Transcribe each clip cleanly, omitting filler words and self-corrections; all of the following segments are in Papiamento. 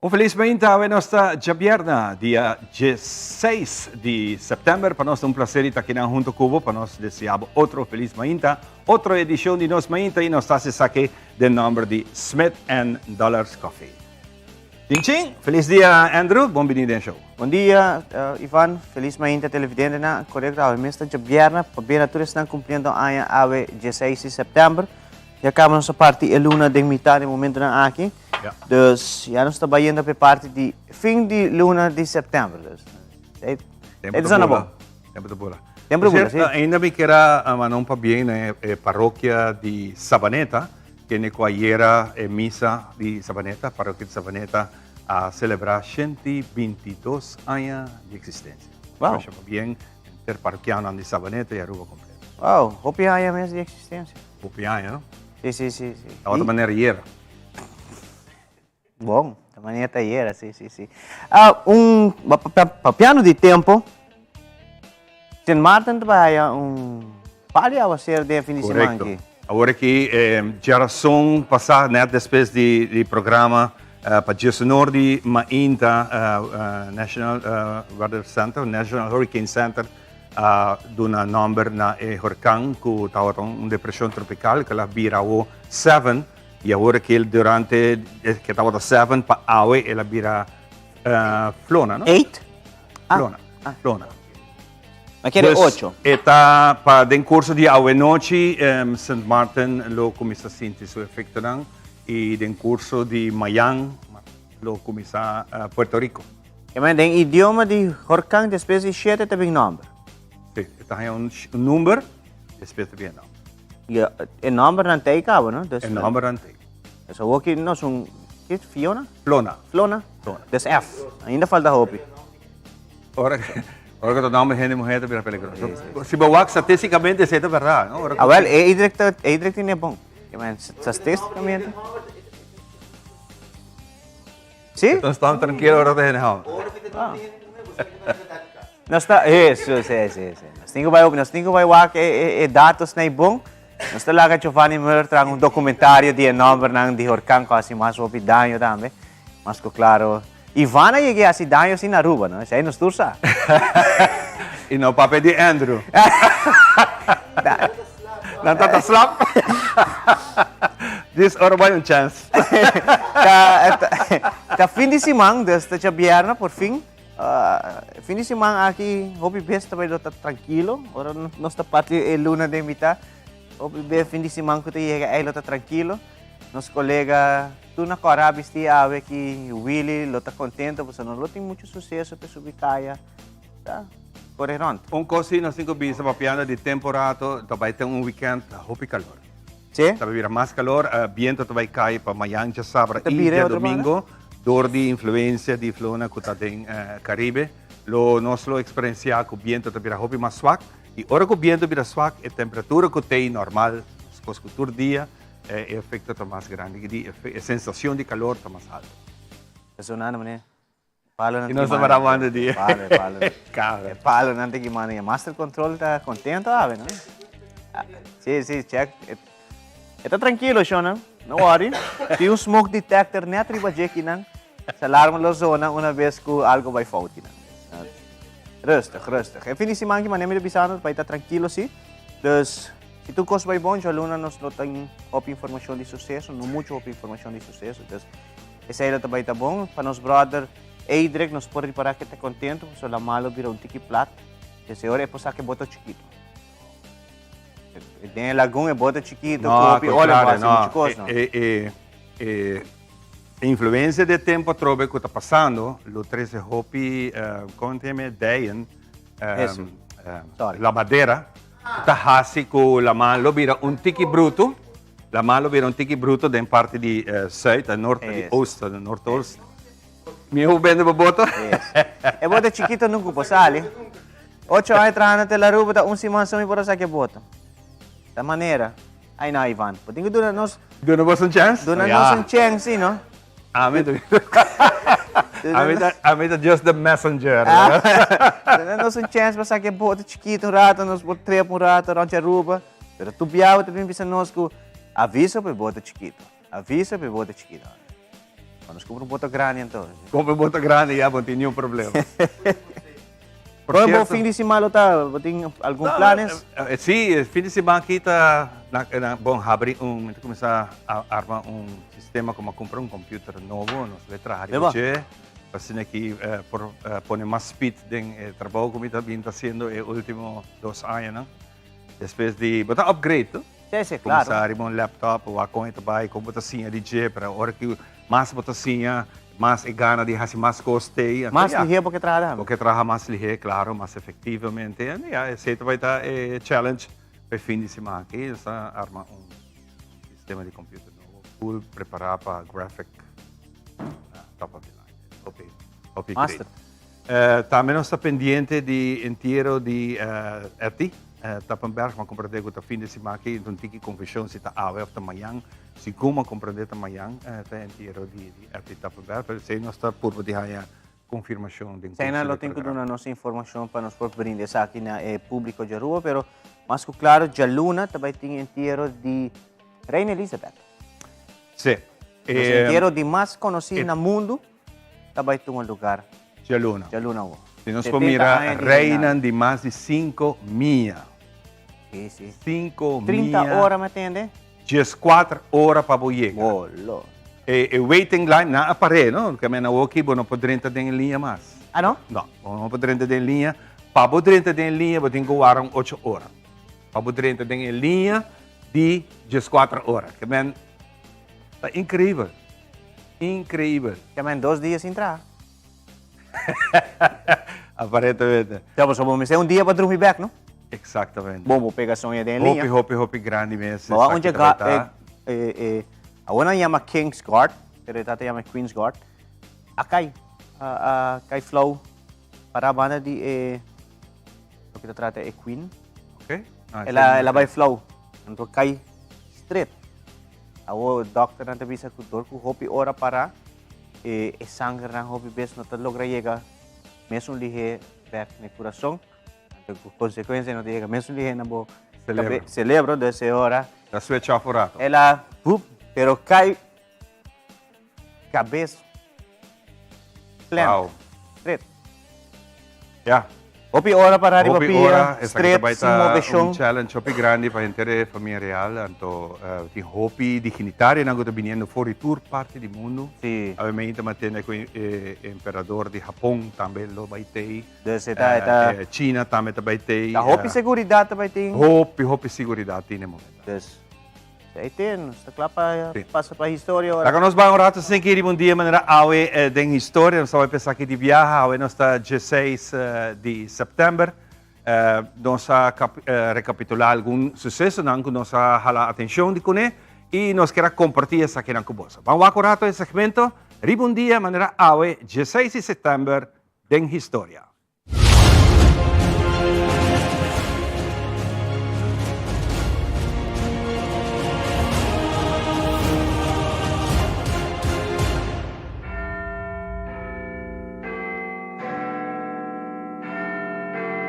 Un felis mainta, awe nos ta djabierna, dia 16 di september. Pa nos ta un placer di ta akinan hunto cu bo pa nos desea bo otro felis mainta, otro edicion di Nos Mainta y nos ta haci esaki den nomber di Smith and Dollars Coffee. Chin chin, felis dia Andrew, bon bini den show. Bon dia Ivan, felis mainta televidentenan. Corecto, awe mes ta djabierna, pabia na tur esnan cumpliendo aña awe 16 di september. Ya caba nos a parti e luna den mitad den momentonan aki. Ja. Dus ya nos ta bayendo pa e parti di fin di luna di september. Dus, e, Tempo e ta zona bula. bon. Tempo ta bula. Tempo ta Por bula, cierto, sí. Ainda mi kier a manda un pabien na e, e parokia di Sabaneta, kende ku ayera e misa di Sabaneta, parokia di Sabaneta, a celebra 122 aña di existencia. Wow. Masha pabien ter parokianonan di Sabaneta y Aruba completo. Wow, hopi aña mes di existencia. Hopi aña, no? Sí, sí, sí, sí. Tabata manera ayera. Bon, ta manera ta ayera, sí, sí, sí. Ah, un, papiando di tempo, Sint Maarten ta bai haya un par di awacer den fin di siman Correcto. aki. Awor aki, eh, djarason pasá, net despues di, di programa, eh, pa djesenor di mainta, eh, eh, National, eh, Weather Center, National Hurricane Center, A duna nomber na e horkan ku tabata un depreshon tropikal ku el a bira awo seven i awor ke durante ke tabata seven pa awe el a bira Flona no? Eight? Flona, Flona. Ma kere ocho. E ta pa den kurso di awe nochi Sint Maarten lo kuminsá sinti su efektonan i den kurso di mayan lo kuminsá Puerto Rico. E men den idioma di horkan despues di shete ta bin nomber. Sí, e ta haña un number, despues ta bin e nomber. Ja, e nombernan ta ei kaba, no? Dus, E nombernan ta ei. Dus awor ki nos un, ki Fiona? Flona. Flona? Flona. Dus F. Ainda falta hopi. Ora, ora ku ta nomber hende muher ta bira peligroso. Si bo wak statisticamente esei ta berdad, no? Ora ku. Ah, wel, e iedereen ta, e iedereen tin e bon. E men, statisticamente. Sí? Entonces estamos tranquilo ora ta hende hou. Nos ta, eso, sí, sí, sí. Nos tin ku bai, nos tin ku bai wak e, e, e datos na bon. Nos ta laga Giovanni Muller traha un documentario di e nombernan di horkan ku hasi mas hopi daño tambe. Mas ku klaro, Ivan a yega hasi daño sin Aruba, no? Esei nos tur sa. I no papia di Andrew. Nan ta ta slap. Dis ora bai un chance. Ta, ta fin di siman, dus ta djabièrnè por fin. Fin di siman aki hopi bes ta bai lo ta trankilo. Ora nos ta parti e luna den mitá, hopi bes fin di siman ku ta yega ei lo ta trankilo. Nos kolega tur na kòrá bisti awe ki Willy lo ta kontento pasobra no lo tin muchu suseso pa e subi kaya. Ta kore rònt. Un kos si nos tin ku bisa papiando di tempo rato ta bai ten un weekend hopi kalor. Sí? Ta bai bira mas kalor, biento ta bai kai pa mayan djasabra Ta i bira e otro banda? djadomingo dor di influensia di flona ku ta den Karibe. Lo nos lo eksperensiá ku biento ta bira hopi mas swak i ora ku biento bira swak e temperatura ku t'ei normal meskos ku tur dia e efekto ta mas grandi, e sensashon di kalor ta mas alto. Ta sonando manera Palonan Y ta nos kimando. tabata wanda di. Palo, e palo. Cabra. E palonan ta kimando. E master control ta contento awe, no? Ah, sí, sí, check. E, e ta tranquilo, shownan. No worry. Tin un smoke detector net riba dje kinan. Se alarma lo zona una vez cu algo bay fout kinan. Rustig, rustig. E fin di siman ki manera mi ta bisando, bay ta tranquilo, sí. Dus, si tur cos bay bon, djaluna nos lo tin hopi informacion di suceso, no mucho hopi informacion di suceso. Dus, Esei lo ta bai ta bon pa nos brother Eidrick, nos por ripara ke ta contento pasobra la malo bira un tiki plat. Dese ora e por saca e boto chikito. Den e lagun e boto chikito No, ku hopi olie por contrario, hasi no. muchu kos, no. E, e, e, e influencia di e tempo atrobe ku ta pasando lo trese hopi, eh, kon ta yama e, dijen, eh, Eso. eh, Sorry. labadera, ku ta hasi ku laman lo bira un tiki bruto. Laman lo bira un tiki bruto den parti di zuid en noord, di oost, de noordoost. Mi hopi bende bo boto? E boto chikito nunca por sali. Ocho aña trahando te la Aruba ta un siman so mi por a saca e boto. Ta manera. Ay no Ivan, bo tin cu duna nos... Duna bos un chance? Duna nos un chance, si no? Ami ta Ami ta ami ta just the messenger. Duna nos un chance pa saca e boto chikito un rato, nos por trep un rato rond Aruba. Pero tur biaha bo ta bin bisa nos ku aviso pa e boto chikito, aviso pa e boto chikito. Bo nos kumpra un boto grandi anto. Kumpra un boto grandi ya bo no tin niun problema. Por cierto, bo fin di siman lo ta, bo tin algun planes? Si, e fin di siman aki ta, bon, habri un, mi ta kuminsá arma un sistema ku mi a kumpra un computer nobo, nos ta bai traha riba dje, pa asina ki por pone mas speed den e trabou ku mi ta bin ta hasiendo e ultimo dos añanan. Despues di, bo ta upgrade to? Si, si, claro. Kuminsá riba un laptop, wak kon e ta bai, kon bo ta siña di dje, pero ora ku mas bo ta siña, mas e gana di hasi mas kos t'ei. Anto Mas ya, lihé bo ke traha tambe. Bo ke traha mas lihé, klaro, mas efektivamente. En ya, esei ta bai ta e challenge pa e fin di siman aki. Nos ta arma un sistema di computer nobo, full prepará pa graphic top of the line. Hopi, hopi great. Master. Tambe nos ta pendiente di entiero di Etty Tappenberg. M'a comprende cu ta fin di siman aki, enton tin ki confusion si ta awe of ta mañan. Segun m'a comprende ta mañan ta entiero di Etty Tappenberg, pero esey nos ta purba di haya confirmacion den curso Eseynan di lo tin cu programa. duna nos informacion pa nos por brinda esaki na e publico djaruba, pero mas cu claro djaluna ta bay tin entiero di Reina Elizabeth. Si. Nos entiero di mas conoci na mundo. Ta bai tuma lugar. Djaluna. Djaluna awor. Si nos por mira reinan di mas di cinco mia. Si, si. Cinco mia. 30 ora, mi tende. 14 ora pa bo yega. Bolo. E waiting line, nan a par'é, no? Ke men awor ki bo no por drenta den e liña mas. Ah, no? No, bo no por drenta den e liña. Pa bo drenta den e liña, bo tin ku wara un ocho ora. Pa bo drenta den e liña di 14 ora. Ke men, ta increibel. Increibel. Ya men dos dia sin traha. Aparentemente. Ya pasobra bo mester un dia pa drumi bek, no? Exactamente. Bon, bo pega soña den liña. Hopi, hopi, hopi grandi mes. Bo a un dje ga, awor nan yama King's Guard, pero e tata yama Queen's Guard. A kai, a kai flou para banda di e, loke ta trata e Queen. Ok. El a, el a bai flou, anto kai straight. Awor dokternan ta bisa ku dor ku hopi ora para e e sangernan hopi bes no ta logra yega mesun lihé bek na e kurason. Anto ku konsekuensia no ta yega mesun lihé na bo Celebro. celebro. Dus e ora Ta switch off un rato. El a hup, pero kai kabes plant. Wow. Straight. Ya. Hopi ora para riba Hopi pia, ora, esaki ta straight, bai sin ta moveshon. un challenge hopi grandi pa henter e famia real. Anto tin hopi dignitarionan ku ta biniendo for di tur parti di mundu. Si. Awe ta tende ku e emperador di Hapon tambe lo bai tei. Dus e ta, e ta. China tambe ta bai tei. Ta hopi seguridat ta bai tin. Hopi, hopi seguridat tin e momento. Dus. Ei tin, nos ta kla pa Sí. pasa pa historia ora. Laga nos bai un rato sin kiri un dia manera awe den historia. Nos ta bai pensa aki di biaha. Awe nos ta 16 di september. Nos a rekapitulá algun susesonan ku nos a hala atenshon di kuné i nos kier a kompartí esakinan ku boso. Ban wak un rato e segmento Riba un dia manera awe 16 di september den historia.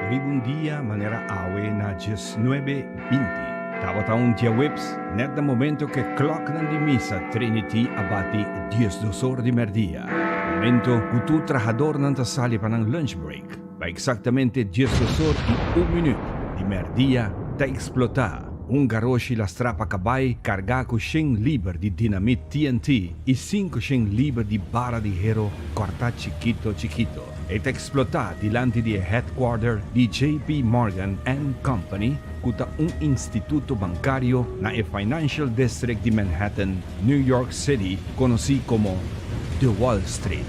Riba un dia manera awe na diesnuebe binti, tabata un diaweps nèt na momento ku e klòknan di misa Trinity a bati diesdos or di mèrdia. Momento cu tur trahadornan ta sali pa nan lunch break, pa exactamente 12 or y un minuut di merdia ta explota un garoshi lastra pa cabai carga cu shen liber di dinamit TNT y cinco shen liber di bara di hero corta chikito chikito. E ta explota dilanti di e headquarter di JP Morgan and Company cu ta un instituto bancario na e Financial District di Manhattan, New York City, konosí komo The Wall Street.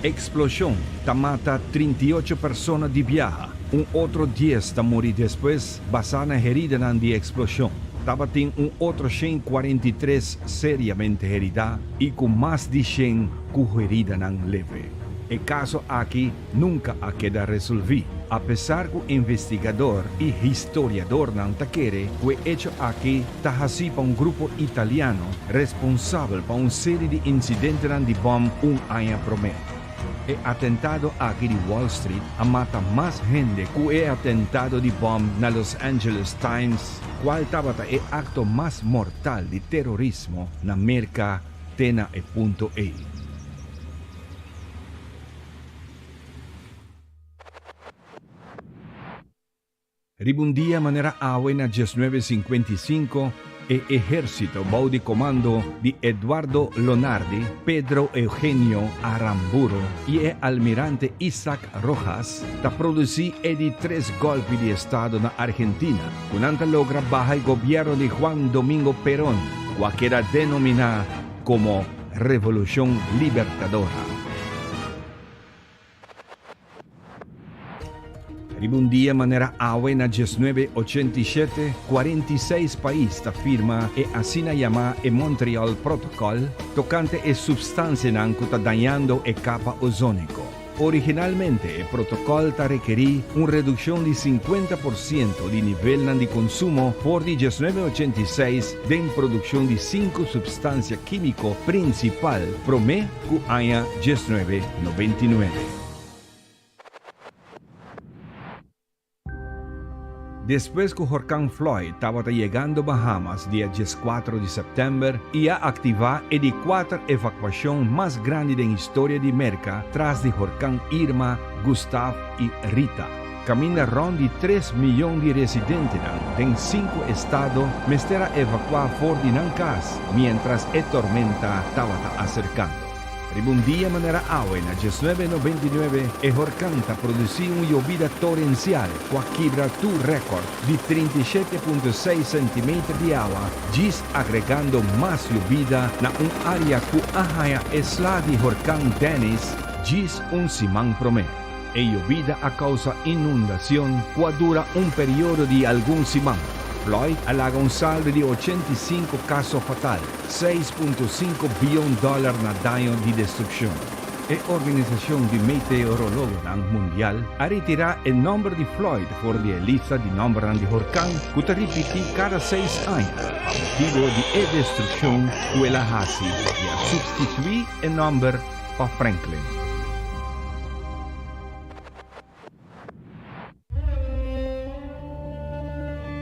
Eksploshon ta mata 38 persona di biaha, un otro dies ta muri despues basá na heridanan di eksploshon. Tabatin un otro 143 seriamente heridá i ku mas di shen ku heridanan leve. E kaso aki nunka a keda resolví, apesar ku investigador i historiadornan ta kere ku e echo aki ta hasí pa un grupo italiano responsabel pa un seri di insidentenan di bòm un aña promé. E atentado aki di Wall Street a mata mas hende ku e atentado di bòm na Los Angeles Times, kual tabata e akto mas mortal di terorismo na Merka te na e punto ei. Riba un dia manera awe na 1955, e ehérsito bou di komando di Eduardo Lonardi, Pedro Eugenio Aramburu i e almirante Isaac Rojas ta produsí e di tres gòlpi di estado na Argentina, ku nan ta logra baha e gobièrnu di Juan Domingo Perón, ku a keda denominá komo Revolushon Libertadora. Riba un dia manera awe na 1987, 46 pais ta firma e asina yamá e Montreal Protocol tokante e supstansianan ku ta dañando e kapa ozóniko. Originalmente e protokòl ta rekerí un redukshon di 50% di nivelnan di konsumo for di 1986 den produkshon di sinku supstansia kímiko prinsipal promé ku aña 1999. Despues ku horkan Floyd tabata yegando Bahamas dia 14 di sèptèmber i a aktivá e di kuater evakuashon mas grandi den historia di Merka tras di horkan Irma, Gustav i Rita, kaminda rònt di tres miyon di residentenan den sinku estado mester a evakuá for di nan kas miéntras e tormenta tabata aserkando. Riba un dia manera awe na 1999 e horkan ta produsí un yobida torensial ku a kibra tur rèkòrt di 37.6 sentimeter di awa, djis agregando mas yobida na un área ku a haña e sla di horkan Dennis djis un siman promé. E yobida a kousa inundacion ku a dura un periodo di algun siman. Floyd a laga un saldo di 85 kaso fatal, 6.5 bion dòler na daño di destrukshon. E Organisashon di Meteorologonan Mundial a retirá e nòmber di Floyd for di e lista di nòmbernan di horkan ku ta ripití kada seis aña pa motibu di e destrukshon ku el a hasi i a supstituí e nòmber pa Franklin.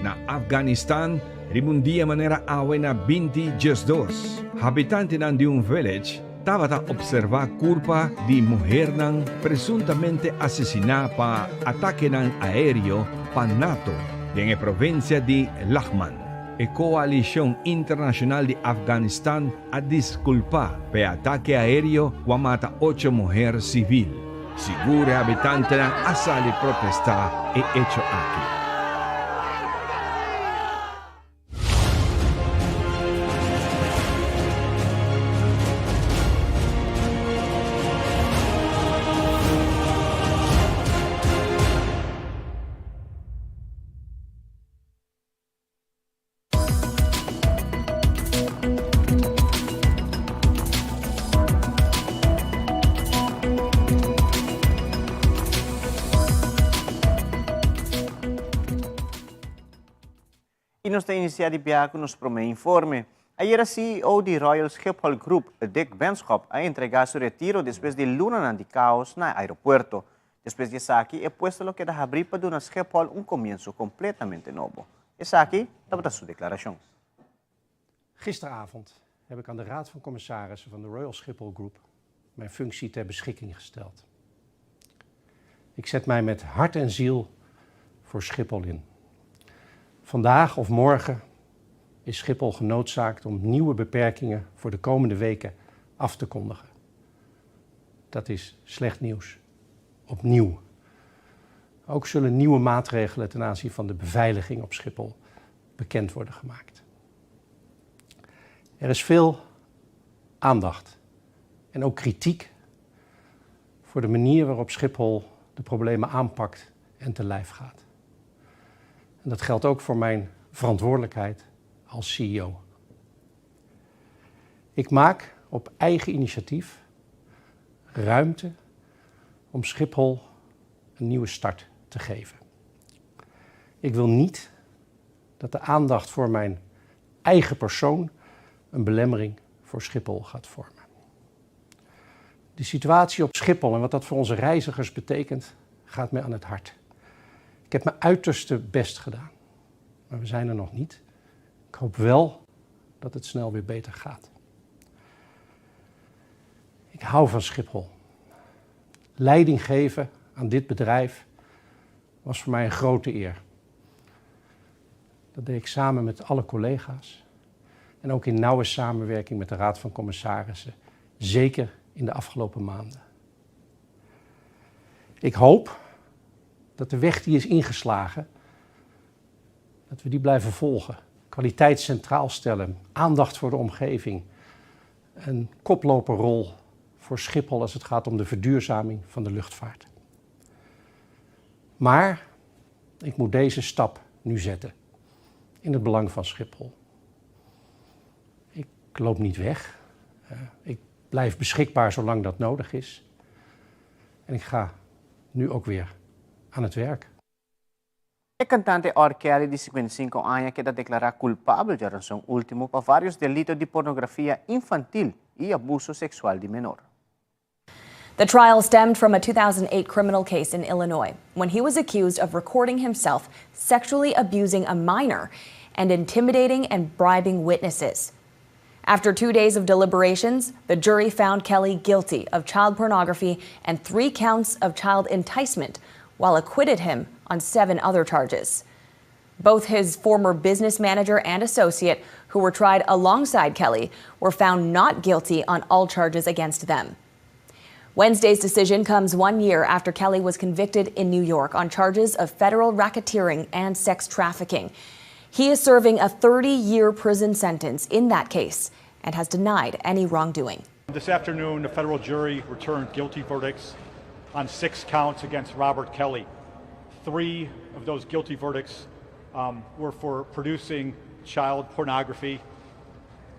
Na Afganistan, riba un dia manera awe na 2012, habitantenan di un village tabata observa curpa di muhernan presuntamente asesina pa atakenan aereo pa nato den e provincia di Laghman. E coalicion internacional di Afganistan a disculpa pa e atake aereo cu a mata ocho muher civil. Sigur e habitantenan a sali protestá e echo aki. I nos ta inisiá di biaha ku nos promé informe. Ayera CEO di Royal Schiphol Group, Dick Benschop, a entregá su retiro despues di lunanan di kaos na e aeropuerto. Despues di esaki, e puesto lo keda habrí pa duna Schiphol un komienso kompletamente nobo. Esaki tabata su deklarashon. Gisteravond heb ik aan de Raad van Commissarissen van de Royal Schiphol Group mijn functie ter beschikking gesteld. Ik zet mij met hart en ziel voor Schiphol in. Vandaag of morgen is Schiphol genoodzaakt om nieuwe beperkingen voor de komende weken af te kondigen. Dat is slecht nieuws. Opnieuw. Ook zullen nieuwe maatregelen ten aanzien van de beveiliging op Schiphol bekend worden gemaakt. Er is veel aandacht en ook kritiek voor de manier waarop Schiphol de problemen aanpakt en te lijf gaat. En dat geldt ook voor mijn verantwoordelijkheid als CEO. Ik maak op eigen initiatief ruimte om Schiphol een nieuwe start te geven. Ik wil niet dat de aandacht voor mijn eigen persoon een belemmering voor Schiphol gaat vormen. De situatie op Schiphol en wat dat voor onze reizigers betekent, gaat mij aan het hart. Ik heb mijn uiterste best gedaan, maar we zijn er nog niet. Ik hoop wel dat het snel weer beter gaat. Ik hou van Schiphol. Leiding geven aan dit bedrijf was voor mij een grote eer. Dat deed ik samen met alle collega's en ook in nauwe samenwerking met de Raad van Commissarissen, zeker in de afgelopen maanden. Ik hoop dat de weg die is ingeslagen, dat we die blijven volgen. Kwaliteit centraal stellen, aandacht voor de omgeving, een koploperrol voor Schiphol als het gaat om de verduurzaming van de luchtvaart. Maar ik moet deze stap nu zetten in het belang van Schiphol. Ik loop niet weg. Ik blijf beschikbaar zolang dat nodig is. En ik ga nu ook weer aan het werk. E kantante R. Kelly, di 55 aña, a keda deklará kulpabel djárason último pa vários delito di pornografia infantil i abuso seksual di menor. The trial stemmed from a 2008 criminal case in Illinois when he was accused of recording himself sexually abusing a minor and intimidating and bribing witnesses. After 2 days of deliberations, the jury found Kelly guilty of child pornography and three counts of child enticement, while acquitted him on seven other charges. Both his former business manager and associate, who were tried alongside Kelly, were found not guilty on all charges against them. Wednesday's decision comes one year after Kelly was convicted in New York on charges of federal racketeering and sex trafficking. He is serving a 30 year prison sentence in that case and has denied any wrongdoing. This afternoon, the federal jury returned guilty verdicts on six counts against Robert Kelly. Three of those guilty verdicts were for producing child pornography,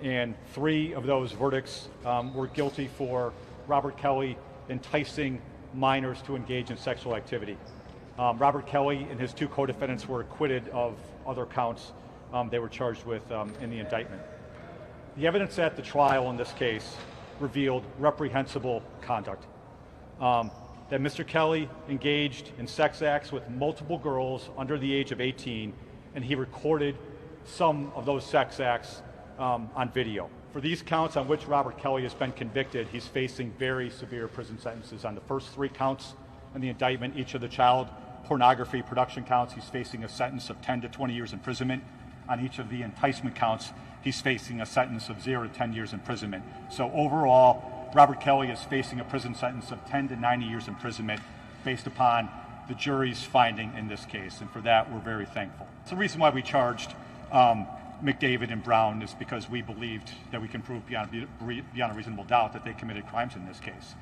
and three of those verdicts were guilty for Robert Kelly enticing minors to engage in sexual activity. Robert Kelly and his two co defendants were acquitted of other counts they were charged with in the indictment. The evidence at the trial in this case revealed reprehensible conduct. That Mr. Kelly engaged in sex acts with multiple girls under the age of 18, and he recorded some of those sex acts on video. For these counts on which Robert Kelly has been convicted, he's facing very severe prison sentences. On the first three counts in the indictment, each of the child pornography production counts, he's facing a sentence of 10 to 20 years imprisonment. On each of the enticement counts, he's facing a sentence of 0 to 10 years imprisonment. So overall, Robert Kelly is facing a prison sentence of 10 to 90 years imprisonment based upon the jury's finding in this case. And for that, we're very thankful. It's the reason why we charged McDavid and Brown is because we believed that we can prove beyond a reasonable doubt that they committed crimes in this case.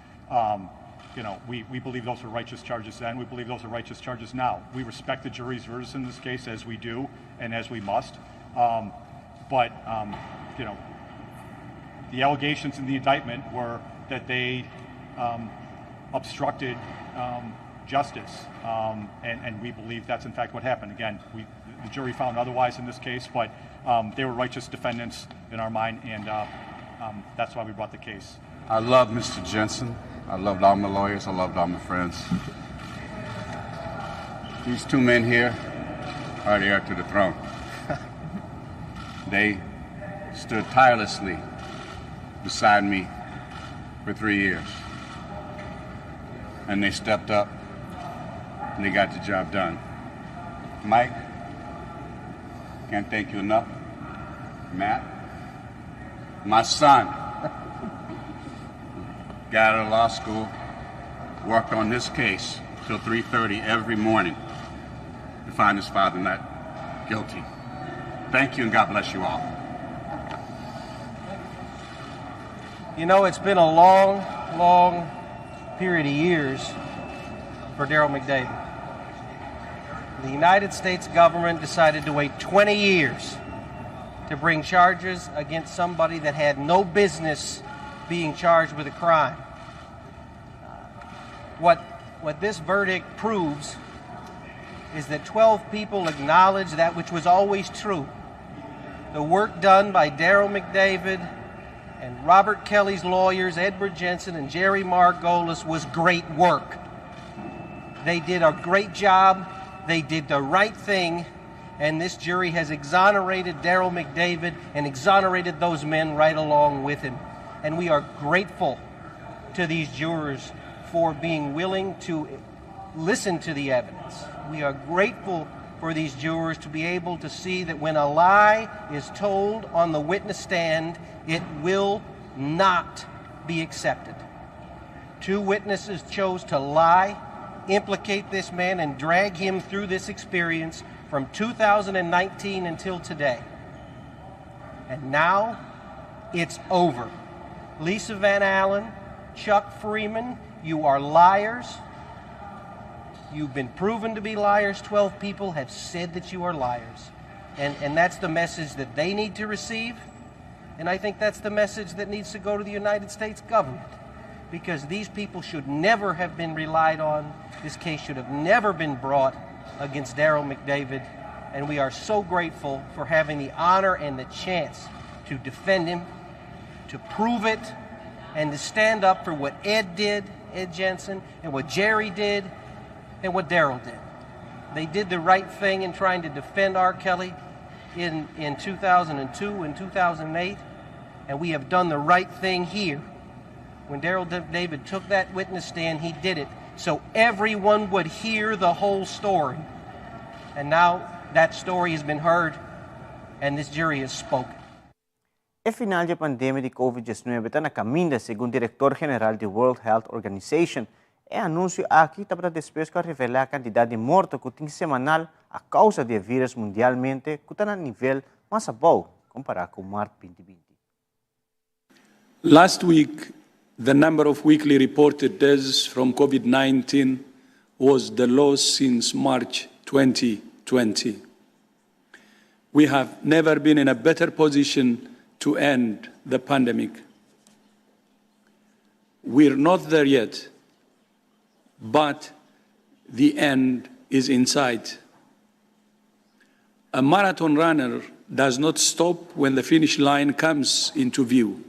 We believe those were righteous charges then. We believe those are righteous charges now. We respect the jury's verdicts in this case, as we do and as we must. But the allegations in the indictment were that they obstructed justice, and we believe that's in fact what happened. Again, the jury found otherwise in this case, but they were righteous defendants in our mind, and that's why we brought the case. I love Mr. Jensen. I loved all my lawyers. I loved all my friends. These two men here are the heir to the throne. They stood tirelessly beside me for 3 years. And they stepped up and they got the job done. Mike, can't thank you enough. Matt, my son, got out of law school, worked on this case till 3:30 every morning to find his father not guilty. Thank you and God bless you all. It's been a long, long period of years for Derrel McDavid. The United States government decided to wait 20 years to bring charges against somebody that had no business being charged with a crime. What this verdict proves is that 12 people acknowledged that which was always true. The work done by Derrel McDavid and Robert Kelly's lawyers, Edward Jensen and Jerry Margolis, was great work. They did a great job. They did the right thing. And this jury has exonerated Derrel McDavid and exonerated those men right along with him. And we are grateful to these jurors for being willing to listen to the evidence. We are grateful for these jurors to be able to see that when a lie is told on the witness stand, it will not be accepted. Two witnesses chose to lie, implicate this man, and drag him through this experience from 2019 until today. And now it's over. Lisa Van Allen, Chuck Freeman, you are liars. You've been proven to be liars. 12 people have said that you are liars. And, and that's the message that they need to receive. And I think that's the message that needs to go to the United States government. Because these people should never have been relied on. This case should have never been brought against Daryl McDavid. And we are so grateful for having the honor and the chance to defend him, to prove it, and to stand up for what Ed did, Ed Jensen, and what Jerry did, and what Daryl did. They did the right thing in trying to defend R. Kelly in, in 2002 and 2008, and we have done the right thing here. When Daryl David took that witness stand, he did it so everyone would hear the whole story. And now that story has been heard, and this jury has spoken. E final di e pandemia di COVID-19 ta na kaminda, segun direktor general di World Health Organization. E anunsio aki ta despues ku a revelá kantidat di morto ku tin semanal a kousa di e vírùs mundialmente ku ta na nivel mas abou kompará ku mart 2020. Last week, the number of weekly reported deaths from COVID-19 was the lowest since March 2020. We have never been in a better position to end the pandemic. We're not there yet, but the end is in sight. A marathon runner does not stop when the finish line comes into view.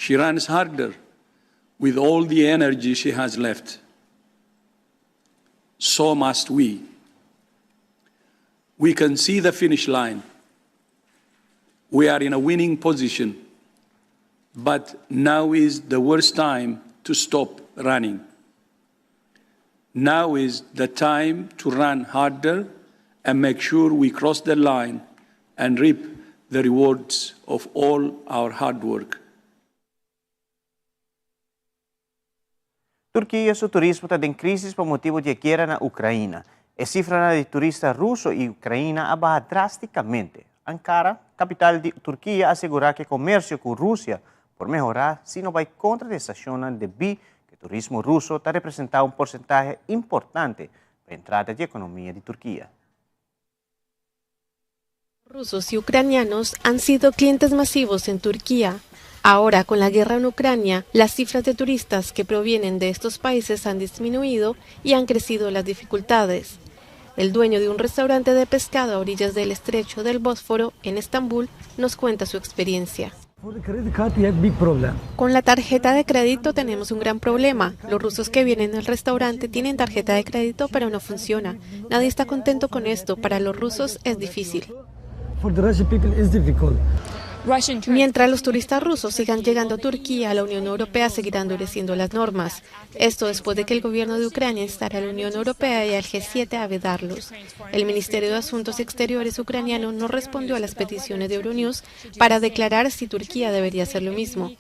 She runs harder with all the energy she has left. So must we. We can see the finish line. We are in a winning position, but now is the worst time to stop running. Now is the time to run harder and make sure we cross the line and reap the rewards of all our hard work. Turkia su turismo ta den krísis pa motibu di e guera na Ukraina. E sifranan di turista ruso i Ukraina a baha drástikamente. Ankara, kapital di Turkia a sigurá ku e komersio ku Rusia por mehorá si no bai kontra di e sanshonnan debí ku e turismo ruso ta representá un porsentahe importante pa entrada di ekonomia di Turkia. Rusos y ucranianos han sido clientes masivos en Turquía. Ahora, con la guerra en Ucrania, las cifras de turistas que provienen de estos países han disminuido y han crecido las dificultades. El dueño de un restaurante de pescado a orillas del estrecho del Bósforo, en Estambul, nos cuenta su experiencia. Con la tarjeta de crédito tenemos un gran problema. Los rusos que vienen al restaurante tienen tarjeta de crédito, pero no funciona. Nadie está contento con esto. Para los rusos es difícil. Mientras los turistas rusos sigan llegando a Turquía, la Unión Europea seguirá endureciendo las normas. Esto después de que el gobierno de Ucrania instara a la Unión Europea y al G7 a vedarlos. El Ministerio de Asuntos Exteriores ucraniano no respondió a las peticiones de Euronews para declarar si Turquía debería hacer lo mismo.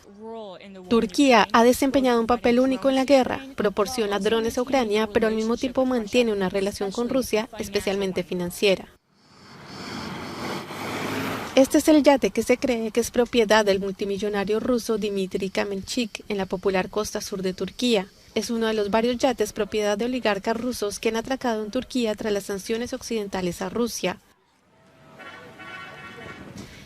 Turquía ha desempeñado un papel único en la guerra, proporciona drones a Ucrania, pero al mismo tiempo mantiene una relación con Rusia, especialmente financiera. Este es el yate que se cree que es propiedad del multimillonario ruso Dmitry Kamenchik en la popular costa sur de Turquía. Es uno de los varios yates propiedad de oligarcas rusos que han atracado en Turquía tras las sanciones occidentales a Rusia.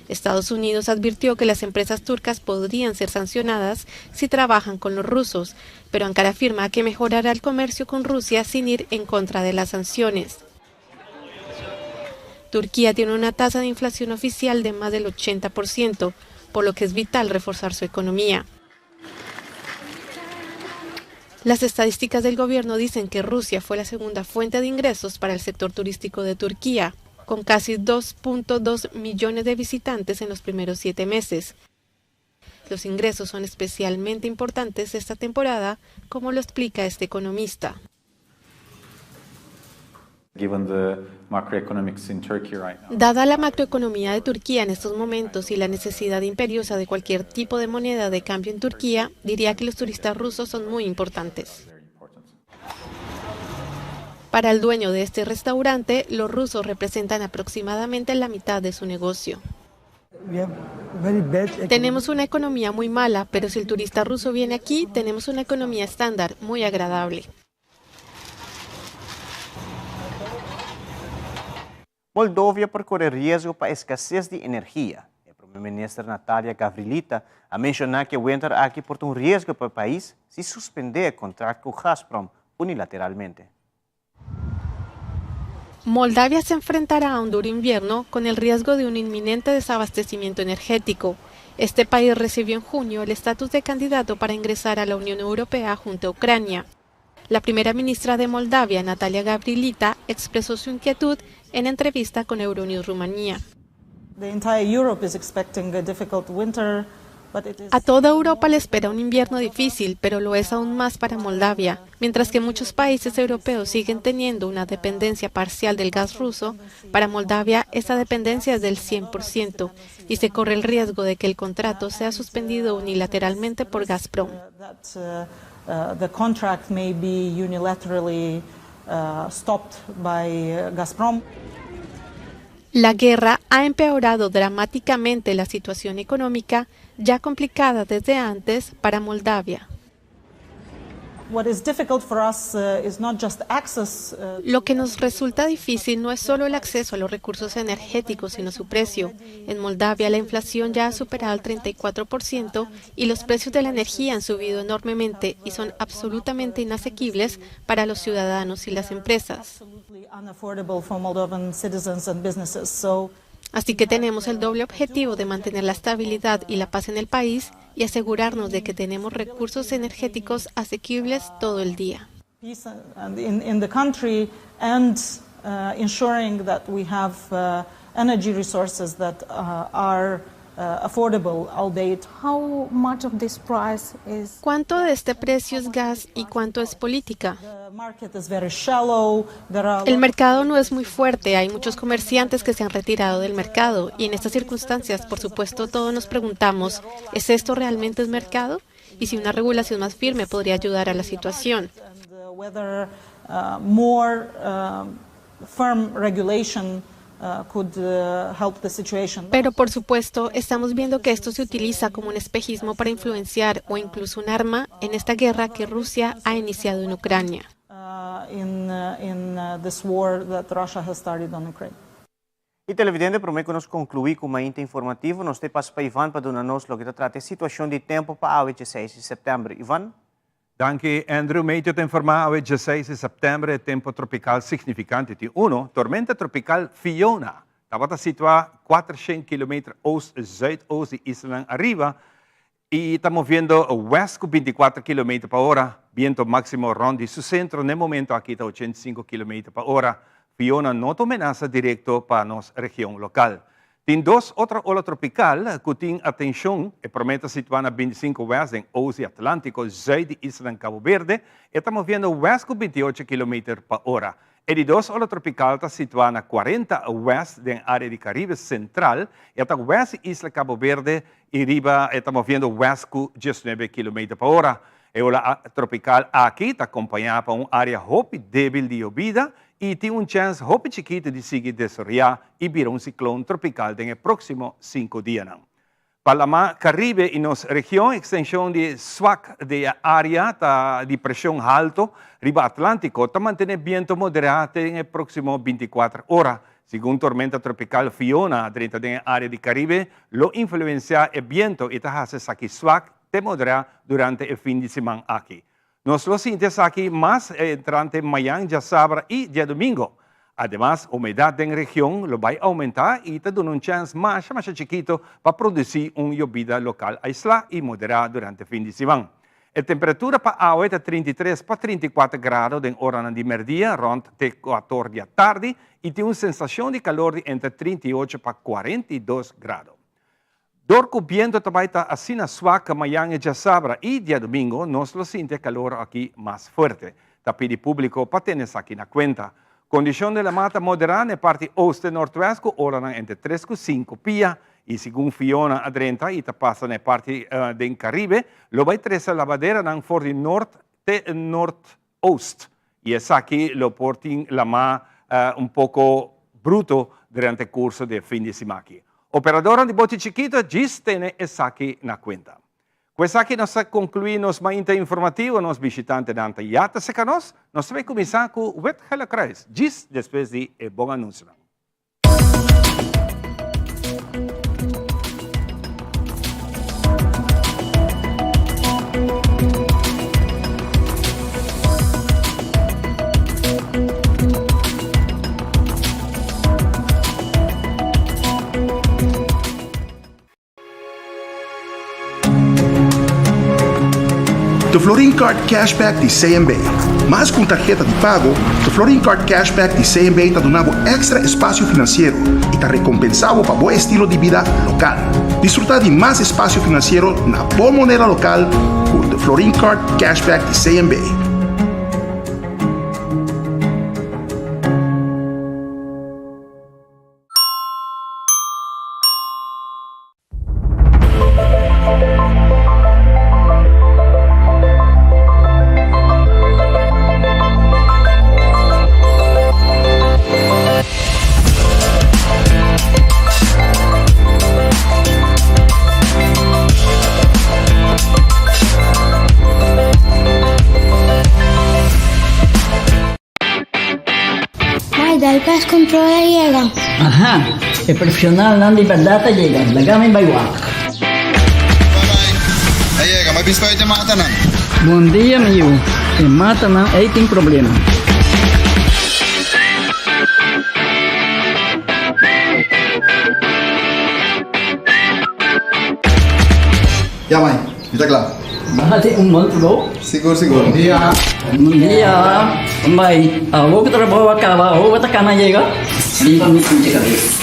Estados Unidos advirtió que las empresas turcas podrían ser sancionadas si trabajan con los rusos, pero Ankara afirma que mejorará el comercio con Rusia sin ir en contra de las sanciones. Turquía tiene una tasa de inflación oficial de más del 80%, por lo que es vital reforzar su economía. Las estadísticas del gobierno dicen que Rusia fue la segunda fuente de ingresos para el sector turístico de Turquía, con casi 2.2 millones de visitantes en los primeros siete meses. Los ingresos son especialmente importantes esta temporada, como lo explica este economista. Dada la macroeconomía de Turquía en estos momentos y la necesidad imperiosa de cualquier tipo de moneda de cambio en Turquía, diría que los turistas rusos son muy importantes. Para el dueño de este restaurante, los rusos representan aproximadamente la mitad de su negocio. Tenemos una economía muy mala, pero si el turista ruso viene aquí, tenemos una economía estándar, muy agradable. Moldovia por kore riesgo pa eskases di energia. E prome minister Natalia Gavrilita a menshoná ku e wenter aki por ta un riesgo pa e pais si suspendé e kontrakt ku Gazprom unilateralmente. Moldavia se enfrentará a un duro invierno con el riesgo de un inminente desabastecimiento energético. Este país recibió en junio el estatus de candidato para ingresar a la Unión Europea junto a Ucrania. La primera ministra de Moldavia, Natalia Gavrilita, expresó su inquietud en entrevista con Euronews Rumanía. A toda Europa le espera un invierno difícil, pero lo es aún más para Moldavia. Mientras que muchos países europeos siguen teniendo una dependencia parcial del gas ruso, para Moldavia esa dependencia es del 100% y se corre el riesgo de que el contrato sea suspendido unilateralmente por Gazprom. The contract may be unilaterally stopped by Gazprom. La guerra ha empeorado dramáticamente la situación económica, ya complicada desde antes, para Moldavia. What is difficult for us is not just access, Lo que nos resulta difícil no es solo el acceso a los recursos energéticos, sino su precio. En Moldavia la inflación ya ha superado el 34% y los precios de la energía han subido enormemente y son absolutamente inasequibles para los ciudadanos y las empresas. unaffordable for Moldovan citizens and businesses. So Así que tenemos el doble objetivo de mantener la estabilidad y la paz en el país y asegurarnos de que tenemos recursos energéticos asequibles todo el día. peace and in, in the country and ensuring that we have energy resources that are affordable all day. How much of this price is ¿Cuánto de este precio es gas y cuánto es política? The market is very shallow. There are El mercado no es muy fuerte, hay muchos comerciantes que se han retirado del mercado y en estas circunstancias, por supuesto, todos nos preguntamos, ¿es esto realmente un mercado? Y si una regulación más firme podría ayudar a la situación. and whether more firm regulation could help the situation. Pero por supuesto, estamos viendo que esto se utiliza como un espejismo para influenciar o incluso un arma en esta guerra que Rusia ha iniciado en Ucrania. In this war that Russia has started on Ukraine. Y televidente, prome cu nos conclui cu Mainta Informativo, nos ta pasa pa Ivan pa duna nos loke ta trata e situacion di tempo pa awe 16 di september. Ivan? Danki, Andrew. Meteo ta informa awe 16 di september tempo tropical significante tin 1, tormenta tropical Fiona. Tabata situa 400 km oost zuidoost di Isla Ariba y ta moviendo west cu 24 km pa ora. Biento maximo rond di su centro na e momento aki ta 85 km pa ora. Fiona no ta menasa directo pa nos region local. Tin dos otro ola tropical cu tin atencion e prome ta situa na 25 west den Oceano Atlantico, zuid di Isla Cabo Verde, y ta moviendo west cu 28 km pa ora. E di dos ola tropical ta situa na 40 west den area di Caribe Central, y ta west Isla Cabo Verde y riba ta moviendo west cu 19 km pa ora. E ola tropical aki ta acompaña pa un area hopi debil di yobida y tin un chance hopi chikito di sigui desaroya y bira un ciclon tropical den e proximo 5 dianan. Pa Lama Caribe y nos region, extension di swak di area ta di presion halto riba Atlantico ta mantene biento modera den e proximo 24 ora. Segun tormenta tropical Fiona, drenta den area di Caribe, lo influencia e biento y ta haci esaki swak te modera durante e fin di siman aki. Nos lo sinti aki mas entrante mañan, diasabra y diadomingo. Ademas, humedad den region lo bay aumenta y ta duna un chance mas, mas chikito pa produci un yobida local aisla y modera durante fin di siman. E temperatura pa awe ta 33 pa 34 grado den ora di merdia, rond di 4 di atardi, y tin un sensacion di calor di entre 38 pa 42 grado. Dor cu biento tambe ta asina swak mañan y diasabra y diadomingo, nos lo sinti e calor aki mas fuerte. Ta pidi publico pa tene esaki na cuenta. Kondishon di lamá ta moderá na e parti oost te nortwest ku olanan entre tres ku sinku pia i segun Fiona a drenta i ta pasa na e parti den Karibe lo bai trese labaderanan for di nort te nort oost i esaki lo por tin lamá un poko bruto durante kurso di e fin di siman aki. Operadornan di boti chikito djis tene esaki na kuenta. Ku esaki nos ta konkluí nos mainta informativo. Nos bishitantenan ta ya ta seka nos. Nos ta bai kuminsá ku Wit Gele Kruis djis despues di e bon anunsionan. De Florin Card Cashback di CMB. Mas ku un tarheta di pago, De Florin Card Cashback di CMB ta duna bo èkstra espasio finansiero i ta rekompensá bo pa bo estilo di bida lokal. Disfrutá di mas espasio finansiero na bo moneda lokal ku De Florin Card Cashback di CMB. Mai dal pest control a yega. Aha, e profesionalnan di berdad a yega, laga mi bai wak. A yega, mi a bisto ei te matanan. Bon dia mi yu, e matanan ei tin problema. Ya mai, mi ta kla. Bati un bon trabou. Sigur sigur. Bon dia. Bon dia. Bai, awor ku trabou a kaba, awor bo ta kana yega? Limpa mi pinche kabes.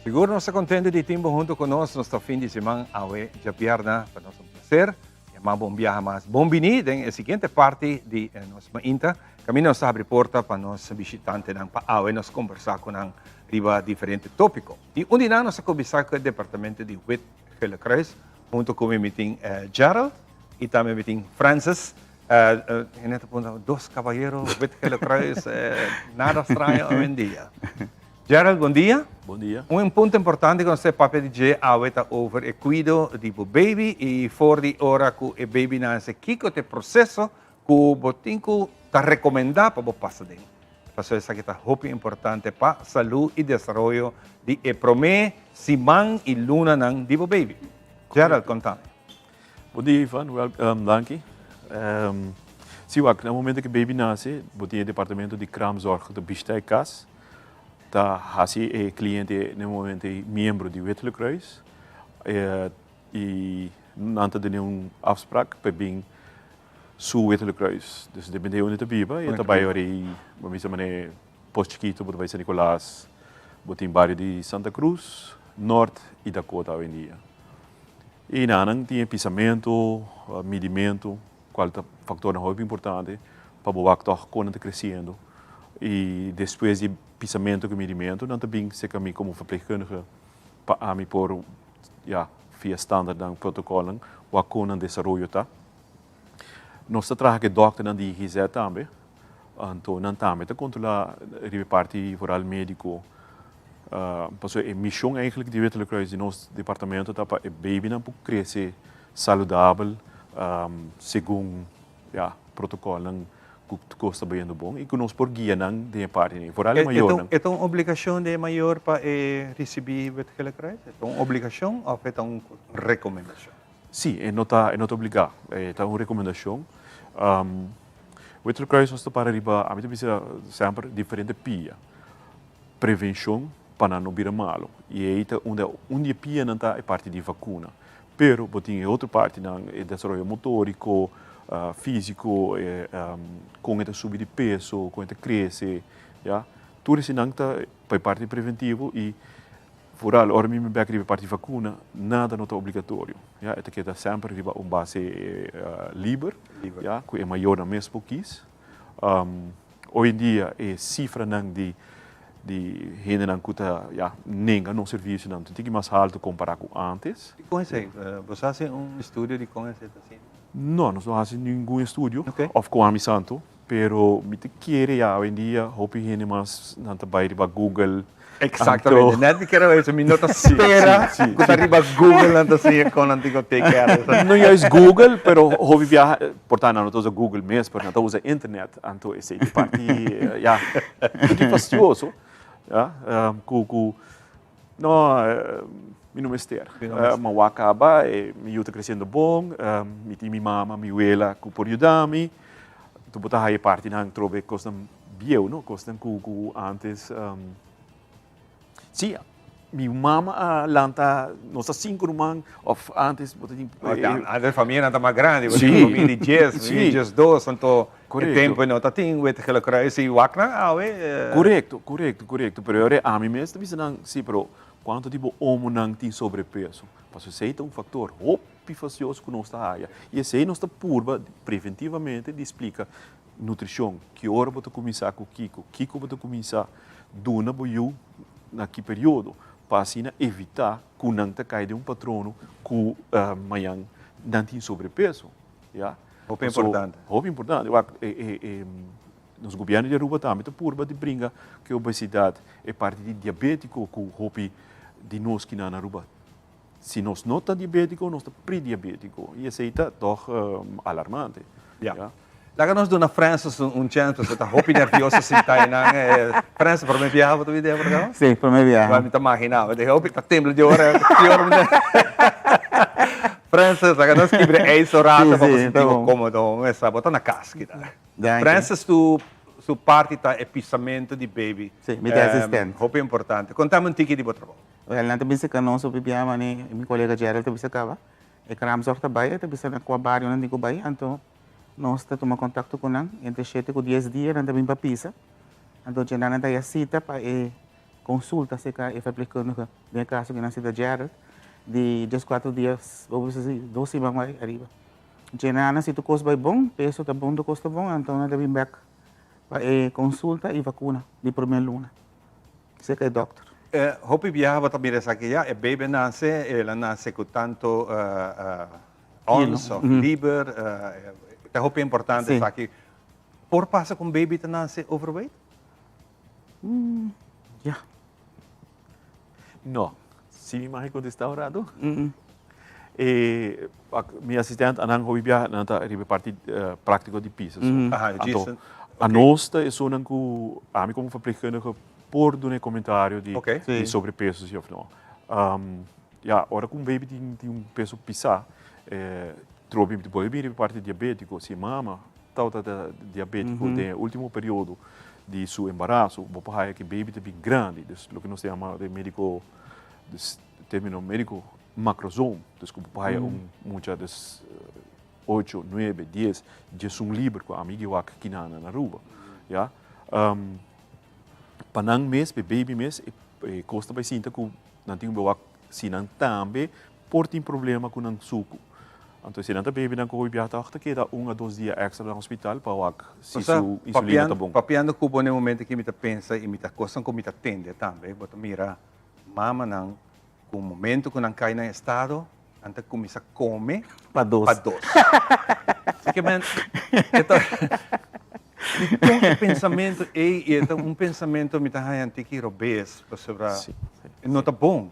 Sigur nos ta contento di tin bo hunto cu nos. Nos ta fin di siman awe djabièrnè. Pa nos un placer. Yama bo un biaha mas bon bini den e siguiente parti di nos mainta. Caminda nos ta habri porta pa nos bishitantenan pa awe nos conversa cu nan riba diferente topico. Y un di nan nos a cuminsa cu e departamento di Wit Gele Kruis. Hunto cu mi mi tin Gerald y tambe mi tin Francis. Hende ta puntra, dos caballero wit gele kruis, nada straño awendia. Gerald, bon dia. Bon dia. Un punto importante ku nos ta papia di dje awe ta over e kuido di bo baby i for di ora ku e baby nase kiko ta e proseso ku bo tin ku ta rekomendá pa bo pasa den. Pasobra esaki ta hopi importante pa salú i desaroyo di e promé siman i lunanan di bo baby. Gerald, konta mi. Bon dia Ivan, wel danki. Si wak, na momento ku baby nase, bo tin e departamento di kraamzorg ku ta bishita e kas, ta hasi e kliente na e momento ei miembro di Wit Gele Kruis i nan ta duna un afsprak pa e bin su Wit Gele Kruis. Dus depende unda e ta biba, e ta bai ora ei, bo bisa manera Pos Chiquito, bo ta bai San Nicolas, bo tin bario di Santa Cruz, Noord i Dakota awendia. I nan tin e pisamentu, midimentu, kual ta faktornan hopi importante pa bo wak tòg kon nan ta kresiendo. I despues di pisamentu ku midimentu nan ta bin serka mi komo verpleegkundige pa ami por, ya, via standaardnan, protokolnan, wak kon nan desaroyo ta. Nos ta traha ku e dòkternan di IGZ tambe, anto nan tambe ta kontrolá riba e parti vooral médiko. Pasobra e mishon eigenlijk di Witte Kruis di nos departamento ta pa e babynan por krese saludabel segun ya protokolnan. ku kos ta bayendo bon i ku nos por guia nan den e parti ei, foral e mayornan. E ta un obligashon di e mayor pa e risibí Wit Gele Kruis? E ta un obligashon òf e ta un rekomendashon? Sí, e no ta e no ta obligá, e ta un rekomendashon. Wit Gele Kruis nos ta para riba, ami ta bisa semper, diferente pia. Prevenshon pa nan no bira malu i ei ta unda un di e pianan ta e parti di vakuna. Pero bo tin e otro partinan, e desaroyo motoriko, físiko, e kon e ta subi di peso, kon e ta krese, ya. Tur eseinan ta pa e parti preventivo i foral ora mi bek riba e parti vakuna, nada no ta obligatorio, ya. E ta keda semper riba un base liber, ya, ku e mayornan mes por kis. Hoy en dia e sifranan di di hendenan ku ta ya nenga nos servisionan ta un tiki mas haltu kompará ku ántes. Di kon esei? Boso hasi un estudio di kon esei ta asina? No, nos no hasi ningun estudio òf ku ami santu, pero mi ta kere ya hoy en dia hopi hende mas nan ta bai riba Google. Exactamente, net mi kere eso, mi no ta spera ku ta riba Google nan ta siña kon nan tin ku take care. No juist Google, pero hopi biaha, por ta nan no ta usa Google mes, pero nan ta usa internet, anto esei ta parti, ya, un poquito fastioso, ya, ku, ku, no, mi no mester, mi a wak kaba, mi yu ta kresiendo bon, mi tin mi mama, mi wela ku por yuda mi, anto bo ta haya e partinan trobe kosnan Bieu no, kosnan ku ku antes si mi mama a lanta nos ta sinku ruman of antes bo ta tin Antes famianan ta mas grandi, bo tin famia di djes, famia di djesdos, anto e tempo no ta tin wet gele kruis i wak nan awe. Korekto, korekto, korekto, pero ora ami mes ta bisa nan si pero kuantu di bo omonan tin sobrepeso? Pasobra esei ta un faktor hopi fasioso ku nos ta haya i esei nos ta purba preventivamente di splika Nutrishon, ki ora bo ta kuminsá ku kiko? Kiko bo ta kuminsá duna bo yu na ki periodo? Pa asina evitá ku nan ta kai den un patrono ku mañan nan tin sobrepeso. Ya. Hopi importante. Hopi importante. Wak, nos gobièrnu di Aruba tambe ta purba di bringa ku e obesidat, e parti di diabétiko ku hopi di nos kinan na Aruba. Si nos no ta diabétiko, nos ta prediabétiko i esei ta tòg alarmante. Ya. Laga nos duna Francis un chèns pasobra e ta hopi nèrvioso sintá einan. Francis, promé biaha bo ta bini den e programa? Sí, promé biaha. Wèl, mi ta maginá. Mi ta hopi ta tembla di ora ki ora mi ta. Francis, laga nos kibra ijs un rato pa bo sinti bo kómodo. Bo ta na kas kita. Francis su su parti ta e pisamentu di baby. Sí, mi ta asistente. Hopi importante. Kontami un tiki di bo trabou. Wel, nan ta bisa ka nos hopi biaha mane mi kolega Gerald ta bisa kaba, e kraamzorg ta bai, e ta bisa na kua bario nan tin ku bai, anto nos ta tuma kontakto ku nan, entre shete ku dies dia nan ta bin pa pisa, anto dje nan ta haya sita pa e konsulta serka e verpleegkundige, den e kaso ku nan sita Gerald, di dieskuater dia, bo bisa si dos siman bai ariba. Dje nan si tur kos bai bon, peso ta bon, tur kos ta bon, anto nan ta bin bek pa e konsulta i vakuna di prome luna. Serka e dokter. Hopi biaha bo ta mira esaki ya, e bebe nase, el a nase ku tantu ons of liber, ta hopi importante esaki. Por pasa ku un baby ta nase overweight? Ya. No. Si mi mag kontestá un ratu? Mi asistente anan hopi biaha nan ta riba e parti práktiko di pisa. Anto anos ta esunnan ku ami komo verpleegkundige por duna e komentario di sobrepeso si òf no. Ya, ora ku un baby tin un peso pisá, trobe bo a bira riba e parti diabétiko. Si e mama tabata ta diabétiko den e último periodo di su embaraso, bo por haya ku e baby ta bin grandi, dus loke nos ta yama den médiko, dus término médiko, macrosoom. Dus ku bo por haya un mucha dus ocho, nuebe, dies, diesun liber ku ami gi wak kinana na Aruba, ya. Pa nan mes, pa e baby mes, e kos ta bai sinta ku nan tin ku bai wak si nan tambe por tin problema ku nan suku. Anto si nan ta bebe nan ku hopi biaha tòg ta keda un a dos dia èkstra na hospital pa wak si su insulina ta bon. Papiando ku bo na e momento aki mi ta pensa i mi ta kosnan ku mi ta tende tambe, bo ta mira mamanan ku momento ku nan kai na estado nan ta kuminsá kome pa dos. Pa dos. Así ke men e ta dikon e pensamentu ei i e ta un pensamentu mi ta haña tiki robes pasobra no ta bon.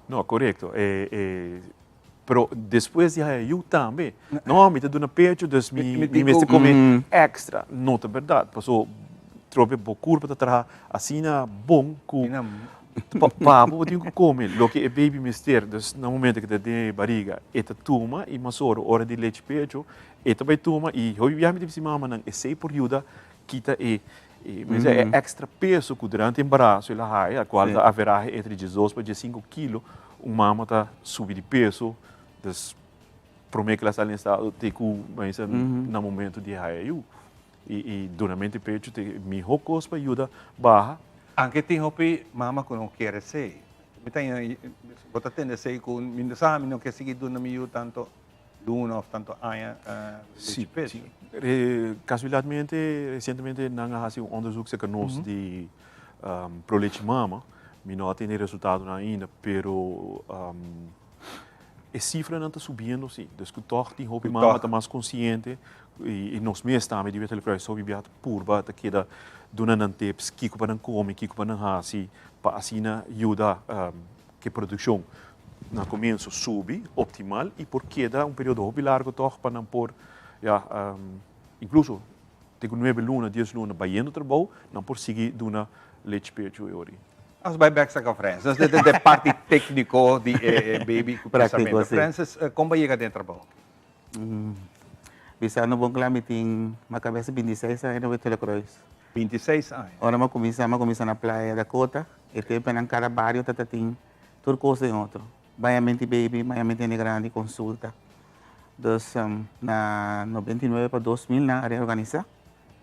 No, korekto. E. Pero despues di haya yu tambe. No, mi ta duna pecho, dus mi mi mester come extra. No ta berdad, paso trope bo curpa ta traha asina bon cu pa bo bo tin cu come loke e baby mester. Dus na momento cu ta den e bariga e ta tuma y masoro ora di lechi pecho e ta bay tuma y hopi biaha mi ta bisa mamanan esey por yuda kita e e extra peso cu durante embaraso el a haya, cual ta averahe entre diesdos pa diescinco kilo, un mama ta subi di peso, dus prome cu el a sali na estado te cu na momento di haya yu. Y dunamento di pecho ta e miho cos pa yuda baha. Anke tin hopi mama cu no kier esey. Mi ta bo ta tende esey cu mi no sa mi no kier sigui duna mi yu tanto. luna of tanto aña lechi pecho. Si, casualmente recientemente nan a haci un onderzoek cerca nos di pro lechi mama, mi no a tene resultadonan ainda, pero e cifranan ta subiendo si, dus cu toch tin hopi mama ta mas consciente y nos mes tambe di Wit Kruis hopi bia ta purba ta keda duna nan tips kico pa nan come, kico pa nan haci pa asina yuda Ke produccion na comienzo subi optimal y por keda un periodo hopi largo toch pa nan por ya incluso te cu nuebe luna, dies luna bayendo trabou nan por sigui duna lechi pecho e ori. Nos bai bek saca Francis. Dit ta e parti tecnico di e baby cu Practico, pensamento. si. Francis, con bo a yega den trabou? Bisando bon cla mi tin ma cabeza 26 aña na Wit Kruis. 26 aña. Ora mi a cuminsa, mi a cuminsa na Playa Dakota, e temponan cada bario tata tin tur cos den otro. Bañamento di baby, bañamento di hende grandi, consulta. Dus na 99 pa 2000 nan a reorganisa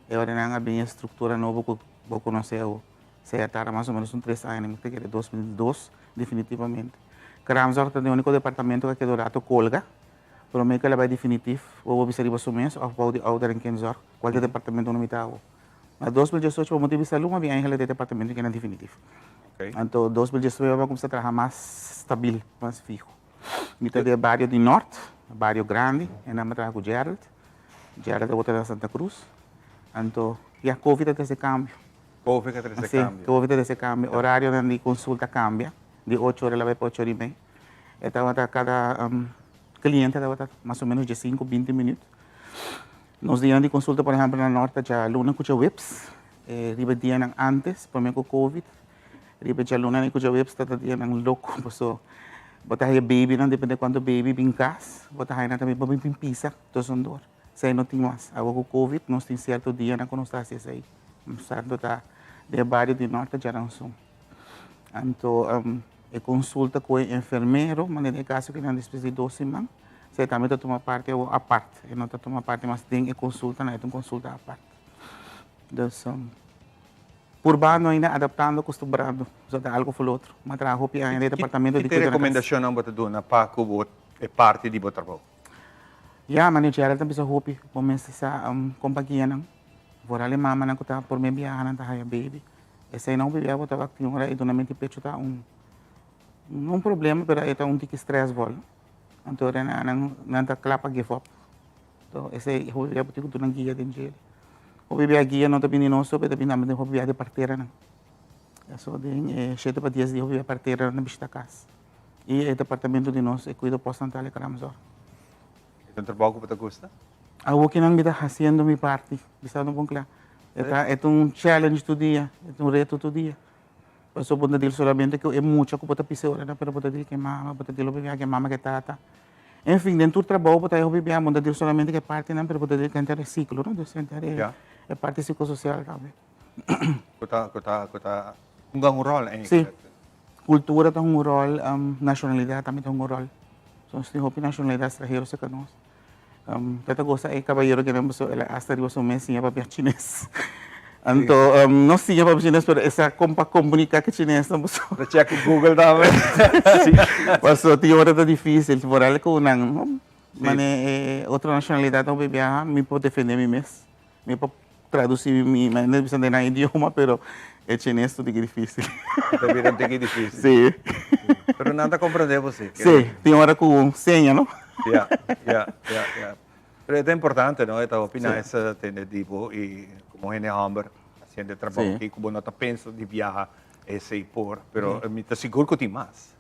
e ora nan a bin e structura nobo cu bo conoce awo. Sea tarda mas o menos un tres aña, mi ta kere 2002 definitivamente. Kraamzorg ta e unico departamento cu a keda un rato colga. Prome ku el a bai definitif, bo por bisa riba su mes òf bou di ouder en kindzorg, kualke departamento no mita awo. Na 2018 pa motibu di salú a bin eigenlijk e departamento kina definitif. Anto 2019 bo a kuminsá traha mas stabil, mas fiho. Mi ta den e bario di Nort, bario grandi, e nan a traha ku Gerald. Gerald a bota na Santa Cruz. Anto ya covid a trese kambio. Covid a trese kambio. Si, covid a trese kambio. Orarionan di konsulta kambia, di ocho ora el a bai pa ocho ora i mei. E tabata kada cliente tabata mas o menos diesinco, binti minuut. Nos dianan di consulta por ehempel na Norte ta djaluna cu djaweps, e riba dianan antes prome cu covid, riba djaluna cu djaweps ta dianan loco paso bo ta haya babynan depende cuanto baby bin cas, bo ta haya nan tambe pa bin pisa tussendoor. Esey no tin mas. Awor cu covid nos tin cierto dianan cu nos ta haci esey. Santo ta den e bario di Norte djaranson. Anto e consulta cu e enfermero, manera e caso kinan despues di dos siman, esey tambe ta tuma parti awor apart. E no ta tuma parti mas den e consulta, nan e ta un consulta apart. Dus purbando ainda, adaptando, acostumbrando, so ta algo for lo otro. Mi a traha hopi aña den e departamento di Ki cuido na cas. recomendacionnan bo ta duna pa cu bo e parti di bo trabou? Ya, mane Gerald ta bisa hopi, bo mester sa con pa guia nan. Vooral e mamanan cu ta por me biaha nan ta haya baby. Esei no bibia bo tabak tin ora e dunamento di pecho ta un no un problema pero e ta un tiki stressvol anto ora nan nan ta kla pa give up to esei hopi bia bo tin ku duna guia den djele hopi bia guia no ta bini nos so pero ta bini tambe den hopi bia di parteranan eso den e shete pa dies dia hopi bia parteranan ta bishita kas i e departamento di nos e kuido postnatal e kraamzorg. E ta un trabou ku bo ta gusta? Awor ki nan mi ta hasiendo mi parti, bisando bon kla. E ta e ta un challenge tur dia, e ta un reto tur dia. Pasobra bo ta deal solamente ku e mucha ku bo ta pisa ora nan, pero bo ta deal ku e mama, bo ta deal hopi biaha ku e mama ku e tata. En fin, den tur trabou bo ta hopi biaha bo no ta deal solamente ku e partinan, pero bo ta deal ku henter e siklo, no? Dus henter e parti sikososial tambe. Ku ta ku ta ku ta hunga un ròl eigenlijk. Sí. Kultura ta hunga un ròl, nashonalidat tambe ta hunga un ròl. So nos tin hopi nashonalidat stranhero serka nos. Ta ta gosa e kabayero kinan pasobra el a hasta riba su mes siña papia chines. Anto no siña papia chines pero e sa kon pa komunika ku chinesnan pasobra. Ta check ku Google tambe. Sí, pasobra tin ora ta difisil, foral ku nan mane e otro nashonalidat hopi biaha mi por defende mi mes. Mi por traduci mi mi bisa den nan idioma pero e chines ta un tiki dificil. Ta bira un tiki dificil. Si. Pero nan ta comprende bo si. Si, tin ora cu seña no. Ya, ya, ya, ya. Pero e ta importante no, e ta hopi nice tende di bo y como hende homber haciendo e trabou aki cu bo no ta pensa di biaha esey por, pero mi ta sigur cu tin mas.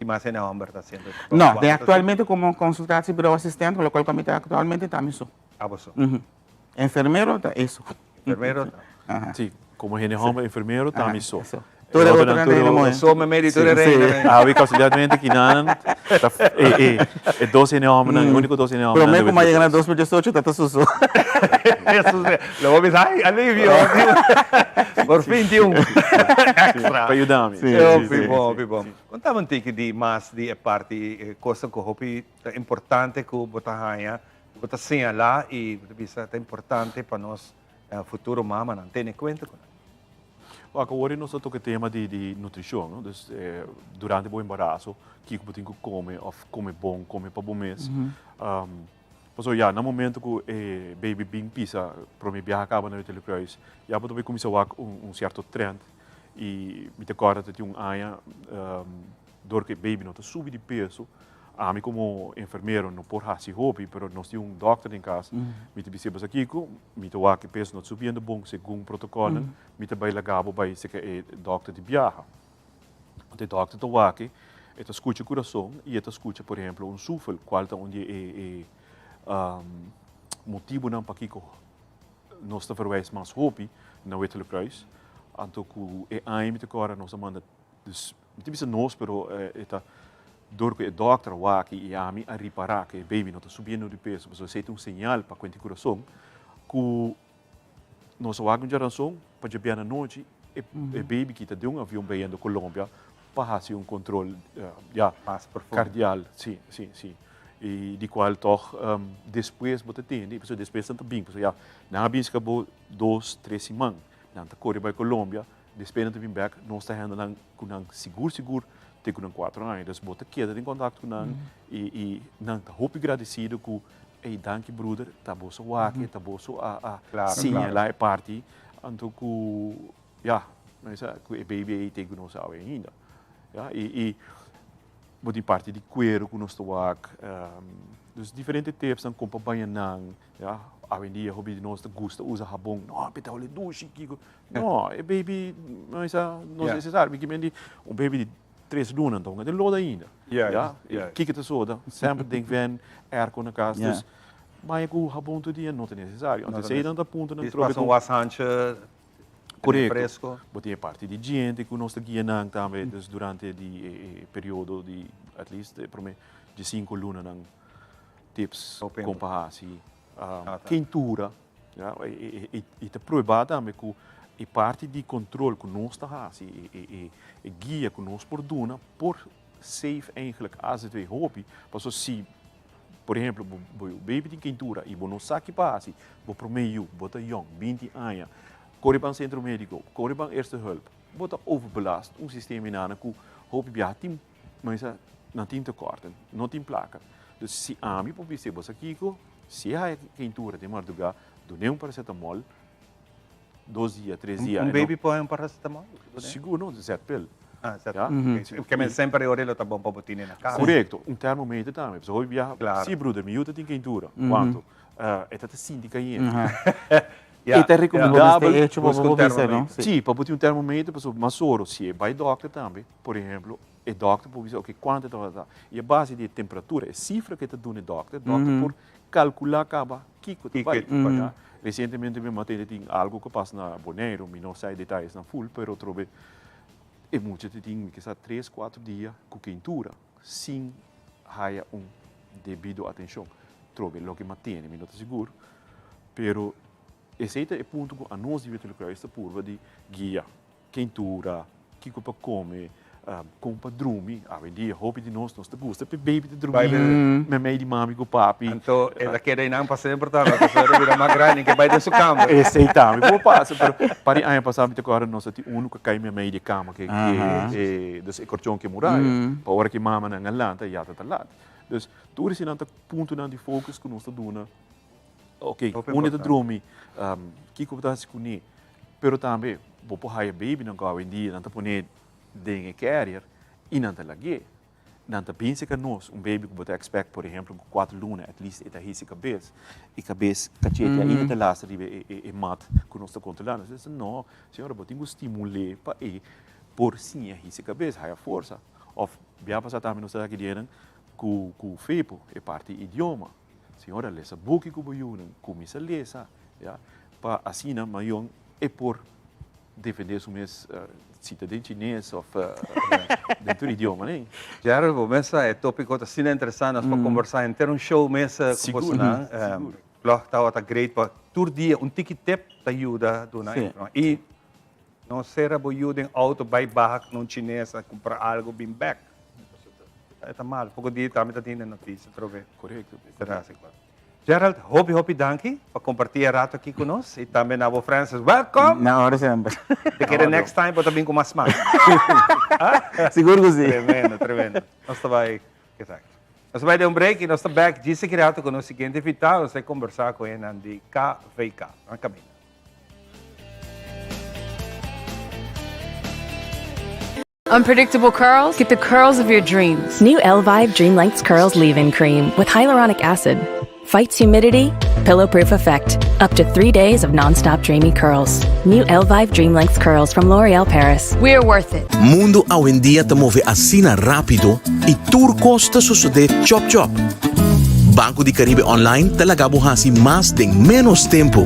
Tin mas hende homber ta haciendo? No, den actualmente como consultatiebureau assistent, locual cu ami ta actualmente ta ami so. Abo so? Enfermero ta e so. Enfermero ta. Si, como hende homber enfermero ta mi so. Tur e otronan ta hende muhe. So me medi tur e reina. Awe casualmente kinan ta e e dos hende hombernan, e unico dos hende hombernan. Prome cu mi a yega na 2018 ta ta susu. Lo bo bisa, ay, alivio. Por fin tin un extra. Pa yuda mi. Hopi bon, hopi bon. Contame un tiki di mas di e parti cosnan cu hopi ta importante cu bo ta haña, cu bo ta señala y bo ta bisa ta importante pa nos futuro mamanan tene cuenta cu nan. Wak, awor nos ta toca e tema di di nutricion, no? Dus durante bo embaraso, kico bo tin cu come of come bon, come pa bo mes. Pasobra ya na momento cu e baby bin pisa prome biaha caba na Uterlijk Kruis, ya bo ta bay cuminsa wak un cierto trend y mi ta corda ta tin un aña dor cu e baby no ta subi di peso, Ami como enfermero no por haci hopi, pero nos tin un dokter den cas. Mi ta bis'é, Basa kico? Mi ta wak e peso no ta subiendo bon segun protocolnan. Mi ta bay laga bo bay cerca e dokter di biaha. Anto e dokter ta wak e, e ta scucha e curason y e ta scucha, por ehemplo, un sufel, cual ta un di e motibonan pakico nos ta verwijs mas hopi na Wittelijk Kruis. Anto cu e aña mi ta cora nos a manda. Dus mi ta bisa nos pero e ta dor ku e dòkter a wak i ami a ripará ku e baby no ta subiendo di peso pasobra esei ta un señal pa kuenta e kurason ku nos a wak un djaranson pa djabièrnè anochi e baby kita den un avion bayendo Colombia pa hasi un kontrol ya kardial si si si i di kual tòg despues bo ta tende pasobra despues nan ta bin pasobra ya nan a bin ska bo dos tres siman nan ta kore bai Colombia. Despues nan ta bin bek, nos ta hende nan ku nan sigur sigur te ku nan kuatro aña. Dus bo ta keda den kontakto ku nan i i nan ta hopi gradesido ku ey danki broeder, ta boso wak, ta boso a a siñala e parti. Anto ku ya, ku e baby ey te ku nos awe ainda. Ya, i i bo tin parti di kuero ku nos ta wak, dus diferente tipsnan kon pa baña nan. Ya, awendia hopi di nos ta gusta usa habon, no, pe ta hole dushi, kiko. No, e baby no esa no es necesario. Mi kimen di un baby di tres luna anto den loda ainda. Ya, kiko ta soda? Semper den ven airco na cas. Dus baña cu habon tur dia no ta necesario. Anto esey nan ta punto nan trobe cu. Un washandje fresco. Bo tin e parti di djente cu nos ta guia nan tambe. Dus durante di e periodo di at least e prome di cinco lunanan tips con pa haci keintura. Ya, i ta prueba tambe ku e parti di kontrol ku nos ta hasi, e guia ku nos por duna, por save eigenlijk azw hopi. Pasobra si, por ehemplo, bo baby tin keintura i bo no sa ki pa hasi, bo promé yu, bo ta yòn, binti aña, kore ban sentro médiko, kore ban eerste hulp, bo ta overbelast un sistema inana ku hopi biaha tin, nan tin tekorten, no tin plaka. Dus si ami por bis'é bo sa kiko? Si e haya keintura den mardugá, dun'é un paracetamol, dos dia, tres dia. Un baby por haya un paracetamol? Sigur no, zetpil. Ah, zetpil. Ke men semper e ora lo ta bon pa bo tine na kas. Korekto, un termometer tambe. Pasobra hopi biaha, si bruder, mi yu ta tin keintura. Kuantu? E ta ta sinti kayente. E ta rekomendabel. Buska un termometer. Si, pa bo tin un termometer, pasobra mas oro, si e bai dòkter tambe, por ehemplo, E dòkter por bisa, oke, kuantu e tabata ta. I a base di e temperatura, e sifra ku e ta duna e dòkter, e dòkter por kalkulá kaba kiko ta bai. Ya. Resientemente mi a tende tin algu ku a pasa na Boneiru, mi no sa e detayesnan ful, pero atrobe e mucha ta tin kisa tres, kuater dia ku keintura sin haya un debido atenshon. Atrobe loke mi a tende, mi no ta sigur, pero esei ta e punto ku anos di Witte Kruis ta purba di guia. Keintura, kiko pa kome, kon pa drumi. Awendia hopi di nos, nos ta gusta pa e baby ta drumi meimei di mami ku papi. Anto e ta keda einan pa semper tambe, pasobra e bira mas grandi ke bai den su kamber. Esei tambe por pasa, pero par di aña pasá mi ta kòrda nos a tin unu ku a kai meimei di e kama ke ke dus e korchon ke muraya. Pa ora ke mamanan a lanta ya ta ta lat. Dus tur eseinan ta puntonan di focus ku nos ta duna. Ok, unda ta drumi, kiko bo ta hasi kuné? Pero tambe bo por haya babynan ku awendia nan ta pone den e carrier i nan ta lag'é. Nan ta bin serka nos, un baby ku bo ta expect por ehemplo ku kuater luna at least e ta hisi kabes, e kabes kachete ainda ta lastra riba e mat ku nos ta kontrolá. Nos ta bisa no, señora bo tin ku stimul'é pa e por siña hisi kabes, haya forsa. Of bia pasa tambe nos ta aki dienen ku ku fepo e parti idioma. Señora lesa buki ku bo yunan, kuminsa lesa, ya, pa asina mayon e por defende su mes si ta den chines of den tur idioma ne. Gerald, bo mes sa e topico ta asina interesante, nos por combersa henter un show mes cu bosonan. Blog tabata great pa tur dia un tiki tip ta yuda duna informacion. Y no sera bo yu den auto bay baha na un chines a cumpra algo bin bek. E ta malo. Poco dia tambe ta tin den noticia atrobe. Correcto. Gerald, hopi hopi danki pa comparti e rato aki cu nos y tambe na bo Francis. Welcome! Na ora semper. Te kere next time bo ta bin cu mas smaak. Sigur cu si. Tremendo, tremendo. Nos ta bay, exacto. Nos ta bay den un break y nos ta back djis aki rato cu nos siguiente invitado. Nos ta conversa cu hennan di KVK. Nan caminda. Unpredictable curls? Get the curls of your dreams. New Elvive Dream Lengths Curls Leave-In Cream with hyaluronic acid. Fights humidity, pillow-proof effect. Up to three days of non-stop dreamy curls. New Elvive Dream Lengths Curls from L'Oreal Paris. We're worth it. Mundu awendia ta move asina rápido i tur kos ta sosodé chòp chòp. Banco di Caribe Online ta laga bo hasi mas den ménos tempu.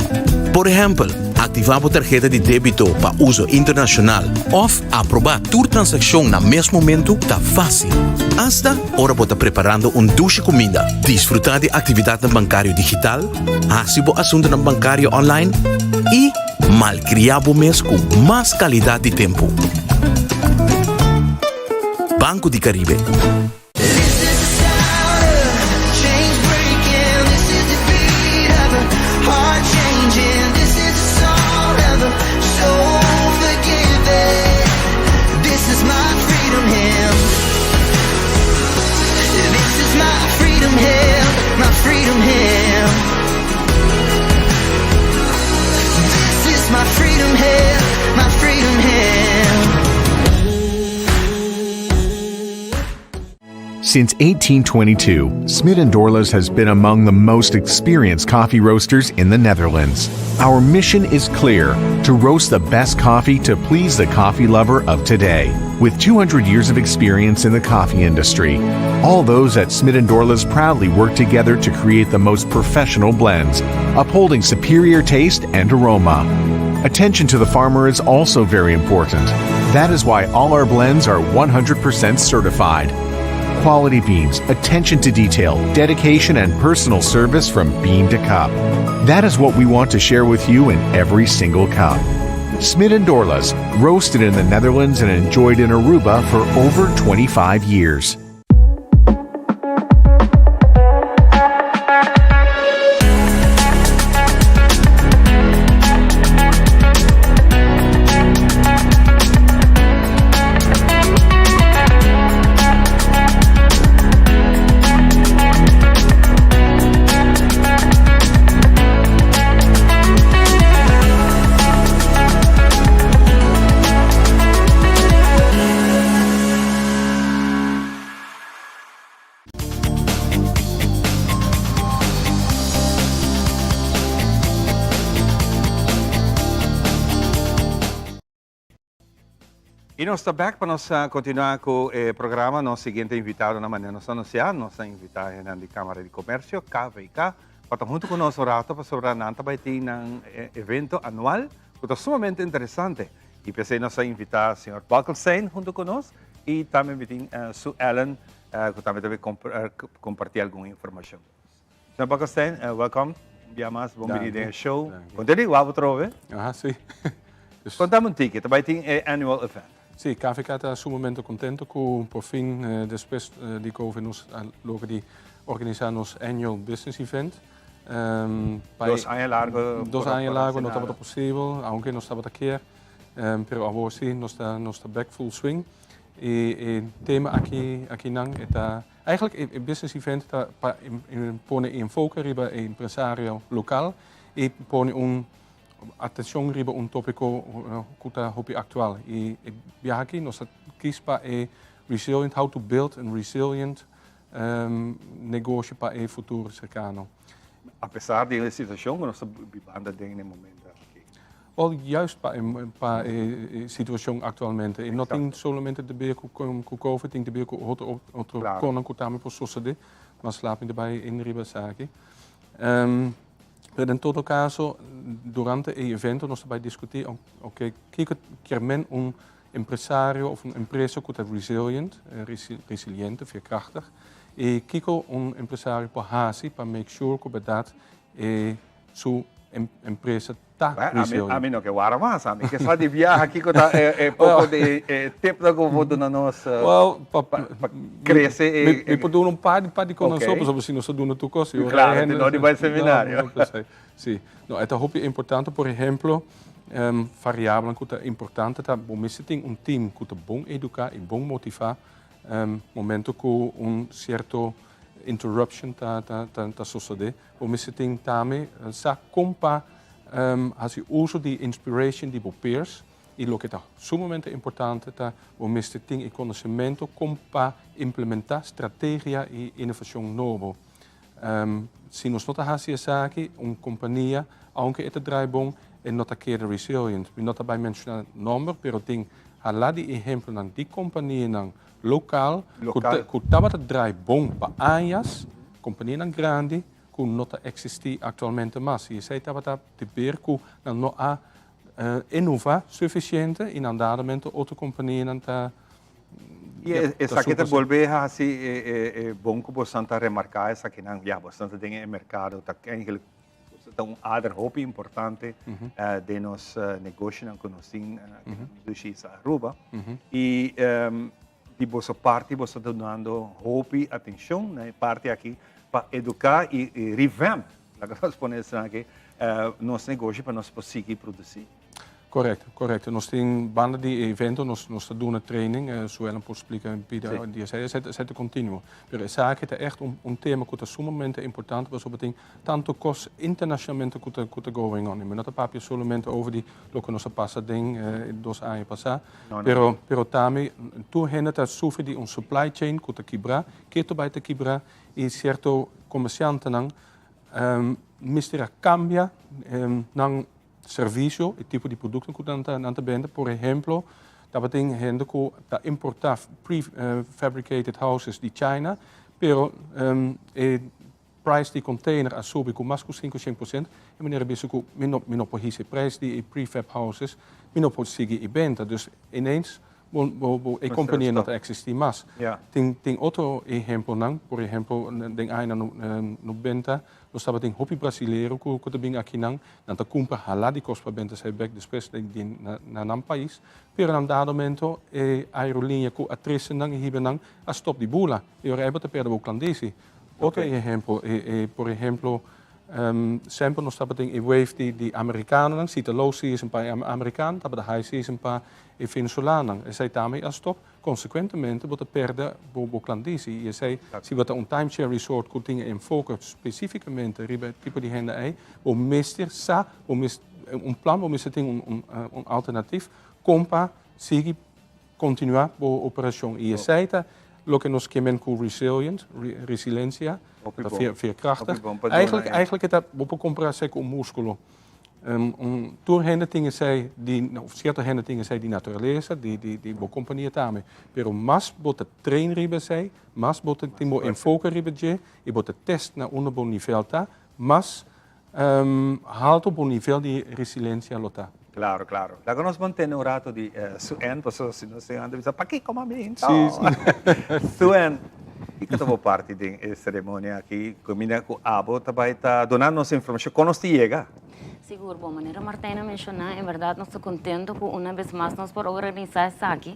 Por ehèmpel, aktivá bo tarheta di débito pa uso internashonal òf aprobá tur transakshon na mes momentu ta fásil. Asta ora bo ta preparando un dushi kuminda, disfrutá di aktividatnan bankario digital, hasi bo asuntunan bankario online i malkriá bo mes ku mas kalidat di tempu. Banco di Caribe. Since 1822, Smit & Dorlas has been among the most experienced coffee roasters in the Netherlands. Our mission is clear to roast the best coffee to please the coffee lover of today. With 200 years of experience in the coffee industry, all those at Smit & Dorlas proudly work together to create the most professional blends, upholding superior taste and aroma. Attention to the farmer is also very important. That is why all our blends are 100% certified. Quality beans, attention to detail, dedication, and personal service from bean to cup. That is what we want to share with you in every single cup. Smit and Dorlas, roasted in the Netherlands and enjoyed in Aruba for over 25 years. Y nos ta back pa nos continua cu e programa. Nos siguiente invitado na manera nos anuncia, nos a invita hendenan di Camara di Comercio, KVK, pa ta hunto cu nos un rato pasobra nan ta bay tin nan evento anual cu ta sumamente interesante. Y p'esey nos a invita señor Buckelstein hunto cu nos y tambe mi tin Sue Ellen cu tambe ta bay comparti algun informacion cu nos. Señor Buckelstein, welcome un bia mas, bon bini den e show. Con te di wou atrobe? Aha, si. Contame un tiki, ta bay tin e annual event. Si, KVK ta sumamente contento cu por fin despues di covid nos a logra di organisa nos annual business event. Dos aña largo. Dos aña largo no tabata posibel, aunke nos tabata kier, pero awor si nos ta nos ta back full swing. Y e tema aki akinan e ta eigenlijk e business event ta pa pone e enfoke riba e empresario local y pone un atencion riba un topico cu ta hopi actual. Y e biaha aki nos ta kies pa e resilient, how to build a resilient negoshi pa e futuro cercano. A pesar di e situacion cu nos ta bibando aden na e momento aki. Wel, juist pa e, pa e situacion actualmente. E no tin solamente te ver cu, cu COVID, tin te ver cu otro, otro claro. Konan cu tambe por sucede, mas laat mi erbij in riba esaki. Pero en todo caso, durante e evento nos ta bay discuti, ok, kiko kier men un empresario of un empresa cu ta resilient, resiliente, veerkrachtig, y kiko un empresario por haci pa make sure cu berdad e su empresa ta resilient. Ami no ke wara mas, ami ke sa di biaha kiko ta e poko di e tipnan ku bo por duna nos pa krese e. Mi por duna un par di par di konan so, pasobra si nos ta duna tur kos, Klaro, si no di bai seminario. Si, no, e ta hopi importante, por ehemplo, variabelnan ku ta importante ta bo mester tin un team ku ta bon eduká i bon motivá momento ku un sierto interruption ta ta sosodé. Bo mester tin tambe sa kon pa hasi uso di inspiration di bo peers i loke ta sumamente importante ta bo mester tin e konosementu kon pa implementá strategia i inovashon nobo. Si nos no ta hasi esaki, un kompania, ounke e ta draai bon, e no ta keda resilient. Mi no ta bai menshoná nòmber, pero tin hala di ehempelnan di kompanianan lokal ku tabata draai bon pa añas, kompanianan grandi ku no ta eksistí aktualmente mas. I esei tabata di ber ku nan no a inová sufisiente i nan dadamente otro kompanianan ta I esaki ta bolbe hasi e bon ku bosan ta remarká esakinan. Ya, bosan ta den e merkado, ta eigenlijk ta un ader hopi importante den nos negoshonan ku nos tin aki na nos dushi isla Aruba. I di boso parti boso ta dunando hopi atenshon na e parti aki pa eduká i revamp, laga nos pone esaki, nos negoshi pa nos por sigui produsí. Correcto, correcto. Nos tin banda di e evento, nos, nos ta duna training, eh, Suellen por splica un pida sí. di esei, esei, esei ta continuo. Pero esaki ta echt un, un tema cu ta sumamente importante pasobra tin tanto cos internacionalmente cu ta, cu ta going on. Y mi no ta papia solamente over di loke nos a pasa den eh, dos aña pasa, no, no. pero, pero tambe tur hende ta sufri di un supply chain cu ta kibra, keto bai ta kibra y cierto comerciantenan um, mester a cambia um, nan servisio, e tipo di produkto ku nan ta nan ta bende. Por ehemplo, tabatin hende ku ta importá prefabricated houses di China, pero e prijs di container a subi ku mas ku 500%. E manera bisa ku mi no mi no por hisa e prijs di e prefab houses, mi no por sigui e benta. Dus ineens Bo, bo, bo, e compania no ta existi mas. Tin, tin otro ehempelnan, por ehempel, den añanan no, 90, nos tabatin hopi brasilero ku, ku ta bin akinan, nan ta kumpra hala di kos pa benta esei bek despues den, den, na, na nan pais, pero na un dado momento e aerolínea ku a trese nan i hiba nan a stop di bula, i ora ei bo ta perde bo klandisi. Otro ehempel, e, e, por ehemplo, Semper nos tabatin e wave di, di amerikanonan, si ta low season pa e amerikano, tabata high season pa e venezolanonan. Esei tambe a stop. Konsekuentemente bo ta perde bo, bo klandisi. I esei, si bo ta un timeshare resort ku tin e enfoke spesífikamente riba e tipo di hende ei, bo mester sa, bo mester, un plan, bo mester tin un, un, un alternatif kon pa sigui Continua bo operacion y esey ta loke nos ke men cu resilient, resiliencia, ta veerkrachtig. Eigenlijk, eigenlijk e ta, bo por compara esey cu un musculo. Un, tur hende tin esey di, of cierto hende tin esey di naturaleza, di, di, di bo compania tambe. Pero mas bo ta train riba esey, mas bo ta tin bo enfoke riba dje y bo ta test na unda bo nivel ta, mas Halto bo nivel di resiliencia lo ta. Claro, claro. Laga nos mantene un rato di Suen, pasobra si nos tin bisa, Pakiko mami? Sí, sí. Suen, kiko ta bo parti den e ceremonia aki? Caminda cu abo ta bay ta duna nos informacion con nos ta yega? Sigur, bon, manera Martijn a menciona, en berdad nos ta contento cu una bes mas nos por organisa esaki.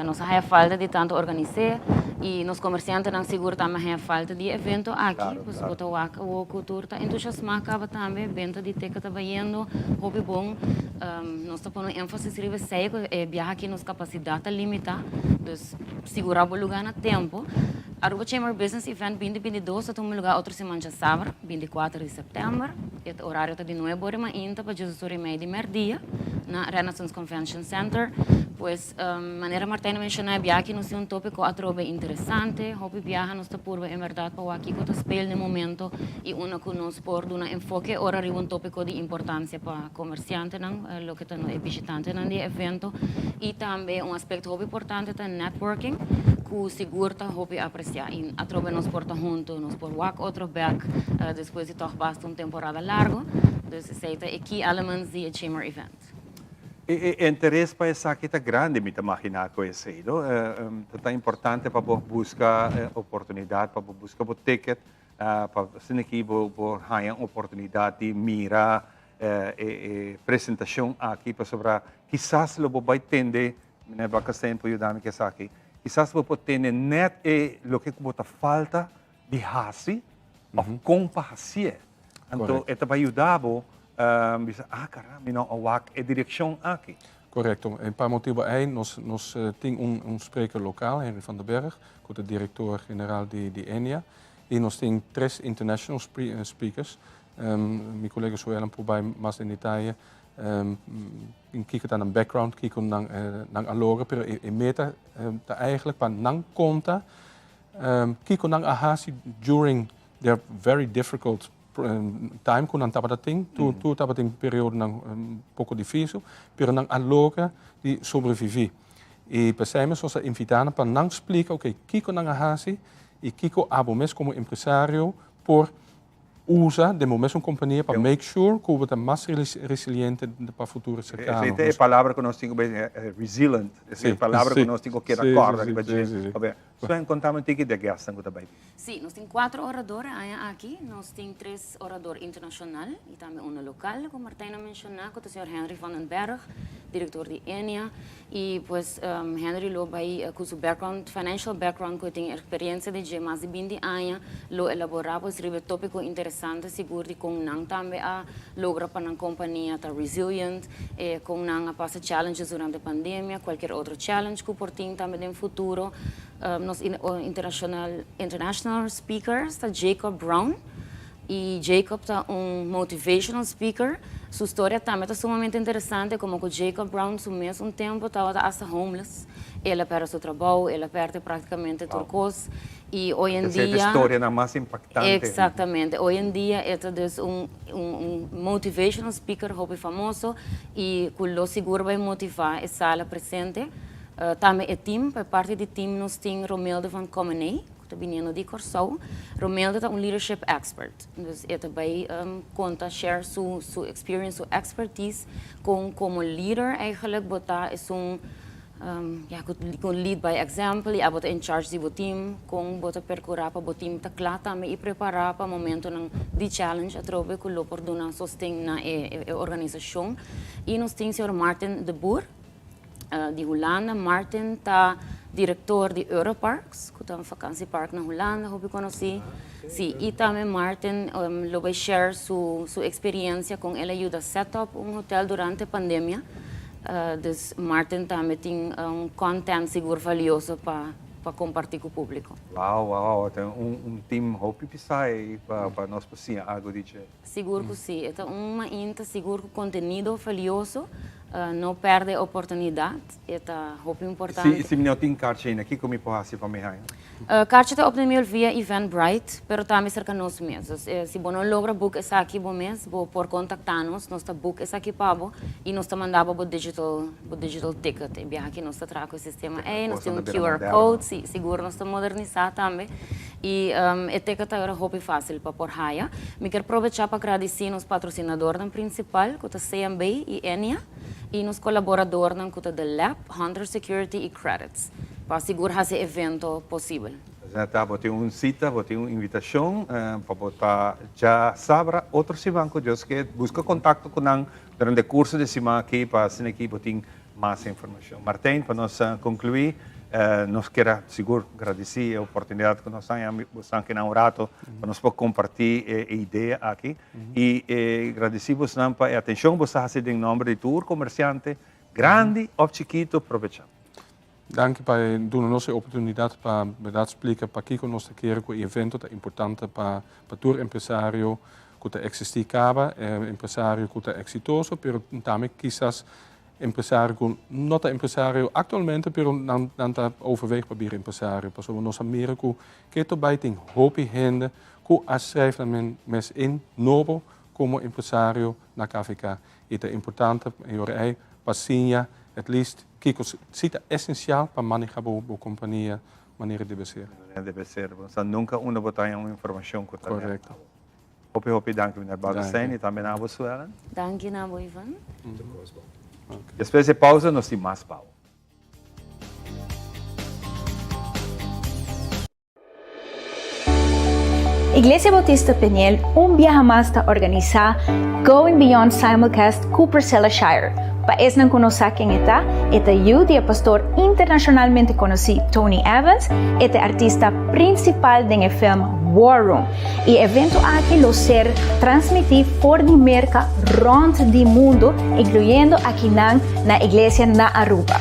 Nos a haya falta di tanto organis'é y nos comerciantenan sigur tambe a haya falta di e evento aki. Pues bo ta wak awor cu tur ta entusiasma caba tambe, benta di teka ta bayendo hopi bon. Nos ta pone enfasis riba esey cu e biaha aki nos capacidad ta limita, dus sigura bo lugar na tempo. Aruba Chamber Business Event 2022 ta tuma lugar otro siman djasabra, 24 di september. E orario ta di nuebe ora mainta pa djesos ora y mei di merdia na Renaissance Convention Center. Pues, manera Martijn a menciona e biaha aki nos tin un topico atrobe interesante. Hopi biaha nos ta purba en berdad pa wak kico ta speel n'e momento y unda cu nos por duna enfoke ora riba un topico di importancia pa comerciantenan, loke ta e bishitantenan di e evento. Y tambe un aspecto hopi importante ta networking cu sigur ta hopi aprecia y atrobe nos por ta hunto, nos por wak otro bek despues di tog basta un temporada largo. Dus esey ta e key elements di e Chamber event. E interes pa esaki ta grandi, mi ta magina cu esey, no? Ta importante pa bo busca oportunidad, pa bo busca bo ticket, pa asina aki bo por haya un oportunidad di mira e presentacion aki, pasobra kisas lo bo bay tende, Meneer Bakkestein por yuda mi cu esaki, kisas bo por tende net e loke cu bo ta falta di haci of con pa hacié. Anto e ta bay yuda bo bisa, ah caramba, mi no a wak e direccion aki. Correcto. En pa motibo ey nos nos tin un un spreker local, Henry van der Berg, cu ta director general di di Ennia. Y nos tin tres international speakers. Mi colega Suellen por bay mas den detaye kico ta nan background, kico nan nan a logra, pero e e meta ta eigenlijk pa nan conta Kiko nan a hasi during their very difficult time ku nan tabata tin? Tur tur tabatin periodonan poko difísil, pero nan a logra di sobreviví. I p'esei mes nos a invitá nan pa nan splika, oke, kiko nan a hasi i kiko abo mes komo empresario por Usa den bo mesun kompania pa make sure ku bo ta mas resiliente pa futuro serkano. Esei ta e palabra ku nos tin ku bay resilient. Esei e palabra ku nos tin ku keda kòrda riba dje. Sven, konta mi un tiki di e guestnan ku ta bay bin. Sí, nos tin kuater orador e aña aki. Nos tin tres orador internashonal i tambe uno lokal, ku Martijn a menshoná, ku ta señor Henry van den Berg, direktor di Ennia. I pues Henry lo bai ku su background, financial background ku e tin experiencia di dje mas di binti aña, lo elabora pues riba e topico interesante sigur di kon nan tambe a logra pa nan compania ta resilient, e kon nan a pasa challenges durante pandemia, cualkier otro challenge ku por tin tambe den futuro. Nos internacional international speakers ta Jacob Brown. Y Jacob ta un motivational speaker. Su storia tambe ta sumamente interesante, como cu Jacob Brown su mes un tempo tabata hasta homeless. El a perde su trabou, el a perde practicamente tur cos. Y hoy en Esey ta dia. storianan mas impactante. Exactamente. Hoy en dia e ta dus un un motivational speaker hopi famoso y cu lo sigur bay motiva e sala presente. Tambe e team, pa e parti di team nos tin Romilde van Commenee. Ku ta biniendo di Kòrsou. Romelda ta un leadership expert. Dus e ta bai konta, share su su experience, su expertise kon komo leader eigenlijk bo ta esun ya ku ku lead by example i abo ta in charge di bo team, kon bo ta perkurá pa bo team ta kla tambe i prepará pa momentonan di challenge atrobe ku lo por duna sosten na e e organisashon. I nos tin señor Martin de Boer. Di Hulanda. Martin ta director di Europarks, cu ta un vakantiepark na Hulanda, hopi conoci. Si, y tambe Martin lo bay share su su experiencia con el a yuda set up un hotel durante pandemia. Dus Martin tambe tin un content sigur valioso pa pa comparti cu publico. Wow, wow, ta un un team hopi pisa ey pa pa nos por siña algo di dje. Sigur cu si. E ta un mainta sigur cu contenido valioso. No perde oportunidad. E ta hopi importante. Si, si mi no tin karchi ainda, kiko mi por hasi pa mi haña? Karchi ta obtenible via Eventbrite, pero tambe serka nos mes. Dus si bo no logra book esaki bo mes, bo por contacta nos, nos ta book esaki pa bo y nos ta manda bo bo digital, bo digital ticket. E biaha aki nos ta traha cu e sistema ey, nos tin un QR code, si, sigur nos ta modernisa tambe. Y e ticket ta ora hopi facil pa por haya. Mi kier probecha pa gradici nos patrocinadornan principal cu ta CMB y Ennia y nos colaboradornan cu ta The Lab, Hunter Security y Credits pa sigur haci e evento posibel. Asina ta, bo tin un cita, bo tin un invitacion pa bo ta djasabra otro siman cu Dios ke. Busca contacto cu nan durante e curso di siman aki pa asina aki bo tin Mas informacion. Martijn, pa nos conclui, nos kier a sigur gradici e oportunidad cu nos haña bosnan kinan un rato pa nos por comparti e idea aki y gradici bosnan pa e atencion cu bos ta haci den nomber di tur comerciante, grandi of chikito, probecha. Danki pa e duna nos e oportunidad pa berdad splica pakico nos ta kere cu e evento ta importante pa tur empresario. ku ta eksistí kaba, empresario ku ta eksitoso, pero tambe kisas empresario ku no ta empresario aktualmente, pero nan nan ta overweeg pa bira empresario. Pasobra nos a mira ku keto bai tin hopi hende ku a schrijf nan men mes in nobo komo empresario na KVK. I ta importante e ora ei pa siña at least kiko si ta esensial pa maneha bo bo kompania manera debe ser. Manera debe ser. Bo sa nunka unda bo ta haña un informashon ku ta nèt. Korekto. Hopi hopi danki meneer Baldenstein i tambe na abo Suellen. Danki na abo Ivan. Despues di e pausa nos tin mas pau. Iglesia Bautista Peniel un biaha mas ta organisá Going Beyond Simulcast ku Priscilla Shirer. Pa esnan ku no sa ken e ta, e ta yu di e pastor internashonalmente konosí Tony Evans, e ta e artista prinsipal den e film War Room. E evento aki lo ser transmití for di Merka rònt di mundu, inkluyendo akinan na Iglesia na Aruba.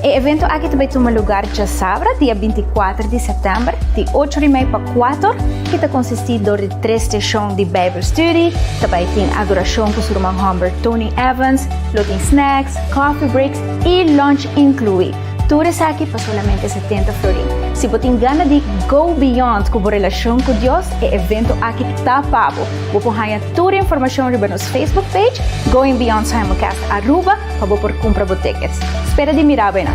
E evento aki ta bai tuma lugar djasabra, dia 24 di sèptèmber, di ocho di mei pa kuater, i ta konsistí dor di tres seshon di Bijbelstudie, ta bai tin adorashon ku su ruman hòmber Tony Evans, lo tin snacks, coffee breaks i lunch inkluí. Tur esaki pa solamente 70 florin. Si bo tin gana di go beyond ku bo relashon ku Dios, e evento aki ta pa bo. Bo por haña tur informashon riba nos Facebook page, Going Beyond Simulcast Aruba, pa bo por kumpra bo tickets. Spera di mira bo einan.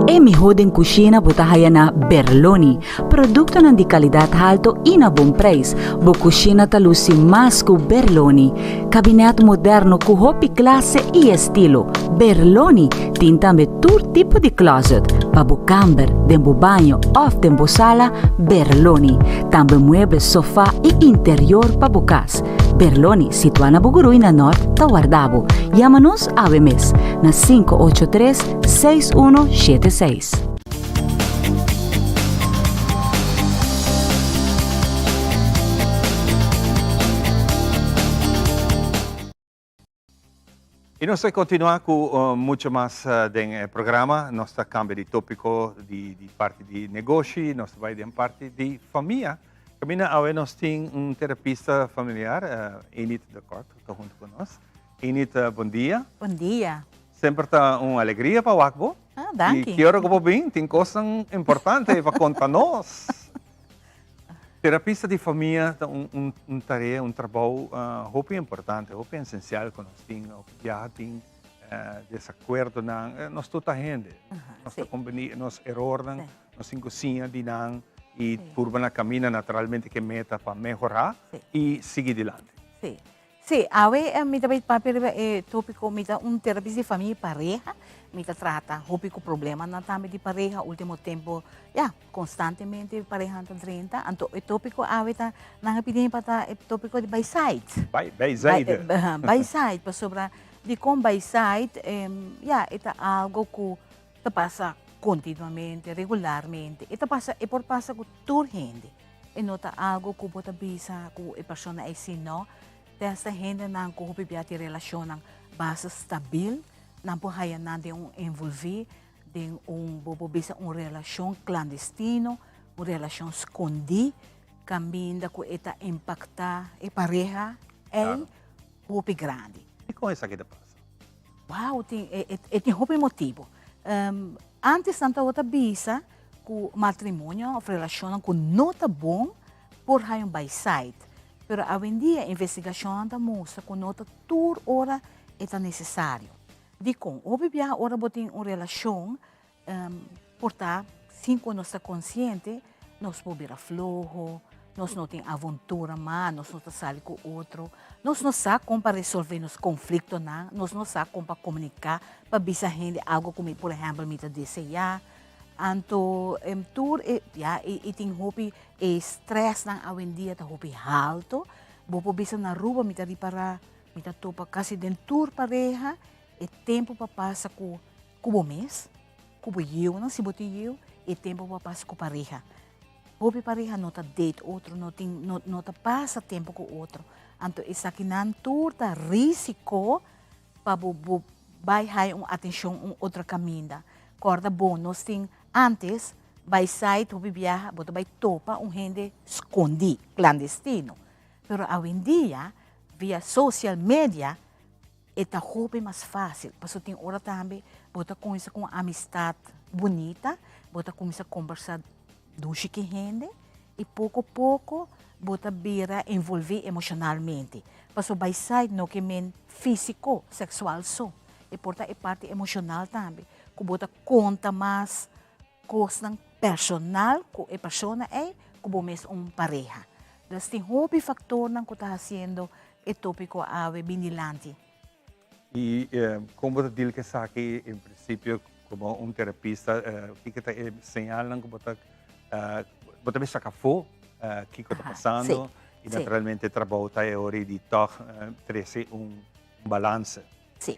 E miho den cushina bo ta haya na Berloni. Productonan di calidad halto y na bon prijs. Bo cushina ta luci mas cu Berloni. Kabinet moderno cu hopi clase y estilo. Berloni tin tambe tur tipo di closet. Pa bo kamber, den bo baño of den bo sala, Berloni. Tambe mueble, sofa y interior pa bo cas. Berloni, situá na Bugurui na Nort, ta warda bo. Yama nos awe mes na 583 6176. Y nos ta continua cu mucho mas den e programa. Nos ta cambia di topico di di parti di negoshi, nos ta bay den parti di famia. Caminda awe nos tin un terapista familiar, Enid de Kort, ta hunto cu nos. Enid, bon dia. Bon dia. Semper ta un alegria pa wak bo. Ah, danki. Y ki ora cu bo bin, tin cosnan importante pa conta nos. Terapista di famia ta un un tarea, un trabou hopi importante, hopi esencial cu nos tin. Hopi biaha tin desacuerdonan, nos tur ta hende, nos ta combini nos erornan, nos tin cu siña di nan y purba na camina naturalmente cu e meta pa mehora y sigui dilanti. Sí. Sí, awe mi ta bai papia riba e tópiko, mi ta un terapista di famia i pareha, mi ta trata hopi ku problemanan tambe di pareha, último tempu ya konstantemente parehanan ta drenta, anto e tópiko awe ta nan a pidi mi pa ta e tópiko di bai sait. Bai bai zaide. Bai sait, pasobra dikon bai sait ya e ta algo ku ta pasa kontinuamente, regularmente, e ta pasa e por pasa ku tur hende. E no ta algo ku bo ta bisa ku e persona ei si no. Te hasta hendenan ku hopi bia tin relashonnan basta stabil, nan por haya nan den un envolví den un, bo por bisa un relashon klandestino, un relashon skondí, kaminda ku e ta impaktá e pareha ei hopi grandi. Dikon esaki ta pasa? Wow, tin, e tin hopi motibu. Antes nan tabata bisa ku matrimonio òf relashonnan ku no ta bon por haña un baisait. Pero awendia investigashonnan ta mustra ku no ta tur ora e ta nesesario. Dikon? Hopi biaha ora bo tin un relashon Por ta sin ku nos ta konsiente, nos por bira floho, nos no tin avontura mas, nos no ta sali ku otro, nos no sa kon pa resolvé nos konfliktonan, nos no sa kon pa komuniká, pa bisa hende algu ku mi, por ehèmpel, mi ta deseá. Anto tur e, ya, i tin hopi, e strèsnan awendia ta hopi haltu. Bo por bisa na Aruba mi ta ripará, mi ta topa kasi den tur pareha e tempu pa pasa ku ku bo mes, ku bo yiunan si bo tin yiu, e tempu pa pasa ku pareha. Hopi pareha no ta date otro, no tin no no ta pasa tempu ku otro. Anto esakinan tur ta risiko pa bo bo bai haya un atenshon un otro kaminda. Kòrda bon nos tin antes bai site hopi biaha bo ta bai topa un hende skondí, klandestino. Pero awendia via social media e ta hopi mas fásil pasobra tin ora tambe bo ta kuminsá ku un amistat bunita, bo ta kuminsá kombersá dushi ku e hende i poko poko bo ta bira envolví emoshonalmente. Pasobra bai site no ke men físiko, seksual so, e por ta e parti emoshonal tambe ku bo ta konta mas kosnan personal ku e persona ei ku bo mes un pareha. Dus tin hopi faktornan ku ta hasiendo e tópiko awe bin dilanti. I kon bo ta deal ku esaki en prinsipio komo un terapista? Kiko ta e señalnan ku bo ta bo ta bisa saka afó kiko ta pasando? I naturalmente trabou ta e ora di tòg trese un balanse. Sí.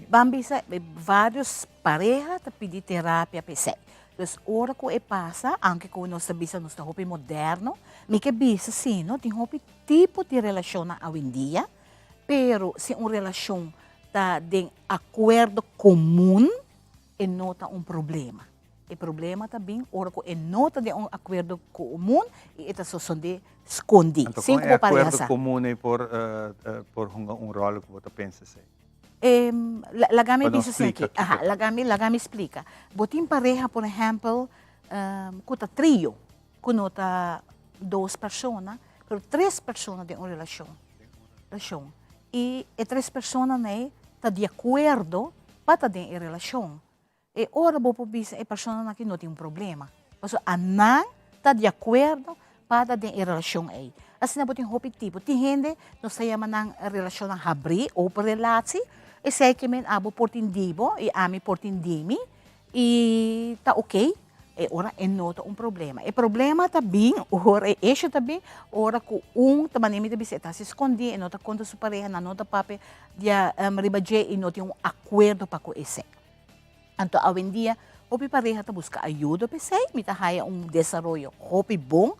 Ban bisa varios pareha ta pidi terapia pa esei. Dus ora ku e pasa, aunke ku nos ta bisa nos ta hopi moderno, mi ke bisa si no tin hopi tipo di relashonnan awendia, pero si un relashon ta den akuerdo komun, e no ta un problema. E problema ta bin ora ku e no ta den un akuerdo komun i e ta sosodé skondí, Anto sin kon ku e bo pareha akuerdo sa. komun ei por por hunga un ròl ku bo ta pensa esei? Laga mi Pa nos bisa esei aki. splika kiko Aha, ta. laga mi laga mi splika. Bo tin pareha por ehèmpel ku ta trio, ku no ta dos persona, pero tres persona den un relashon, relashon. I e tres personanan ei ta di akuerdo pa ta den e relashon. E ora bo por bisa e personanan aki no tin un problema, pasobra anan ta di akuerdo pa ta den e relashon ei. Asina bo tin hopi tipo. Tin hende nos ta yama nan relashonnan habrí, open relatie, esei ke men abo por tin di bo i ami por tin di mi i ta oke. E ora e no ta un problema. E problema ta bin ora, e issue ta bin ora ku un ta manera mi ta bisa e ta hasi skondí, e no ta konta su pareha, nan no ta papia dia riba dje i no tin un akuerdo pa ku esei. Anto awendia hopi pareha ta buska ayudo p'esei, mi ta haya un desaroyo hopi bon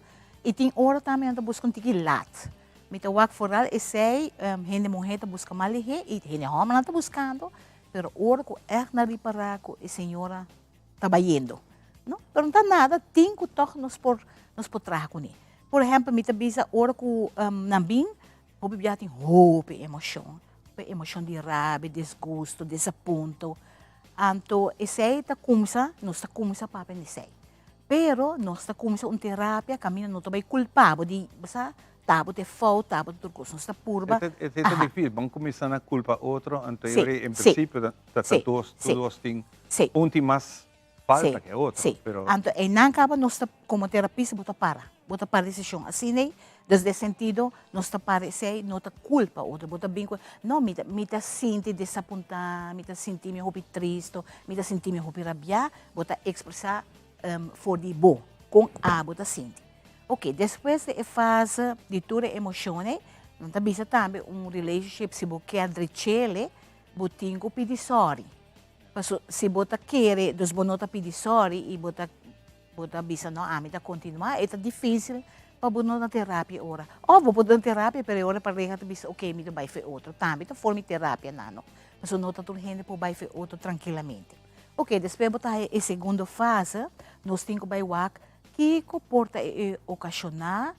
i tin ora tambe nan ta buska un tiki lat. Mi ta wak foral esei hende muhé ta buska mas lihé i hende hòmbernan ta buskando, pero ora ku ègt nan ripará ku e señora ta bayendo, no? Pero no ta nada, tin ku tòg nos por nos por traha kuné. Por ehèmpel mi ta bisa ora ku nan bin Hopi bia tin hopi emoshon, hopi emoshon di rabia, disgusto, desapunto. Anto esei ta kumsa, nos ta kumsa papia di esei. Pero nos ta kumsa un terapia kaminda no ta bai kulpa bo di, bo sa, ta bo ta e fout, ta bo ta tur kos. Nos ta purba. Esei ta difícil, ban kuminsá na kulpa otro, anto e ora en prinsipio ta dos, tur dos tin, un tin mas falta ke otro. Sí, anto einan kaba nos ta, komo terapista bo ta para, bo ta para e seshon asina ei, dus den sentido nos ta para esei, no ta kulpa otro, bo ta bin ku, no mi ta mi ta sinti desapuntá, mi ta sinti mi hopi tristo, mi ta sinti mi hopi rabiá, bo ta ekspresá for di bo, kon abo ta sinti. Oke, despues di e fase di tur e emoshon ei, nan ta bisa tambe un relationship si bo kier drech'el, bo tin ku pidi sòri. Paso si bo ta kere, dus bo no ta pidi sorry y bo ta bo ta bisa no ami ta continua, e ta dificil pa bo no na terapia e ora. Of bo por na terapia pero e ora pareha ta bisa ok mi ta bay fe otro, tambe ta forma di terapia nan no, paso no ta tur hende por bay fe otro trankilamente. Ok despues bo ta haya e segundo fase, nos tin ku bay wak kiko por ta e ocasiona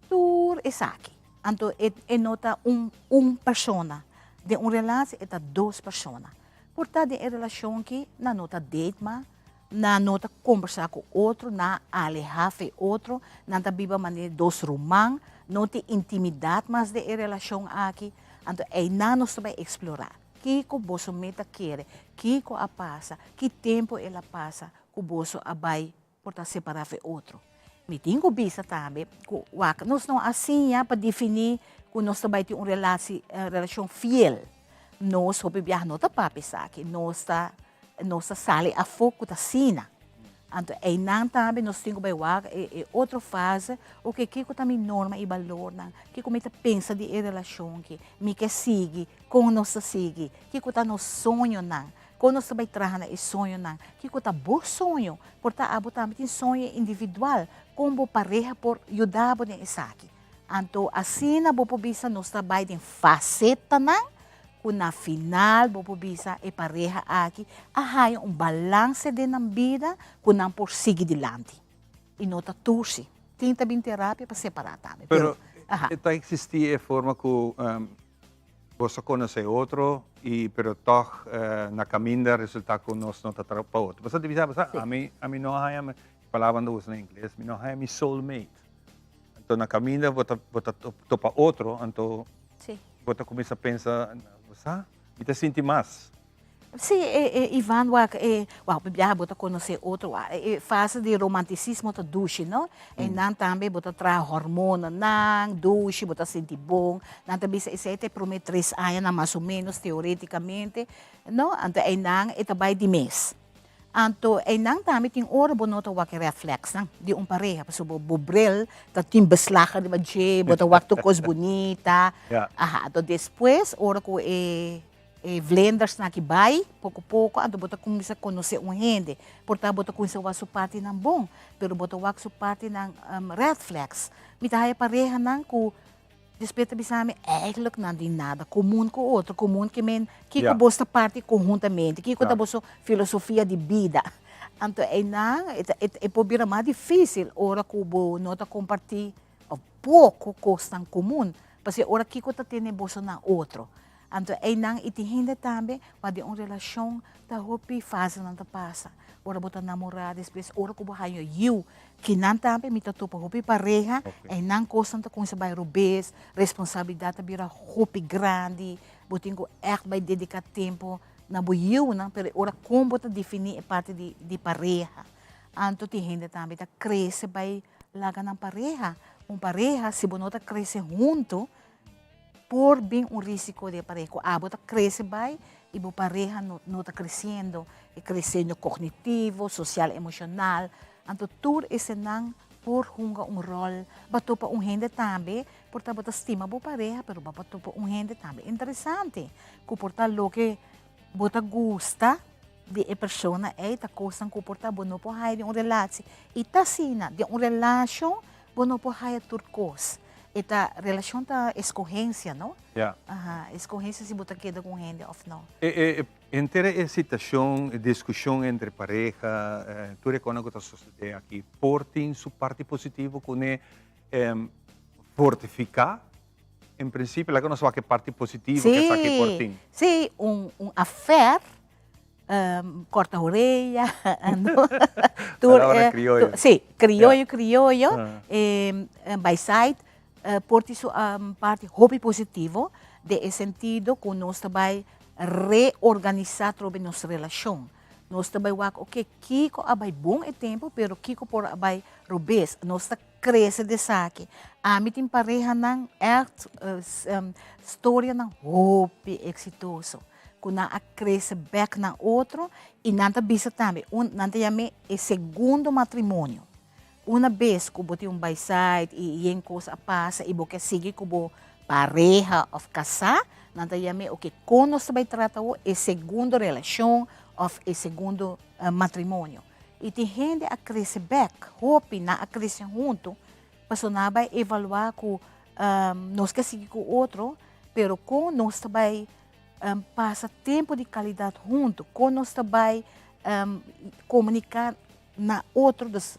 tur esaki. Anto e e no ta un un persona, den un relatie e ta dos persona. Por ta den e relashon ki nan no ta date mas, nan no ta kombersá ku otro, nan a alehá fe otro, nan ta biba manera dos ruman, no tin intimidat mas den e relashon aki. Anto einan nos ta bai eksplorá kiko boso meta kere, kiko a pasa, ki tempu el a pasa ku boso a bai por ta separá fe otro. Mi tin ku bisa tambe ku wak nos no a siña pa definí ku nos ta bai tin un relasi relashon fiel. Nos hopi biaha no ta papia esaki, nos ta nos ta sali afó ku ta asina. Anto einan tambe nos tin ku bai wak e e otro fase, oke kiko ta mi norma i balornan, kiko mi ta pensa di e relashon aki, mi ke sigui, kon nos ta sigui, kiko ta nos soñonan, kon nos ta bai traha na e soñonan, kiko ta bo soño, por ta abo tambe tin soño individual, kon bo pareha por yuda bo den esaki. Anto asina bo por bisa nos ta bai den fasetanan ku na final bo por bisa e pareha aki a haña un balanse den nan bida ku nan por sigui dilanti i no ta tursi. Tin ta bin terapia pa separá tambe. Pero e ta eksistí e forma ku boso konosé otro i pero tòg na kaminda resultá ku nos no ta pa otro. Bo sa ta bisa, bo sa ami ami no a haña, palabra nan ta usa na ingles, mi no a haña mi soulmate. Anto na kaminda bo ta bo ta topa otro, anto bo ta kuminsá pensa, bo sa, mi ta sinti mas. Sí, e e Ivan wak e wak bo biaha bo ta konosé otro wak e fase di romantisismo ta dushi no, e nan tambe bo ta traha hormonanan dushi bo ta sinti bon, nan ta bisa esei ta e promé tres añanan mas o ménos teoretikamente no, anto einan e ta bai di mes. Anto einan tambe tin ora bo no ta wak e red flagsnan di un pareha pasobra bo bo bril ta tin beslag riba dje, bo ta wak tur kos bunita, aha, anto despues ora ku e e vlindersnan aki bai poko poko anto bo ta kuminsá konosé un hende, por ta bo ta kuminsá wak su partinan bon, pero bo ta wak su partinan red flags. Mi ta haya parehanan ku Despues ta bisa mi, eigenlijk nan tin nada komun ku otro. Komun ke men, kiko bos ta parti konhuntamente, kiko ta boso filosofia di bida. Anto einan e por bira mas difísil ora ku bo no ta kompartí òf poko kosnan komun, pasobra ora kiko ta tene boso na otro. Anto einan i tin hende tambe ku den un relashon ta hopi fasenan ta pasa. Ora bo ta namorá, despues ora ku bo haña yiu, kinan tambe mi ta topa hopi pareha, einan kosnan ta kuminsá bai robes, responsabilidat ta bira hopi grandi, bo tin ku ègt bai dediká tempu na bo yiunan, pero e ora kon bo ta definí e parti di pareha. Anto tin hende tambe ta krese bai laga nan pareha. Un pareha si bo no ta krese huntu, Por bin un risico di e pareha cu abo ta crece bay y bo pareha no no ta creciendo, e creciendo cognitivo, social, emocional, anto tur esenan por hunga un rol, ba topa un hende tambe, por ta bo ta stima bo pareha pero bo a topa un hende tambe interesante cu por ta loke bo ta gusta di e persona ey ta cosnan cu por ta bo no por haya den un relatie y ta asina den un relacion bo no por haya tur cos. E ta relacion ta escogencia no? Ja. Aha, escogencia si bo ta keda cu un hende of no. E e henter e situacion, e discusion entre pareha, tur e cosnan cu ta sucede aki por tin su parti positivo cu ne fortifica? En principio laga nos wak e parti positivo cu esaki por tin. Si, si, un un affair Corta oreya, tur Palabra crioyo. Sí, crioyo, crioyo, by side por tin su parti hopi positivo den e sentido cu nos ta bay reorganisa atrobe nos relacion. Nos ta bay wak oke kico a bay bon e tempo pero kico por a bay robes. Nos ta crece di esaki. Ami tin parehanan echt storianan hopi exitoso. Ku nan a krese bèk na otro i nan ta bisa tambe, un, nan ta yam'é e segundo matrimonio. Una bes ku bo tin un baisait i yen kos a pasa i bo ke sigui ku bo pareha òf kasá, nan ta yam'é, oke, kon nos ta bai trata awor e segundo relashon òf e segundo matrimonio. I tin hende a krese bèk, hopi nan a krese huntu, pasobra nan a bai evaluá ku nos ke sigui ku otro, pero kon nos ta bai pasa tempu di kalidat huntu, kon nos ta bai komuniká na otro, dus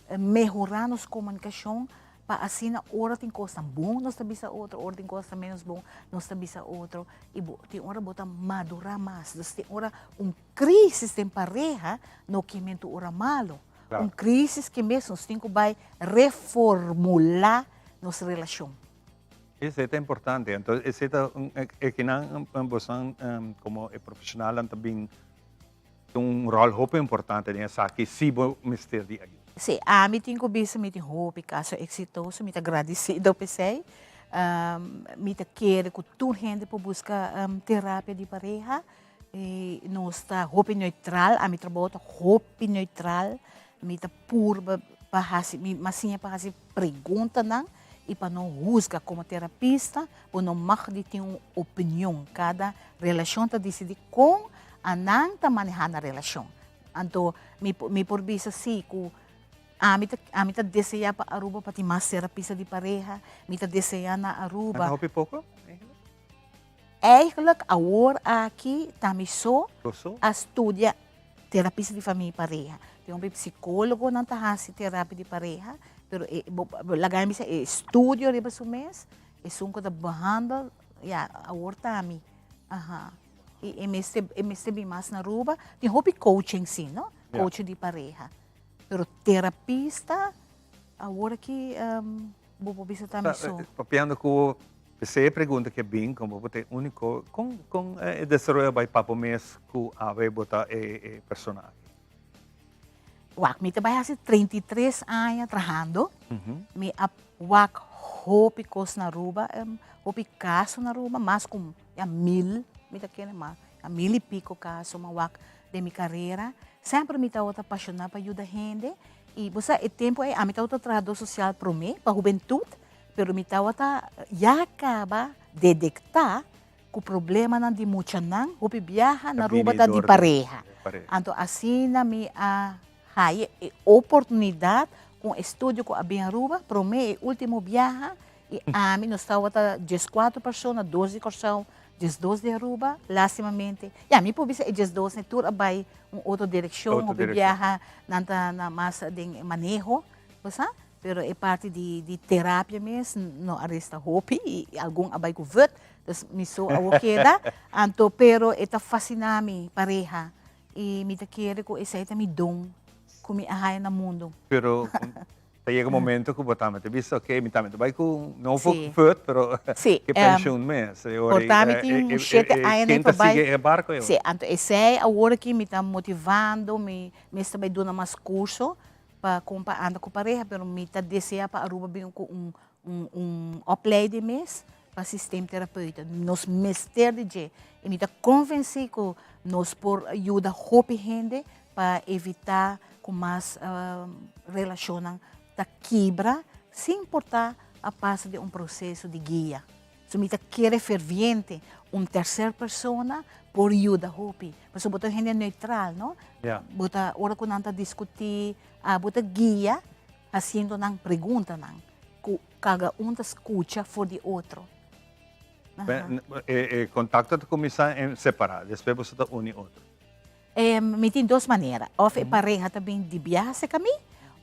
mehorá nos komunikashon pa asina ora tin kosnan bon nos ta bisa otro, ora tin kosnan ménos bon nos ta bisa otro i bo tin ora bo ta madurá mas, dus tin ora un krísis den pareha no ke men tur ora malu, un krísis ke mes nos tin ku bai reformulá nos relashon. Esei ta importante. Anto esei ta un e kinan bosan komo e profeshonalnan ta bin tin un ròl hopi importante den esaki si bo mester di ayuda. Sí, ami tin ku bisa mi tin hopi kaso eksitoso, mi ta gradisido p'esei. Mi ta kere ku tur hende por buska terapia di pareha. I nos ta hopi neutral, ami trabou ta hopi neutral, mi ta purba pa hasi, mi a siña pa hasi preguntanan i pa no husga. Komo terapista bo no mag di tin un opinion, kada relashon ta disidí kon anan ta manehá nan relashon. Anto mi mi por bisa si ku ami ta ami ta deseá pa Aruba pa tin mas terapista di pareha, mi ta deseá na Aruba. Nan ta hopi poko? Eigenlijk awor aki ta mi so a studia terapista di famia i pareha. Tin hopi psicologonan ta hasi terapia di pareha, pero e bo laga mi bisa e estudio riba su mes, esun ku ta behandel, ya, awor ta mi. Aha. I e mester e mester bin mas na Aruba. Tin hopi coaching si, no? Coaching di pareha. Pero terapista awor aki Bo por bisa ta mi so. Papiando ku p'esei e pregunta ke bin, komo bo ta e úniko, kon kon e desaroyo a bai pa bo mes ku awe bo ta e persona aki? Wak, mi ta bai hasi 33 aña trahando. Mi a wak hopi kos na Aruba, hopi kaso na Aruba, mas ku ya mil, mi ta kere mas, ya mil i piko kaso mi a wak den mi karera. Semper mi tabata apashoná pa yuda hende. I bo sa e tempu ei ami tabata trahadó sosial promé pa hubentut, pero mi tabata ya kaba dedektá ku problemanan di muchanan hopi biaha na Aruba ta di pareha. Anto asina mi a haya e oportunidat ku un estudio ku a bin Aruba promé e último biaha i ami nos tabata dieskuater persona, dos di Kòrsou, 12 di Aruba, lastimamente. Ya, mi por bisa e 12 ne tur a bai un otro direccion, hopi biaha nan ta na mas den e maneho, bo sa? Pero e parti di di terapia mes no a resta hopi y algun a bai cu vut, dus mi so awor keda. Anto pero e ta fascina mi pareha y mi ta kere cu esey ta mi don cu mi a haya na mundo. Pero Ta yega un momento ku bo tambe ta bisa, ok, mi tambe ta bai ku no voor vut, pero ke pensioen mes. E ora Por ta mi tin un shete aña ken ta sigui e barko e ora? Si, anto esei awor aki mi ta motivando, mi mester bai duna mas kurso pa kon pa anda ku pareha, pero mi ta desea pa Aruba bin ku un un opleiding mes pa systeemtherapeuten. Nos mester di dje i mi ta konvensí ku nos por yuda hopi hende pa evitá ku mas relashonnan ta kibra sin por ta a pasa den un proseso di guia. So mi ta kere ferviente un terser persona por yuda hopi. Pasobra bo ta un hende neutral, no? Bo ta ora ku nan ta diskutí, abo ta guia hasiendo nan preguntanan ku kada un ta skucha for di otro. E kontakto ta kuminsá separá, despues boso ta uni otro. Mi tin dos manera, of e pareha ta bin di biaha serka mi,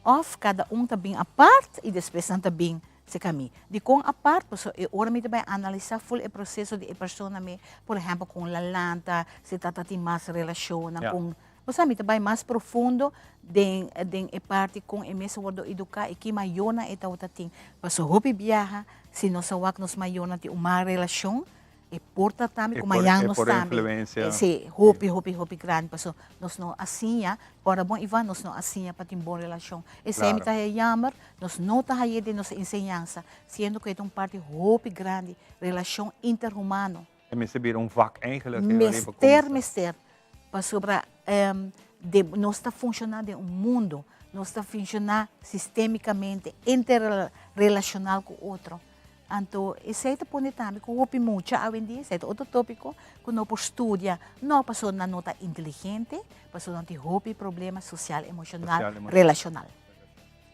of kada un ta bin apart i despues nan ta bin serka mi. Dikon apart? Pasobra e ora mi ta bai analisá ful e proseso di e persona mi, por ehèmpel kon la lanta, si ta ta tin mas relashonnan, kon, bo sa mi ta bai mas profundo den den e parti kon e mes a wòrdu eduká i ki mayornan e tabata tin. Pasobra hopi biaha si nos a wak nos mayornan tin un mal relashon, E por ta tambe ku mañan nos tambe. Sí, hopi, hopi, hopi grandi. Paso nos no a siña, ora bon Ivan, nos no a siña pa tin bon relashon. Esei mi ta haya jammer, nos no ta haye den nos enseñansa, siendo ku e ta un parti hopi grandi, relashon interhumano. E mester bira un vak eigenlijk. Mester, mester. Pasobra nos ta funshoná den un mundu, nos ta funshoná sistémikamente, interrelashonal ku otro. Anto esei ta pone tambe ku hopi mucha awendia, esei ta otro tópiko, ku no por studia, no pasobra nan no ta inteligente, pasobra nan tin hopi problema sosial, emoshonal, relashonal.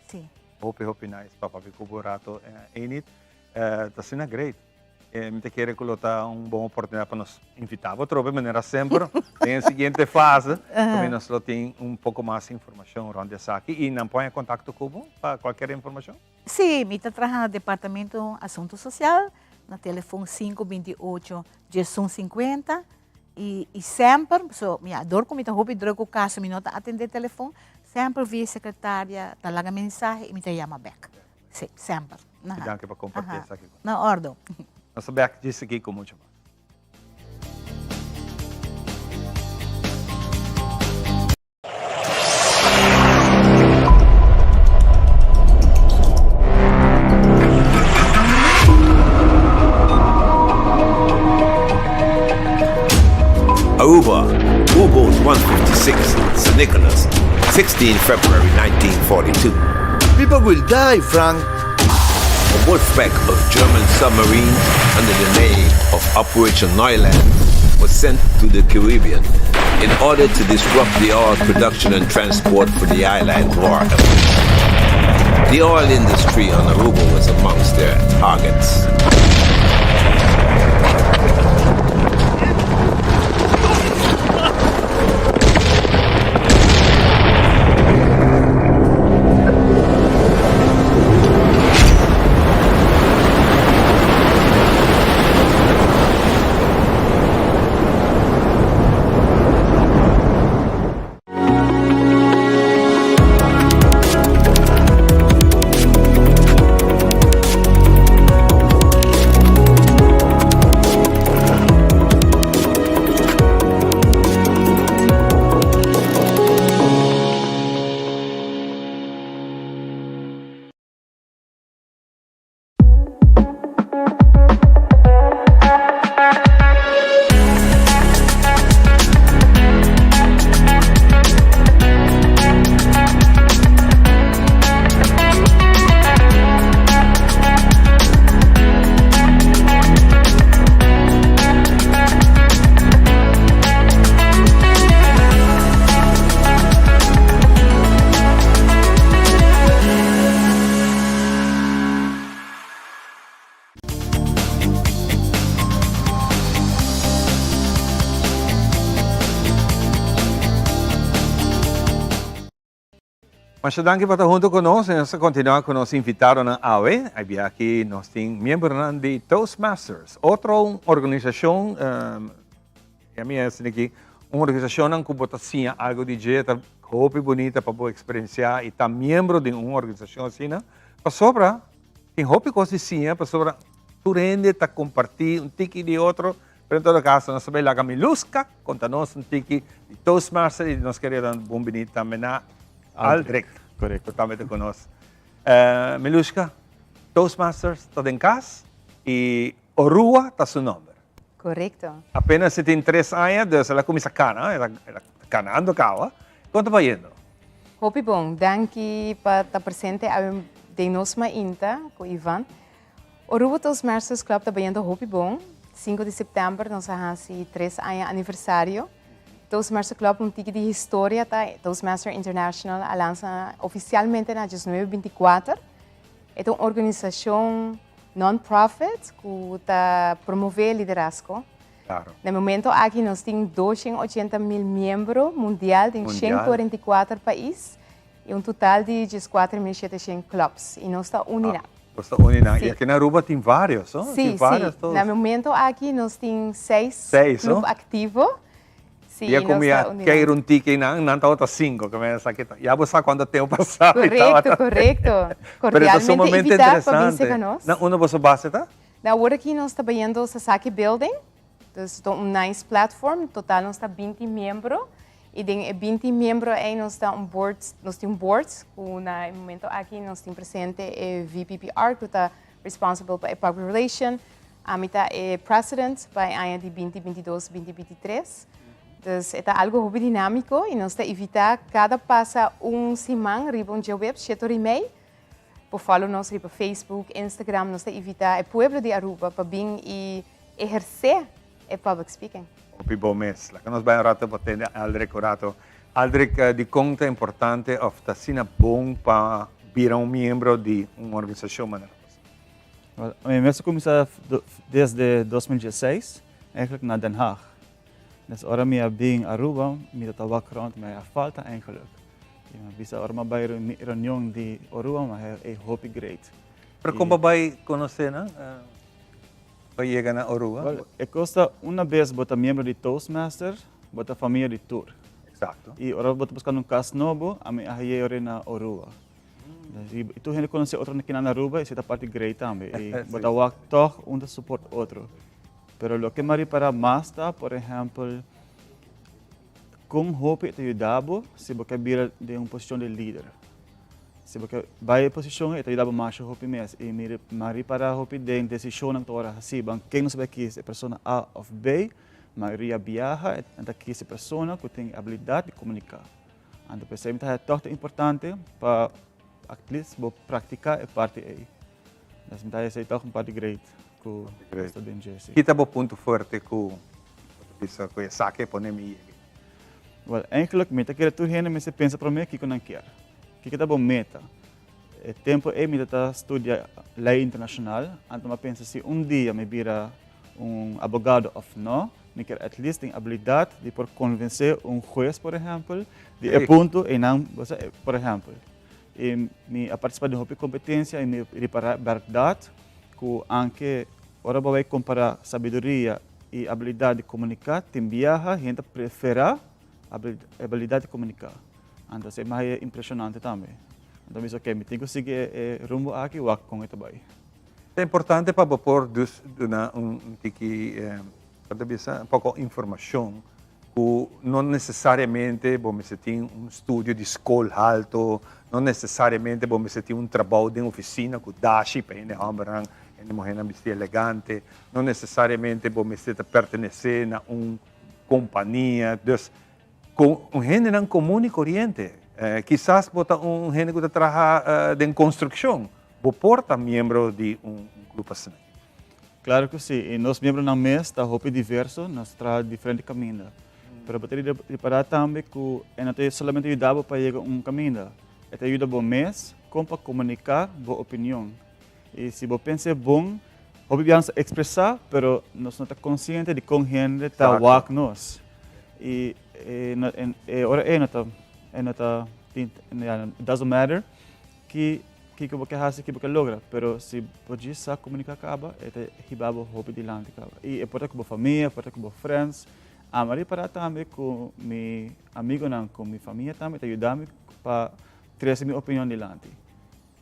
Sí. Hopi hopi nice pa papia ku bo rato Enid. Ta asina great. Mi ta kere ku lo ta un bon oportunidat pa nos invitá bo atrobe manera semper den e siguiente fase kaminda nos lo tin un poko mas informashon rònt di esaki i nan por haña kontakto ku bo pa kualkier informashon. Sí, mi ta traha na Departamento Asunto Social, na telefon 528 1150 y y semper, so mi a dor cu mi ta hopi druk cu casa mi no ta atende telefon, semper via secretaria ta laga mensahe y mi ta yama bek. Sí, semper. Aha. Danki pa comparti esaki cu nos. Na ordo. Nos ta bek djis aki cu mucho mas. Aruba. 56, St. Nicholas, 16 February 1942. People will die, Frank. A wolf pack of German submarines under the name of Operation Neuland was sent to the Caribbean in order to disrupt the oil production and transport for the island's war efforts. The oil industry on Aruba was amongst their targets. Masha danki pa ta hunto ku nos i nos ta kontinuá ku nos invitadonan awe. Ai bia aki nos tin miembronan di Toastmasters, otro un organisashon, e mi a aki, un organisashonnan ku bo ta siña algu di dje, ta hopi bunita pa bo eksperensiá i ta miembro di un organisashon asina, pasobra Tin hopi kos di siña pasobra tur hende ta kompartí un tiki di otro, pero en todo kaso nos ta bai laga Miluska konta nos un tiki di Toastmaster i nos kere dan bon bini tambe na Aldrich. Korekto. Ku tambe ta ku nos. Miluska, Toastmasters ta den kas i Orua ta su nòmber. Korekto. Apenas e tin tres aña, dus el a kuminsá kana, el a kanando kawa. Kon ta bayendo? Hopi bon, danki pa ta presente awe den nos mainta ku Ivan. Oruba Toastmasters Club ta bayendo hopi bon. Sinku di september nos a hasi tres aña aniversario. Toastmaster Club un tiki di historia ta Toastmaster International a lansa ofisialmente na diesnuebe binti kuater. E ta un organisashon non-profit ku ta promové liderazgo. Claro. Na e momento aki nos tin 280 mil miembro mundial den Mundial. 144 pais y un total di 14.700 clubs. Y nos ta uni nan. Nos ta uni nan. Sí. Y aki na Aruba tin varios, no? Sí, Tin varios sí. todos. Na e momento aki nos tin seis Seis, club no? activo. Sí, Ya y como nos ya ta uni keir nan. un tiki nan, nan tabata cinco, que me sa que ya bo sa cuanto tempo pasado y Correcto, tabata. correcto. Pero ta Cordialmente sumamente invita pa bin interesante. seca nos. Na unda boso base ta? Na awor aki nos ta bayendo Sasaki Building, dus ta un nice platform, total nos ta binti miembro y den e binti miembro ey nos ta un board, nos tin un board cu na e momento aki nos tin presente e VPPR cu ta responsible pa e public relation, ami ta e president pa e aña di binti bintidos, binti bintitres. Dus e ta algo hopi dinamico y nos ta invita cada pasa un siman riba un djaweps shete ora y mei. Por follow nos riba Facebook, Instagram, nos ta invita e pueblo di Aruba pa bin y eherce e public speaking. Hopi bon mes. Laga nos bai un rato pa tende Aldrich un rato. Aldrich, dikon ta importante of ta asina bon pa bira un miembro di un organisacion manera boso? Wel, mi mes a cuminsa desde 2016, eigenlijk na Den Haag. Dus ora mi a bin Aruba, mi ta ta wak rond, mi a falta eigenlijk. Y mi a bisa ora mi a bai reunion di Aruba, mi a haya ey hopi great. Pero con bo bai conoce nan pa yega na Aruba? Wel, e cos ta una bes bo ta miembro di Toastmaster, bo ta famia di tur. Exacto. Y ora bo ta buscando un cas nobo, ami a haya ora na Aruba. Y tur hende conoce otro na Aruba, esey ta parti great tambe. Y bo ta wak toch un ta support otro. Pero loke mi a ripara mas ta, por ehempel, kon hopi e ta yuda bo si bo ke bira den un posishon di lider. Si bo ke bai e posishon e ta yuda bo masha hopi mes. I mi a ripara hopi den desishonnan ku ta wòrdu hasi. Ban ken nos a bai kis, e persona A òf B? Mayoria biaha nan ta kisi persona ku tin e abilidat di komuniká. Anto p'esei mi ta haya tòg ta importante pa at least bo praktiká e parti ei. Dus mi ta haya esei tòg un parti great ku nos ta den dje, si. Ki ta bo punto fuerte ku bo ta bisa ku esaki e pone mi yega? Wèl, eigenlijk mi ta kere tur hende mester pensa promé kiko nan kier. Kiko ta bo meta? E tempu ei mi ta ta studia lei internashonal, anto mi a pensa si un dia mi bira un abogado òf no, mi kier at least tin abilidat di por konvensé un hues por ehèmpel di e punto einan, bo sa, por ehèmpel. I mi a partisipá den hopi kompetensia i mi ripará bèrdat ku anke ora bo bai kompará sabiduria i abilidat di komuniká tin biaha hende ta preferá abilidat di komuniká. Anto esei mi haña impreshonante tambe. Anto mi bisa ok, mi tin ku sigui e rumbo aki wak kon e ta bai. Ta importante pa bo por dus duna un tiki, kon ta bisa, un poko informashon ku no nesesariamente bo mester tin un studio di skol halto, no nesesariamente bo mester tin un trabou den ofisina ku dashi pa hende hòmbernan, hende muhénan bisti elegante, no nesesariamente bo mester ta pertenesé na un kompania. Dus Ku un hendenan komun i koriente. Kisas bo ta un hende ku ta traha den konstrukshon. Bo por ta miembro di un klup asina. Klaro ku si. I nos miembronan mes ta hopi diverso. Nos ta traha diferente kaminda. Pero bo ta ripará tambe ku e no ta solamente yuda bo pa yega un kaminda. E ta yuda bo mes kon pa komuniká bo opinion. I si bo pensa e bon, hopi bia nos ta ekspresá, pero nos no ta konsiente di kon hende ta wak nos. I e ora ei no ta, e no ta tin, ya, it doesn't matter ki kiko bo ke hasi, ki bo ke logra, pero si bo djis sa komuniká kaba, e ta hiba bo hopi dilanti kaba. I e por ta ku bo famia, e por ta ku bo friends. Ami a ripará tambe ku mi amigonan, ku mi famia tambe ta yuda mi pa trese mi opinion dilanti.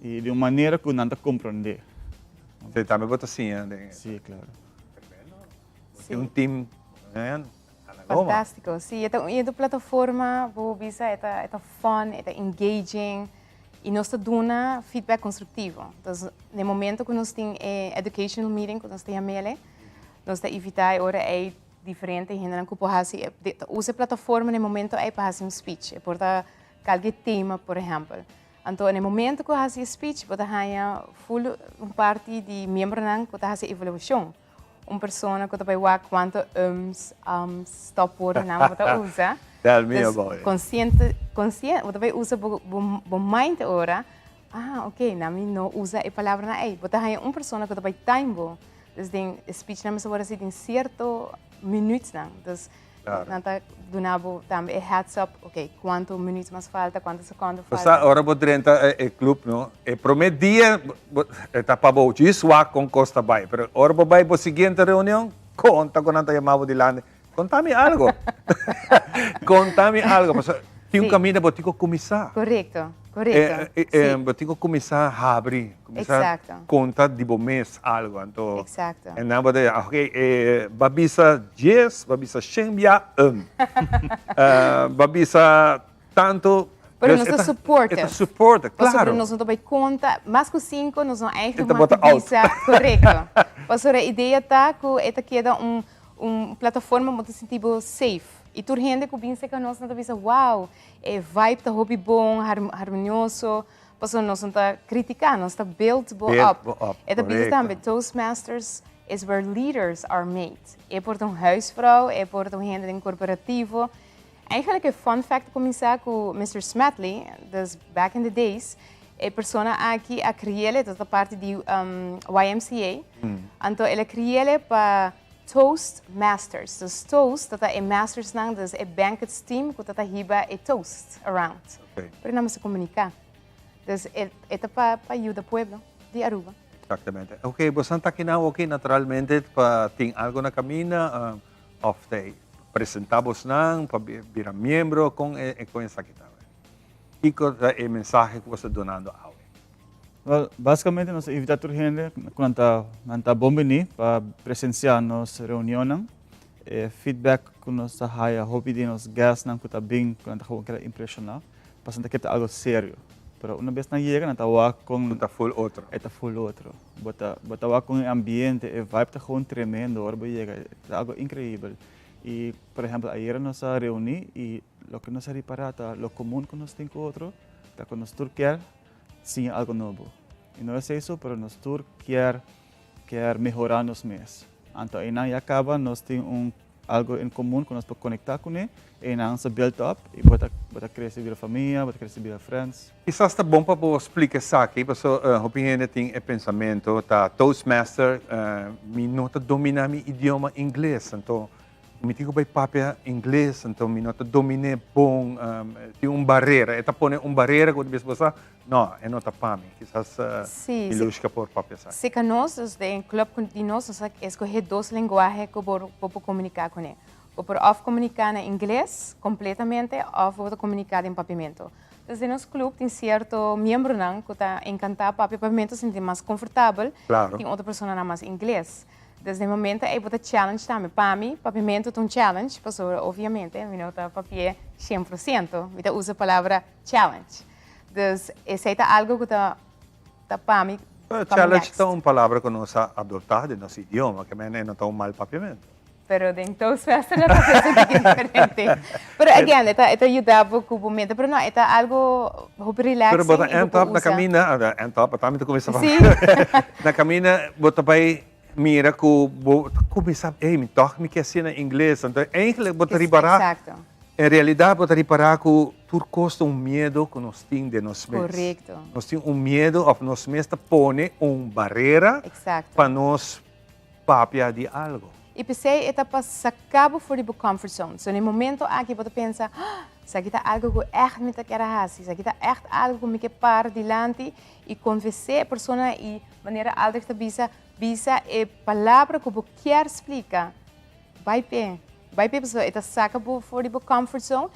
I di un manera ku nan ta komprondé. Esei tambe bo ta siña den. Sí, klaro. Tremendo. Bo tin un team a la goma. Fantástiko. Sí, e ta un e plataforma, bo bisa, e ta e ta fun, e ta engaging i nos ta duna feedback konstruktivo. Entonces, na e momento ku nos tin e educational meeting ku nos ta yam'el, nos ta invitá e ora ei diferente hendenan ku por hasi, ta usa e plataforma na e momento ei pa hasi un speech. E por ta kalke tema, por ehèmpel. Anto na e momento ku hasi e speech bo ta haña ful un parti di miembronan ku ta hasi evaluashon. Un persona ku ta bai wak kuantu ums, ams, stopwoordennan bo ta usa. Tell me about it. Konsiente, konsien, bo ta bai usa bo, bo, bo mind ora, ah, ok, na mi no usa e palabranan ei. Bo ta haña un persona ku ta bai time bo. Dus den e speechnan mester wòrdu hasi den sierto minuutnan. Dus Nan ta duna bo tambe e heads up, ok, kuantu minuut mas falta, kuantu sekondo falta. Sa ora bo drenta e club no, e prome dia e ta pa bo djis wak kon kos ta bai, pero ora bo bai bo siguiente reunion, konta ku nan ta yama bo dilanti, konta mi algo, konta mi algo, pasobra tin un kaminda bo tin ku kuminsá. Korekto, korekto, si. Bo tin ku kuminsá habri, kuminsá konta di bo mes algo, anto. Exacto. En nan bo ta ok, e ba bisa djes, ba bisa shen bia un. Ba bisa tanto. Pero nos ta supportive. E ta supportive, claro. Pasobra nos no ta bay conta, mas cu cinco nos no eigenlijk mag di bisa. Correcto. Pasobra e idea ta cu e ta keda un un plataforma bo ta sinti bo safe. Y tur hende cu bin cerca nos nan ta bisa wow, e vibe ta hopi bon, harmonioso. Pasobra nos no ta critica, nos ta build bo up. Build bo up, E ta bisa tambe, Toastmasters is where leaders are made. E por ta un huisvrouw, e por ta un hende den corporativo. Eigenlijk e fun fact a cuminsa cu Mister Smedley, dus back in the days, e persona aki a criele, e ta parti di YMCA, anto el a criele pa Toast Masters. Dus toast ta e mastersnan, dus e banquets team cu ta ta hiba e toast around. Pero nan mester comunica. Dus e e ta pa pa yuda pueblo di Aruba. Exactamente. Ok, bosan ta aki nan oki naturalmente pa tin algo na caminda of ta presenta bosnan pa bira miembro con e con esaki ta? Kico ta e mensahe cu boso ta dunando awe? Wel, basicamente nos ta invita tur hende cu nan ta nan ta bon bini pa presencia nos reunionnan. E feedback cu nos ta haya hopi di nos guestnan cu ta bin cu nan ta gewoon keda impresiona pasobra nan ta kere ta algo serio. Pero una bes nan yega nan ta wak con Cu ta full otro. E ta full otro. Bo ta bo ta wak con e ambiente, e vibe ta gewoon tremendo ora bo yega, e ta algo increibel. I por ehèmpel ayera nos a reuní i loke nos a ripará ta lo komun ku nos tin ku otro ta ku nos tur kier siña algu nobo. I no esei so pero nos tur kier kier mehorá nos mes. Anto einan ya kaba nos tin un algu en komun ku nos por konektá kuné, einan sa build up i bo ta bo ta krese bira famia, bo ta krese bira friends. Kisas ta bon pa bo splika esaki, pasobra hopi hende tin e pensamentu ta Toastmaster, mi no ta dominá mi idioma ingles, anto mi tin ku bai papia ingles, anto mi no ta domin'é bon, tin un barera, e ta pone un barera ku ta bisa bo sa, no, e no ta pa mi. Kisas Milushka por papia esaki. Si ka nos, dus den club di nos, nos a escoge dos lenguahe ku bo por komuniká kuné. Bo por òf komuniká na ingles kompletamente òf bo ta komuniká den papiamentu. Dus den nos club tin cierto miembronan cu ta encanta papia papiamento, sinti mas confortabel. Claro. Tin otro personanan mas ingles. Dus den momento ey bo ta challenge tambe. Pa mi, papiamento ta un challenge, pasobra obviamente mi no ta papia cien por ciento. Mi ta usa palabra challenge. Dus esey ta algo cu ta ta pa mi Pero come challenge next. ta un palabra cu nos a adopta den nos idioma, ke men e no ta un mal papiamento. Pero den Toastmaster lo ta pensa un tiki diferente. Pero again, e ta, e ta yuda bo ku bo mente. Pero no, e ta algo hopi relaxing Pero bo ta i bo end por up na usa. kaminda, end up, ata mi ta kuminsá Sí. Na kaminda bo ta bai mira ku bo ta kuminsá, ey, mi tòg mi ke hasi na ingles. Anto eigenlijk bo ta ripará, Exacto. en realidat bo ta ripará ku tur kos ta un miedo ku nos tin den nos mes. Korekto. Nos tin un miedo òf nos mes ta pone un barera Exacto. pa nos papia di algo. I p'esei e ta pa saka bo for di bo comfort zone. So na e momento aki bo ta pensa, ah, esaki ta algo ku ègt mi ta kier a hasi, esaki ta ègt algo ku mi ke para dilanti i konvensé e persona i manera Aldrich ta bisa, bisa e palabra ku bo kier splika, bai p'e, bai p'e pasobra e ta saka bo for di bo comfort zone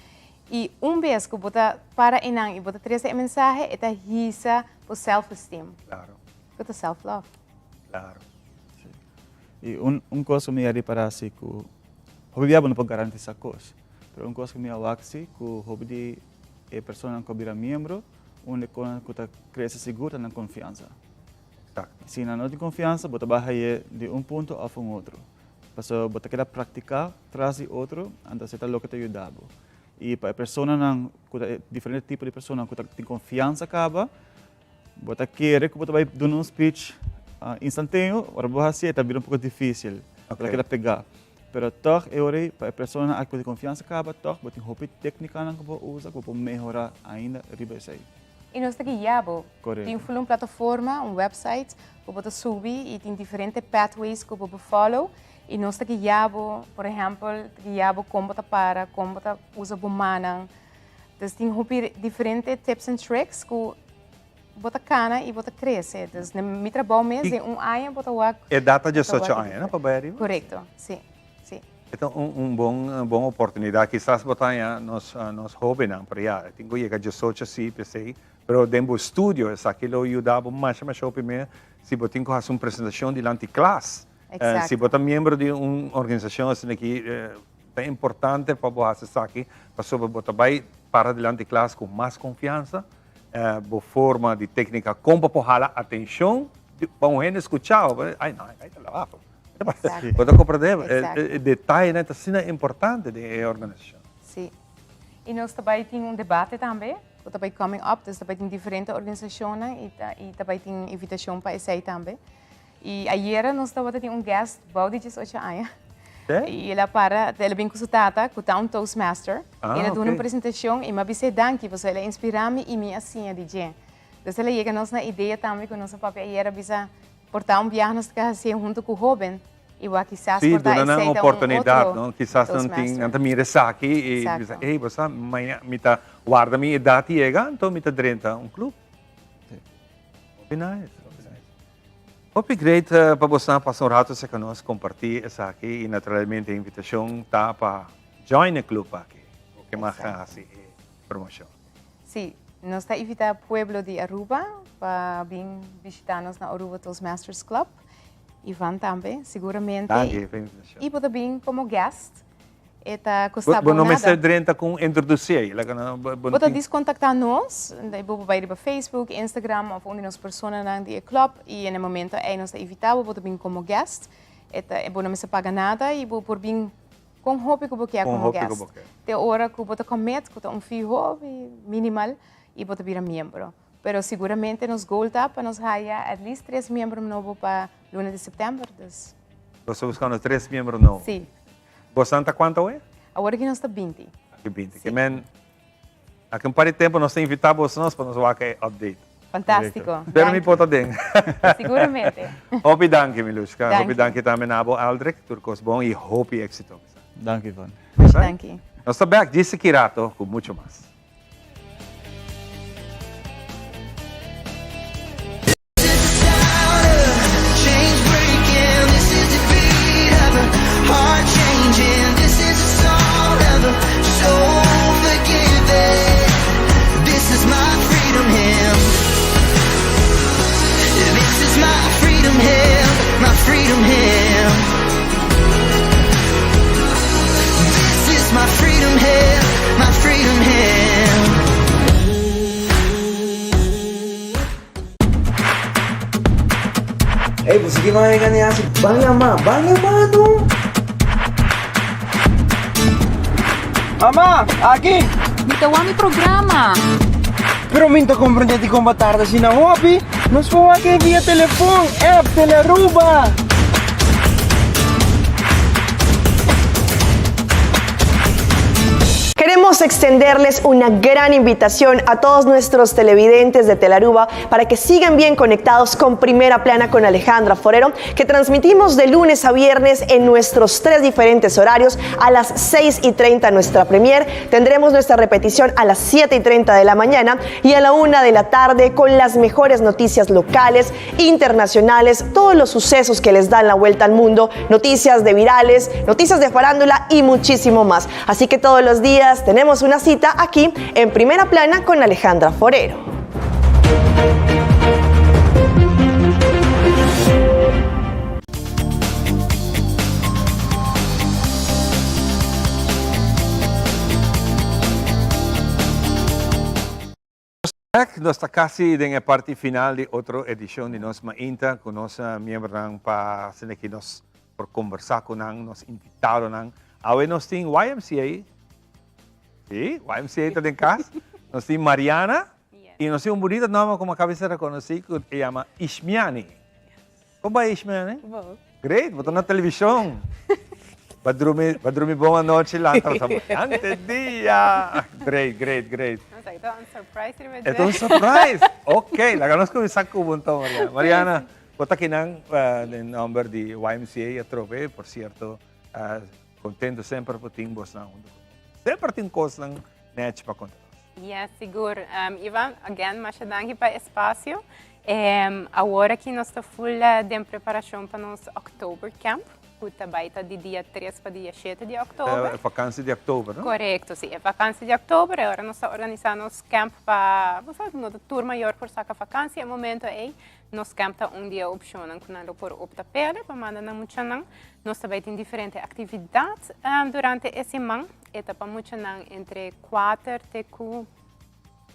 i un bes ku bo ta para einan i bo ta trese e mensahe e ta hisa bo self esteem. Claro. Ku ta self love. Claro. Sí. I un, un kos ku mi a ripará si ku hopi bia bo no por garantisá kos, pero un kos ku mi a wak si ku hopi di e personanan ku a bira miembro, un di e kosnan ku ta krese sigur ta nan konfiansa. Exacto. Si nan no tin konfiansa bo ta bai haye di un punto òf un otro. Pasobra bo ta keda praktiká tras di otro, anto esei ta loke ta yuda bo. I pa e personanan ku ta e diferente tipo di personanan ku ta tin konfiansa kaba, Bo ta kere ku bo ta bai duna un speech instanteneo, ora bo hasi e ta bira un poko difisil, bo ta keda pegá. Pero tòg e ora ei pa e personanan aki ku tin konfiansa kaba tòg bo tin hopi téknikanan ku bo usa ku bo por mehorá ainda riba esei. I nos ta guia bo. Korekto. Tin full un plataforma, un website ku bo ta subi i tin diferente pathways ku bo por follow i nos ta guia bo, por ehèmpel, ta guia bo kon bo ta para, kon bo ta usa bo mannan. Dus tin hopi diferente tips and tricks ku bo ta kana i bo ta krese. Dus na mi trabou mes den un aña bo ta wak. E data diesocho aña no pa bai ariba? Korekto, si, si. E ta un un bon bon oportunidat. Kisas bo ta haña nos nos hobennan pero ya e tin ku yega diesocho si p'esei. Pero den bo estudio esaki lo yuda bo masha masha hopi mes si bo tin ku hasi un presentashon dilanti klas. Si bo ta miembro di un organisashon asina aki Ta importante pa bo hasi esaki pasobra bo ta bai para dilanti klas ku mas konfiansa, bo forma di téknika kon pa por hala atenshon pa un hende skucha bo, ai no, ai ta laba bo. Bo ta komprendé? E detayenan ta asina importante den e organisashon. Sí. I nos ta bai tin un debate tambe ku ta bai coming up, dus ta bai tin diferente organisashonnan i ta bai tin invitashon pa esei tambe. I ayera nos tabata tin un guest bou di diesocho aña. I el a para, el a bin ku su tata, ku ta un toastmaster. Ah, I el a duna un ok. presentashon i mi a bis'é danki pasobra el a inspirá mi i mi a siña di dje. Dus el a yega nos na idea tambe ku nos a papia ayera a bisa por ta un biaha nos ta ke hasié huntu ku hóben i wak kisas Sí, por ta duna nan esei ta un oportunidat, otro no? Kisas nan tin, toastmaster. nan ta mira esaki i bisa, Exacto. ey, bo sa, maña mi ta warda mi edat yega, anto mi ta drenta un club. Hopi nice, hopi nice. Hopi great pa bosnan pasa un rato cerca nos, comparti esaki y naturalmente e invitacion ta pa join e club aki. Bo ke mag haci e promocion. Sí, nos ta invita pueblo di Aruba pa bin bishita nos na Aruba Toastmasters Club. Ivan tambe, seguramente. Danki pa e invitacion. Y bo ta bin como guest. E ta kosta Bo bo no nada. mester drenta ku un introdusí ei. Laga no, bo, bo Bo ta tin- dis kontaktá nos, bo por bai riba Facebook, Instagram òf un di nos personanan di e klòp i en e momento ei nos ta invitá bo, bo ta bin komo guest. E ta, bo no mester paga nada i bo por bin. Kon hopi ku bo kier Kon komo hopi ku guest. bo kier. Te ora ku bo ta commit ku ta un fee hopi minimal i bo ta bira miembro. Pero siguramente nos goal ta pa nos haya at least tres miembro nobo pa luna di september, dus. Bo ta buscando tres miembro nobo? Si. Bosan ta cuanto awe? Awor aki nos ta binti. Aki binti. Ke men, aki un par di tempo nos ta invita boso nos pa nos wak e update. Fantastico. Pero mi por ta den. Siguramente. Hopi danki, Milushka. Danki. Hopi danki tambe na abo, Aldrich. Tur cos bon y hopi exito. Danki, Ivan. Danki. Nos ta back djis aki rato cu mucho mas. Ey, bo sigui manga gani hasi? Ban yama, ban yama no! Mama, aki! Mi ta wak mi programa. Pero mi ta comprende dikon bo tarda asina hopi. Nos por wak e via telefon, app, Telearuba. Queremos extenderles una gran invitación a todos nuestros televidentes de Telaruba para que sigan bien conectados con Primera Plana con Alejandra Forero, que transmitimos de lunes a viernes en nuestros tres diferentes horarios a las 6 y 30 nuestra premier. Tendremos nuestra repetición a las 7 y 30 de la mañana y a la 1 de la tarde con las mejores noticias locales, internacionales, todos los sucesos que les dan la vuelta al mundo, noticias de virales, noticias de farándula y muchísimo más. Así que todos los días tenemos una cita aquí en Primera Plana con Alejandra Forero. Bek, nos ta casi den e parti final di otro edicion di nos Mainta cu nos miembronan pa asina ki nos por conversa cu nan, nos invitadonan. Awe nos tin YMCA, si, YMCA ta den cas. Nos tin Mariana y nos tin un bunita nomber cu mi a caba di ser reconoci cu e yama Ishmiani. Con bai Ishmiani? Bon. Great, bo ta na television. Ba drumi, ba drumi bon anochi, lanta bo sa bastante dia. Great, great, great. No sa, ito un surprise riba dje. Ito un surprise. Ok, laga nos cuminsa cu bo enton, Mariana. Mariana, bo ta kinan den nomber di YMCA atrobe, por cierto, contento semper por tin bosnan hunto cu nos. Semper tin cosnan nechi pa conta nos. Yes, sigur. Ivan, again, masha danki pa e espacio. Awor aki nos ta full den preparacion pa nos October Camp. Ku ta bai ta di dia tres pa dia shete di òktober. E vakansi di òktober, no? Korekto, si. E vakansi di òktober, e ora nos ta organisá nos kèmp pa, bo sa, no ta tur mayor por saka vakansi e momento ei. Nos kèmp ta un di e opshonnan ku nan lo por opta p'e pa manda nan muchanan. Nos ta bai tin diferente aktividat durante e siman. E ta pa muchanan entre kuater te ku.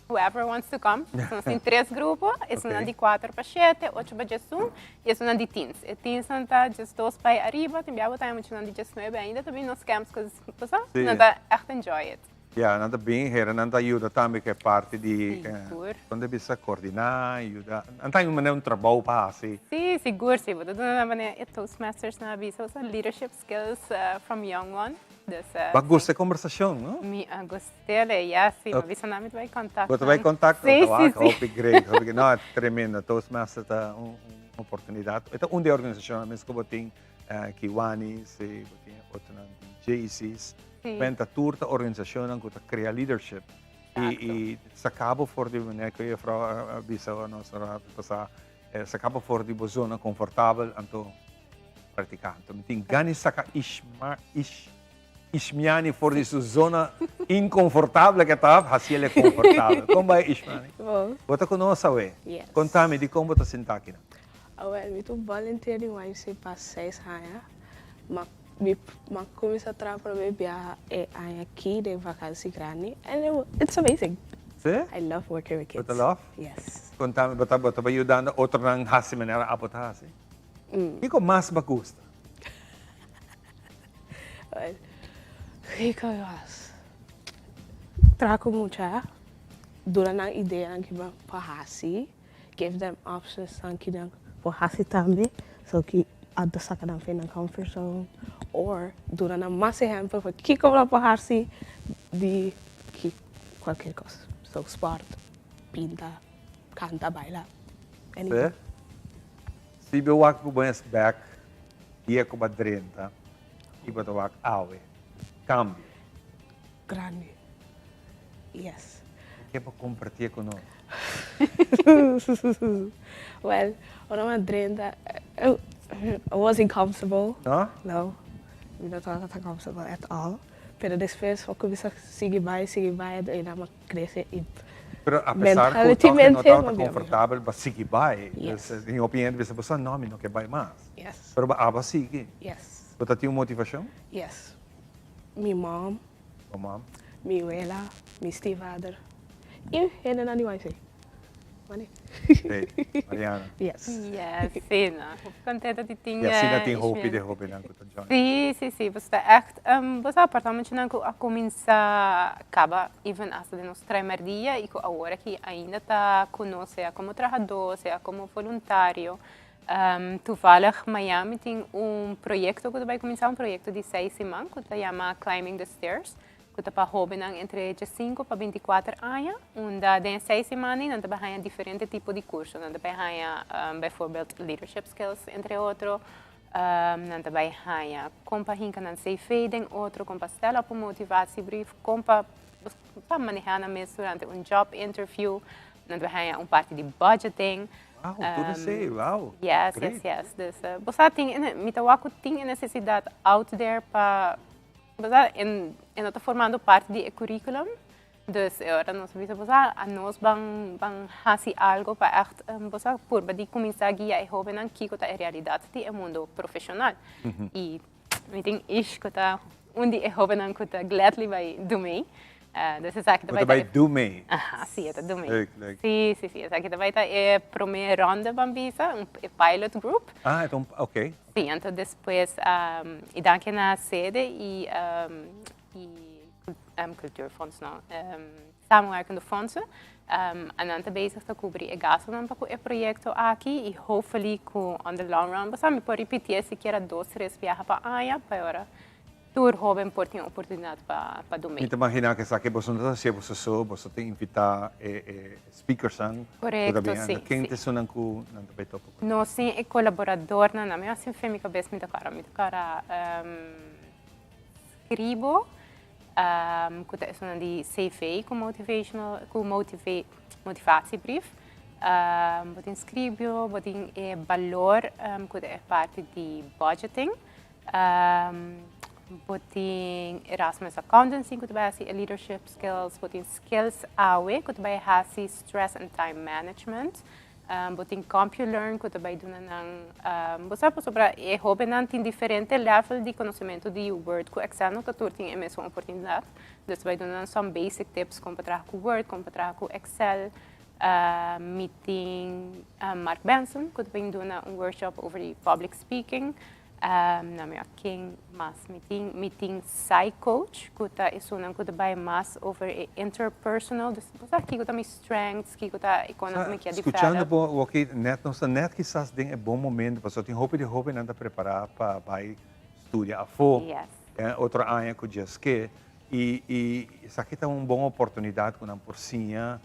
Whoever wants to come. Nos tin tres grupo. Esunnan di kuater pa shete, ocho pa djesun i esunnan di teens. E teensnan ta djesdos bai ariba. Tin bia bo ta haña muchanan di djesnuebe ainda ta bin nos camps cos bo sa, nan ta ègt enjoy it. Ya, nan ta bin hera, nan ta yuda tambe ku e parti di Sigur. kon ta bisa koordiná, yuda. Nan ta haña un manera un trabou pa hasi. Sí, sigur sí. Bo ta duna nan manera e Toastmasters nan a bisa, bo sa, leadership skills from young one. Dus, Bo a gusta e kombersashon, no? Mi a gusta. Tele, ya, si, mi bisa nan mi ta bai contact. Bo ta bai contact? Sí, sí, sí. Hopi great, hopi great. No, tremendo. Toastmaster ta un oportunidad. E ta un di e organisacionnan mes cu bo tin Kiwanis, y bo tin otronan di Jaycees. Sí. Benta tur ta organisacionnan cu ta crea leadership. Exacto. Y saca bo for di manera cu e juffrouw a bisa nos rato pasa, saca bo for di bo zona confortabel, anto practica. Anto mi tin gana di saca Ishma, Ish. Ishmiani for di su zona inconfortable ke ta haciele confortable. Kon bai Ishmiani? Bon. Bo ta ku nos awe? Yes. Kontami dikon bo ta sinta akinan? Awel, mi ta un volunteer di YMCA pa seis aña. Ma mi ma kuminsá traha promé biaha e aña aki den vakansi grandi and it's amazing. Sí? I love working with Bo kids. ta love? Yes. Kontami, bo ta bo ta bai yudando otronan hasi manera abo ta hasi? Kiko mas bo gusta? Well. Kiko was? Traha ku mucha, duna nan ideanan ki nan por hasi, give them options nan ki nan por hasi tambe, so ki a ta saka nan for nan comfort zone or duna nan mas ehempel for kiko nan por hasi di ki cualkier kos. So sport, pinta, kanta, baila, anything. Si bo wak ku bo es bek dia ku bo a drenta i bo ta wak awe, kambio. Grandi. Yes. Bo ke pa kompartié ku nos? Well, ora mi a drenta, I wasn't comfortable. No? No. Mi no tabata comfortable at all. Pero despues mi a kuminsá sigui bai, sigui bai, anto einan mi a krese i Pero a pesar ku tòg e no tabata komfortabel, bo a sigui bai. Yes. Tin hopi hende bisa, bo sa, no, mi no ke bai mas. Yes. Pero bo aba sigui. Yes. Bo ta tin un motivashon? Yes. Mi mom. Bo mom. Mi wela, mi stiefvader i hendenan di YC. Mane. Hey, Mariana. Yes. Yes, sí, no. Hopi contento di tin. I asina tin hopi di hobennan ku ta join. Sí, sí, sí. Bo ta echt, bo sa aparta muchanan ku a kuminsá kaba even hasta den nos traimerdia i ku awor aki ainda ta ku nos, sea komo trahadó, sea komo voluntario. Toevallig mañan mi tin un proyecto cu ta bay cuminsa, un proyecto di seis siman cu ta yama Climbing the Stairs, cu ta pa hobennan entre diescinco pa binticuater aña, unda den e seis siman ey nan ta bay haña diferente tipo di curso. Nan ta bay haña bijvoorbeeld leadership skills entre otro, nan ta bay haña con pa hinca nan cv den otro, con pa stel op un motivatiebrief, con pa maneha nan mes durante un job interview, nan ta bay haña un parti di budgeting. Wow, tur esei, wow. Yes, yes, yes. Dus bo sa tin, mi ta wak ku tin e nesesidat out there pa, bo sa, e no ta formando parti di e curriculum. Dus e ora nos a bisa bo sa, anos ban ban hasi algo pa ègt, bo sa, purba di kuminsá guia e hóbennan kiko ta e realidat di e mundo profeshonal. I Mi tin Ish ku ta un di e hóbennan ku ta gladly bai Dumei. Dus esaki ta bai ta e. Dumei. Aha, si, e ta Dumei. Leuk, leuk. Si, si, si. Esaki ta bai ta e promé ronde ban bisa, e pilot group. Ah, e ta un, oké. Si, anto despues, i danki na sede i i Cultuurfonds no, Samenwerkende Fondsen. Anan ta bezig ta kubri e gastunan pa ku e proyekto aki i hopefully ku on the long run bo sa mi por ripitié sikiera dos tres biaha pa aña pa e ora tur hóben por tin oportunidat pa pa dun Mi mee. ta imaginá ku esaki boso no ta hasié boso so, boso ta invitá e e speakersnan ku ta Korekto, bin. si, Anto ken si. ta esunnan ku nan ta bai topa ku? Nos tin e kolaboradornan, nan mi a hasi fe mi kabes mi ta kòrda, mi ta kòrda Scribo, ku ta esunnan di CV ku motivational ku motive motivatiebrief. Bo tin Scribio, bo tin e balor ku ta e parti di budgeting. Bo tin Erasmus Accountancy ku ta bai hasi e leadership skills. Bo tin Skills Awe ku ta bai hasi stress and time management. Bo tin CompuLearn ku ta bai duna nan, bo sa pasobra e hóbennan tin diferente level di konosementu di Word ku Excel, no ta tur tin e mesun oportunidat. Dus ta bai duna nan some basic tips kon pa traha ku Word, kon pa traha ku Excel. Mi tin Mark Benson ku ta bin duna un workshop over di public speaking. Na mi a ken mas mi tin, mi tin Psy Coach ku ta esunnan ku ta bai mas over e interpersonal, dus bo sa kiko ta mi strengths, kiko ta e konan ku mi kier develop. Skuchando bo awor net nos ta net kisas den e bon momento pasobra tin hopi di hobennan ta prepara pa bai studia afó otro aña ku djes ke i i esaki ta un bon oportunidat ku nan por siña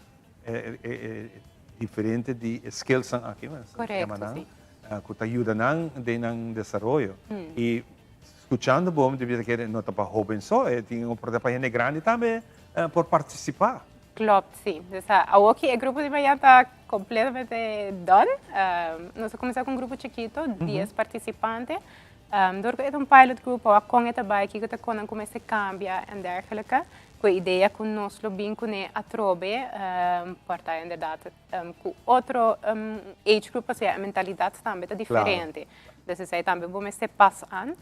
e diferente di e skillsnan aki Korekto, si. Ku ta yuda nan den nan desaroyo. I skuchando bo mi ta bisa kere no ta pa hoben so, e tin oportunidat pa hende grandi tambe por partisipá. Klopt, si. Dus awoki e grupo di mañan ta kompletamente done. Nos a kuminsá ku un grupo chikito, dies partisipante. Dor ku e ta un pilot group, a wak kon e ta bai, kiko ta kon nan ku mester kambia en dergelike. Ku e idea ku nos lo bin kuné atrobe, por ta inderdat Ku otro age group pasobra e mentalidat tambe ta diferente. Dus esei tambe bo mester pas an.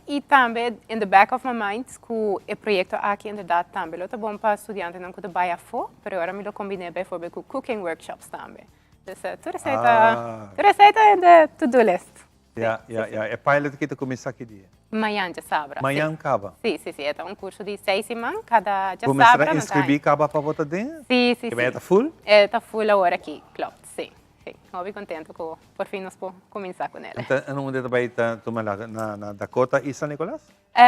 I tambe in the back of my mind ku e proyekto aki inderdat tambe lo ta bon pa studiantenan ku ta bai afó, pero ora mi lo kombiné bijvoorbeeld ku cooking workshops tambe. Dus tur esei ta tur esei ta in the to do list. Ya, ya, ya. E pilot aki ta kuminsá ki dia? Mañan djasabra. Mañan kaba? Si, si, si. E ta un kurso di seis siman, kada Bo mester djasabra a nan ta inskribí kaba pa bo ta den? Si, si, Ke si. ta full? E ta full awor aki, klopt, si. Si, hopi kontento ku por fin nos por kuminsá ku nel. Enta en unda ta bai ta tuma laga? Na na Dakota i San Nicolas?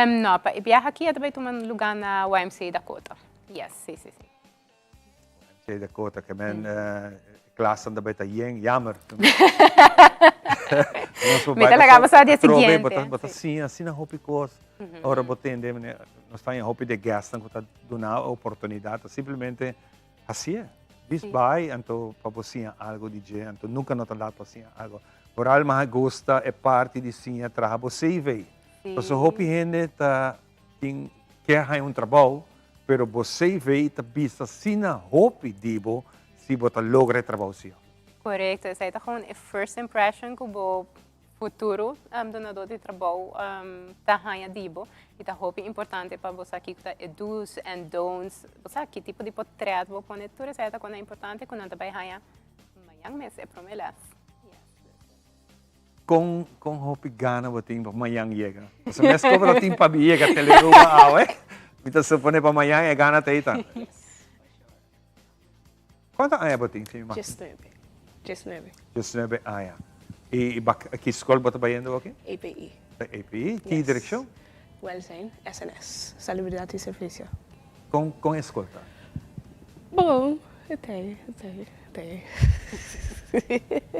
No, pa e biaha aki e ta bai tuma lugá na YMCA Dakota. Yes, si, si, si. YMCA Dakota, ke men klasnan ta bai ta yen, jammer. Mi ta laga bo sa dia siguiente. Bo ta bo ta siña asina hopi kos. Ora bo tende, nos ta haña hopi di e guestnan ku ta duna oportunidat, ta simplemente Hasié. Bis bai anto pa bo siña algo di dje, anto nunca no ta lat pa siña algo. Vooral mi a gusta e parti di siña traha bo CV. Pasobra hopi hende ta tin kier haña un trabou, pero bo CV ta bisa asina hopi di bo si bo ta logra e trabou si o. Korekto, esei ta gewoon e first impression ku bo Futuro dunadó di trabou ta haña di bo i ta hopi importante pa bo sa kiko ta e do's and don'ts, bo sa ki tipo di potrèt bo pone, tur esei ta kona importante ku nan ta bai haña mañan mes e promé lès. Kon kon hopi gana bo tin pa mañan yega? Pasobra mes komo ta tin pa mi yega Teleruba awe, mi ta supone pa mañan e gana ta ei tambe. Kuantu aña bo tin, si mi mag? Diesnuebe. Diesnuebe. Diesnuebe aña. I ba ki skol bo ta bayendo aki? API. API. Ki direkshon? Welzijn, SNS. Salubridat i Servisio. Kon kon e skol ta? Bon, e ta ei, e ta ei, e ta ei.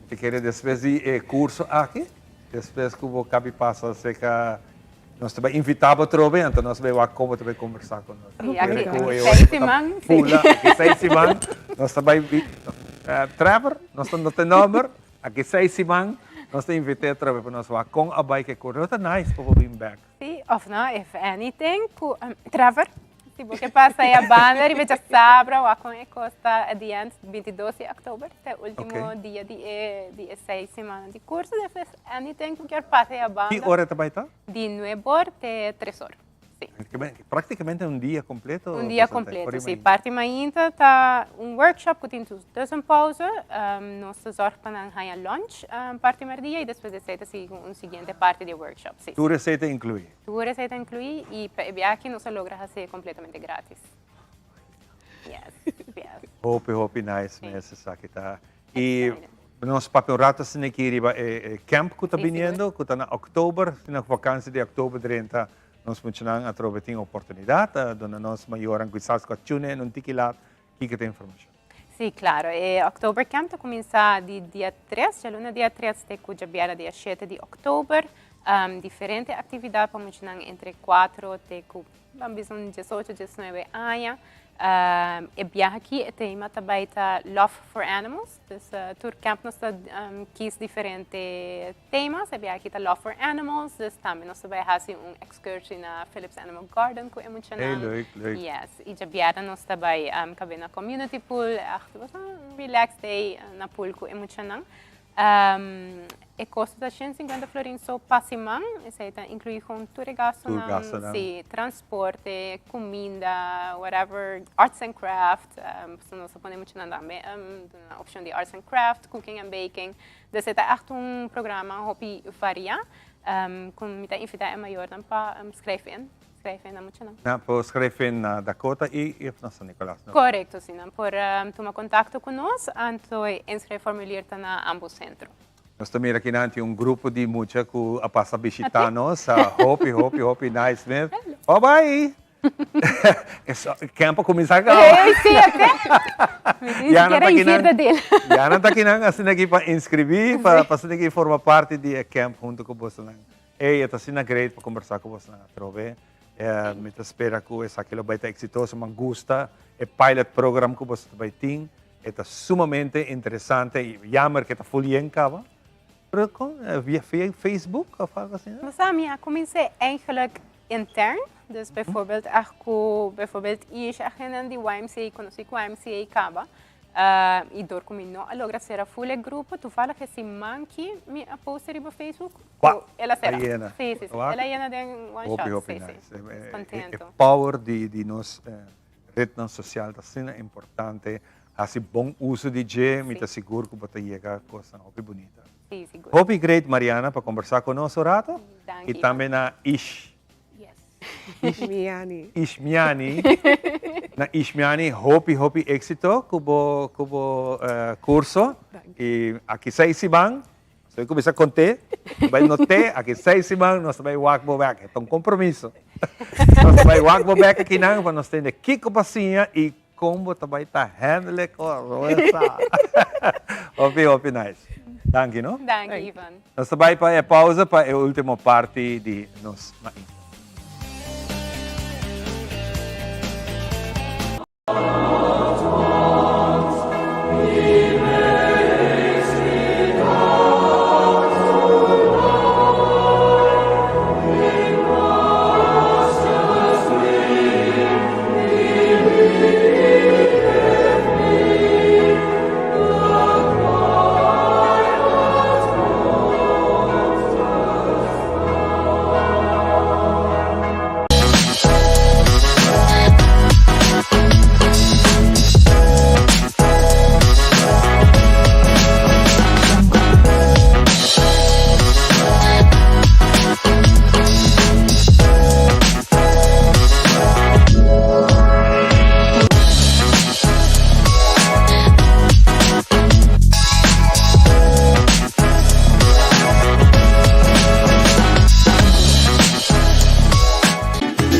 Te kere despues di e kurso aki, despues ku bo kabi pasa serka Nos ta bai invitá bo atrobe, anto nos ta bai wak kon bo ta bai kombersá ku nos. Sí, aki, aki seis siman. Pula, aki seis siman. Nos ta bai, Trevor, nos ta nota e nòmber. Aki seis siman nos ta invit'é atrobe pa nos wak kon a bai ku e kurso. Lo ta nice pa bo bin bèk. Sí, òf no, if anything, ku Trevor, si bo ke pasa e banda riba djasabra wak kon e kos ta at the end, 22 di òktober ta e último dia di e di e seis simannan di kurso. If there's anything ku kier pasa e banda. Ki ora e ta bai ta? Di nuebe or te tres or, si. Praktikamente un dia kompleto. Un dia kompleto, si. Parti mainta ta un workshop ku tin tussenpauze. Nos ta zorg pa nan haña lunch parti merdia i despues di esei ta sigui ku un siguiente parti di e workshop, si. Tur esei ta inkluí? Tur esei ta inkluí i pa e biaha nos a logra hasié kompletamente gratis. Yes, yes. Hopi, hopi nice mes esaki ta. I nos papia un rato asina aki riba e camp ku ta biniendo, ku ta na òktober, asina ku vakansi di òktober drenta, nos muchanan atrobe tin oportunidat, duna nos mayornan kisas ku a tune in un tiki lat, kiko ta e informashon? Sí, klaro. E October Camp ta kuminsá di dia tres, djaluna dia tres te ku djabièrnè dia shete di òktober. Diferente aktividat pa muchanan entre kuatro te ku Ban bisa un diesocho, diesnuebe aña. E biaha aki e tema ta bai ta Love for Animals. Dus tur camp nos ta kies diferente temas. E biaha aki ta Love for Animals. Dus tambe nos ta bai hasi un excursie na Philips Animal Garden ku e muchanan. Hey, leuk, leuk. Yes. I djabièrnè nos ta bai kab'é na Community Pool. Echt un relax day na pool ku e muchanan. E kosto ta 150 florin so pa siman, esei ta inkluí kon tur e gastunan, Tur gastunan. sí, transporte, kuminda, whatever, arts and craft, pasobra nos ta pone muchanan tambe duna opshon di arts and craft, cooking and baking. Dus e ta ègt un programa hopi variá, ku mi ta invitá e mayornan pa skrijf in. Schrijf in na muchanan. Nan por schrijf in na Dakota y of na San Nicolas, no? Correcto, si. Nan por tuma contacto cu nos, anto e inschrijfformulier ta na ambos centro. Nos ta mira kinan tin un grupo di mucha cu a pasa bishita nos. Hopi, hopi, hopi nice mes. Bye bye! Camp a cuminsa caba. Hey, sí, ate. Mi tin sikiera incierto deel. Ya nan ta kinan asina aki pa inscribi, pa asina aki forma parti di e camp hunto cu bosonan. Ey, e ta asina great pa combersa cu bosnan atrobe. Mi ta spera cu esaki lo bay ta exitoso. Mi a gusta e pilot program cu boso ta bay tin. E ta sumamente interesante y jammer cu e ta full yen caba. Pero con, via Facebook of algo asina? Bo sa, mi a cuminsa eigenlijk intern. Dus bijvoorbeeld echt cu bijvoorbeeld Ish, echt hendenan di YMCA, conoci cu YMCA caba. I dor ku mi no a logra sera ful e grupo, toevallig e siman ki mi a posta riba Facebook, ku el a sera. Sí, sí, sí. El a yena den one shot. Hopi, hopi Sí, sí. nice. E Contento. power di nos rednan social ta asina importante. Hasi bon uso di dje, mi ta sigur ku bo ta yega kosnan hopi bunita. Sí, sigur. Hopi great Mariana pa kombersá ku nos un rato. Danki. I tambe na Ish. Ishmiani. Ishmiani. Na Ishmiani hopi hopi éksito ku bo ku bo kurso. I aki seis siman Estoy cuminsa conté, bai noté, aki seis siman nos ta bai wak bo bek. E ta un compromiso. Nos ta bai wak bo bek akinan pa nos tende kiko bo a siña i kon bo ta bai ta handle e kos. Bo sa. Hopi, hopi nice. Danki, no? Danki, Ivan. Nos ta bai pa e pausa pa e ultimo parti di nos mainta.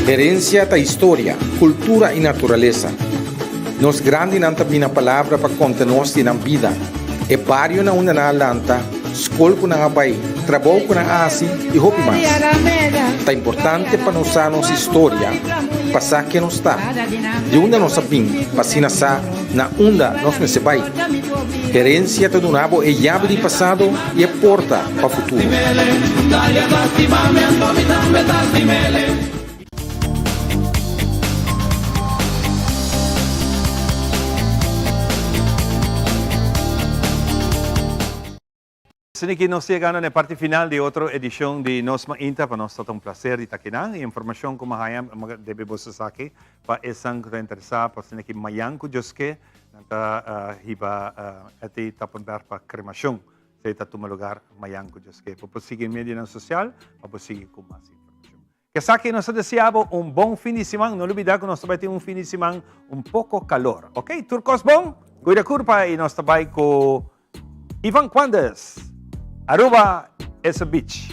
Herencia ta historia, cultura y naturalesa. Nos grandinan ta bina palabra pa conta nos di nan bida, e bario na unda nan a lanta, scol cu nan a bay, trabou cu nan a haci y hopi mas. Ta importante pa nos sa nos historia, pa sa ken nos ta, di unda nos a bin, pa asina sa na unda nos mester bay. Herencia ta duna bo e yabi di pasado y e porta pa futuro. Asina ki nos yegando na e parti final di otro edicion di Nos Mainta. Pa nos ta un placer di ta akinan. E informacion cu mi a haya, mi debe boso esaki pa esnan cu ta interesa pa asina ki mayan cu Dios ke, nan ta hiba Etty Tappenberg pa cremacion. Esey ta tuma lugar mayan cu Dios ke. Bo por sigui medionan social pa bo sigui cu mas informacion. Esaki nos ta desea bo un bon fin di siman. No lubida cu nos ta bay tin un fin di siman un poco calor. Ok, tur cos bon? Cuida curpa y nos ta bay cu Ivan Quandes. Aruba is a beach.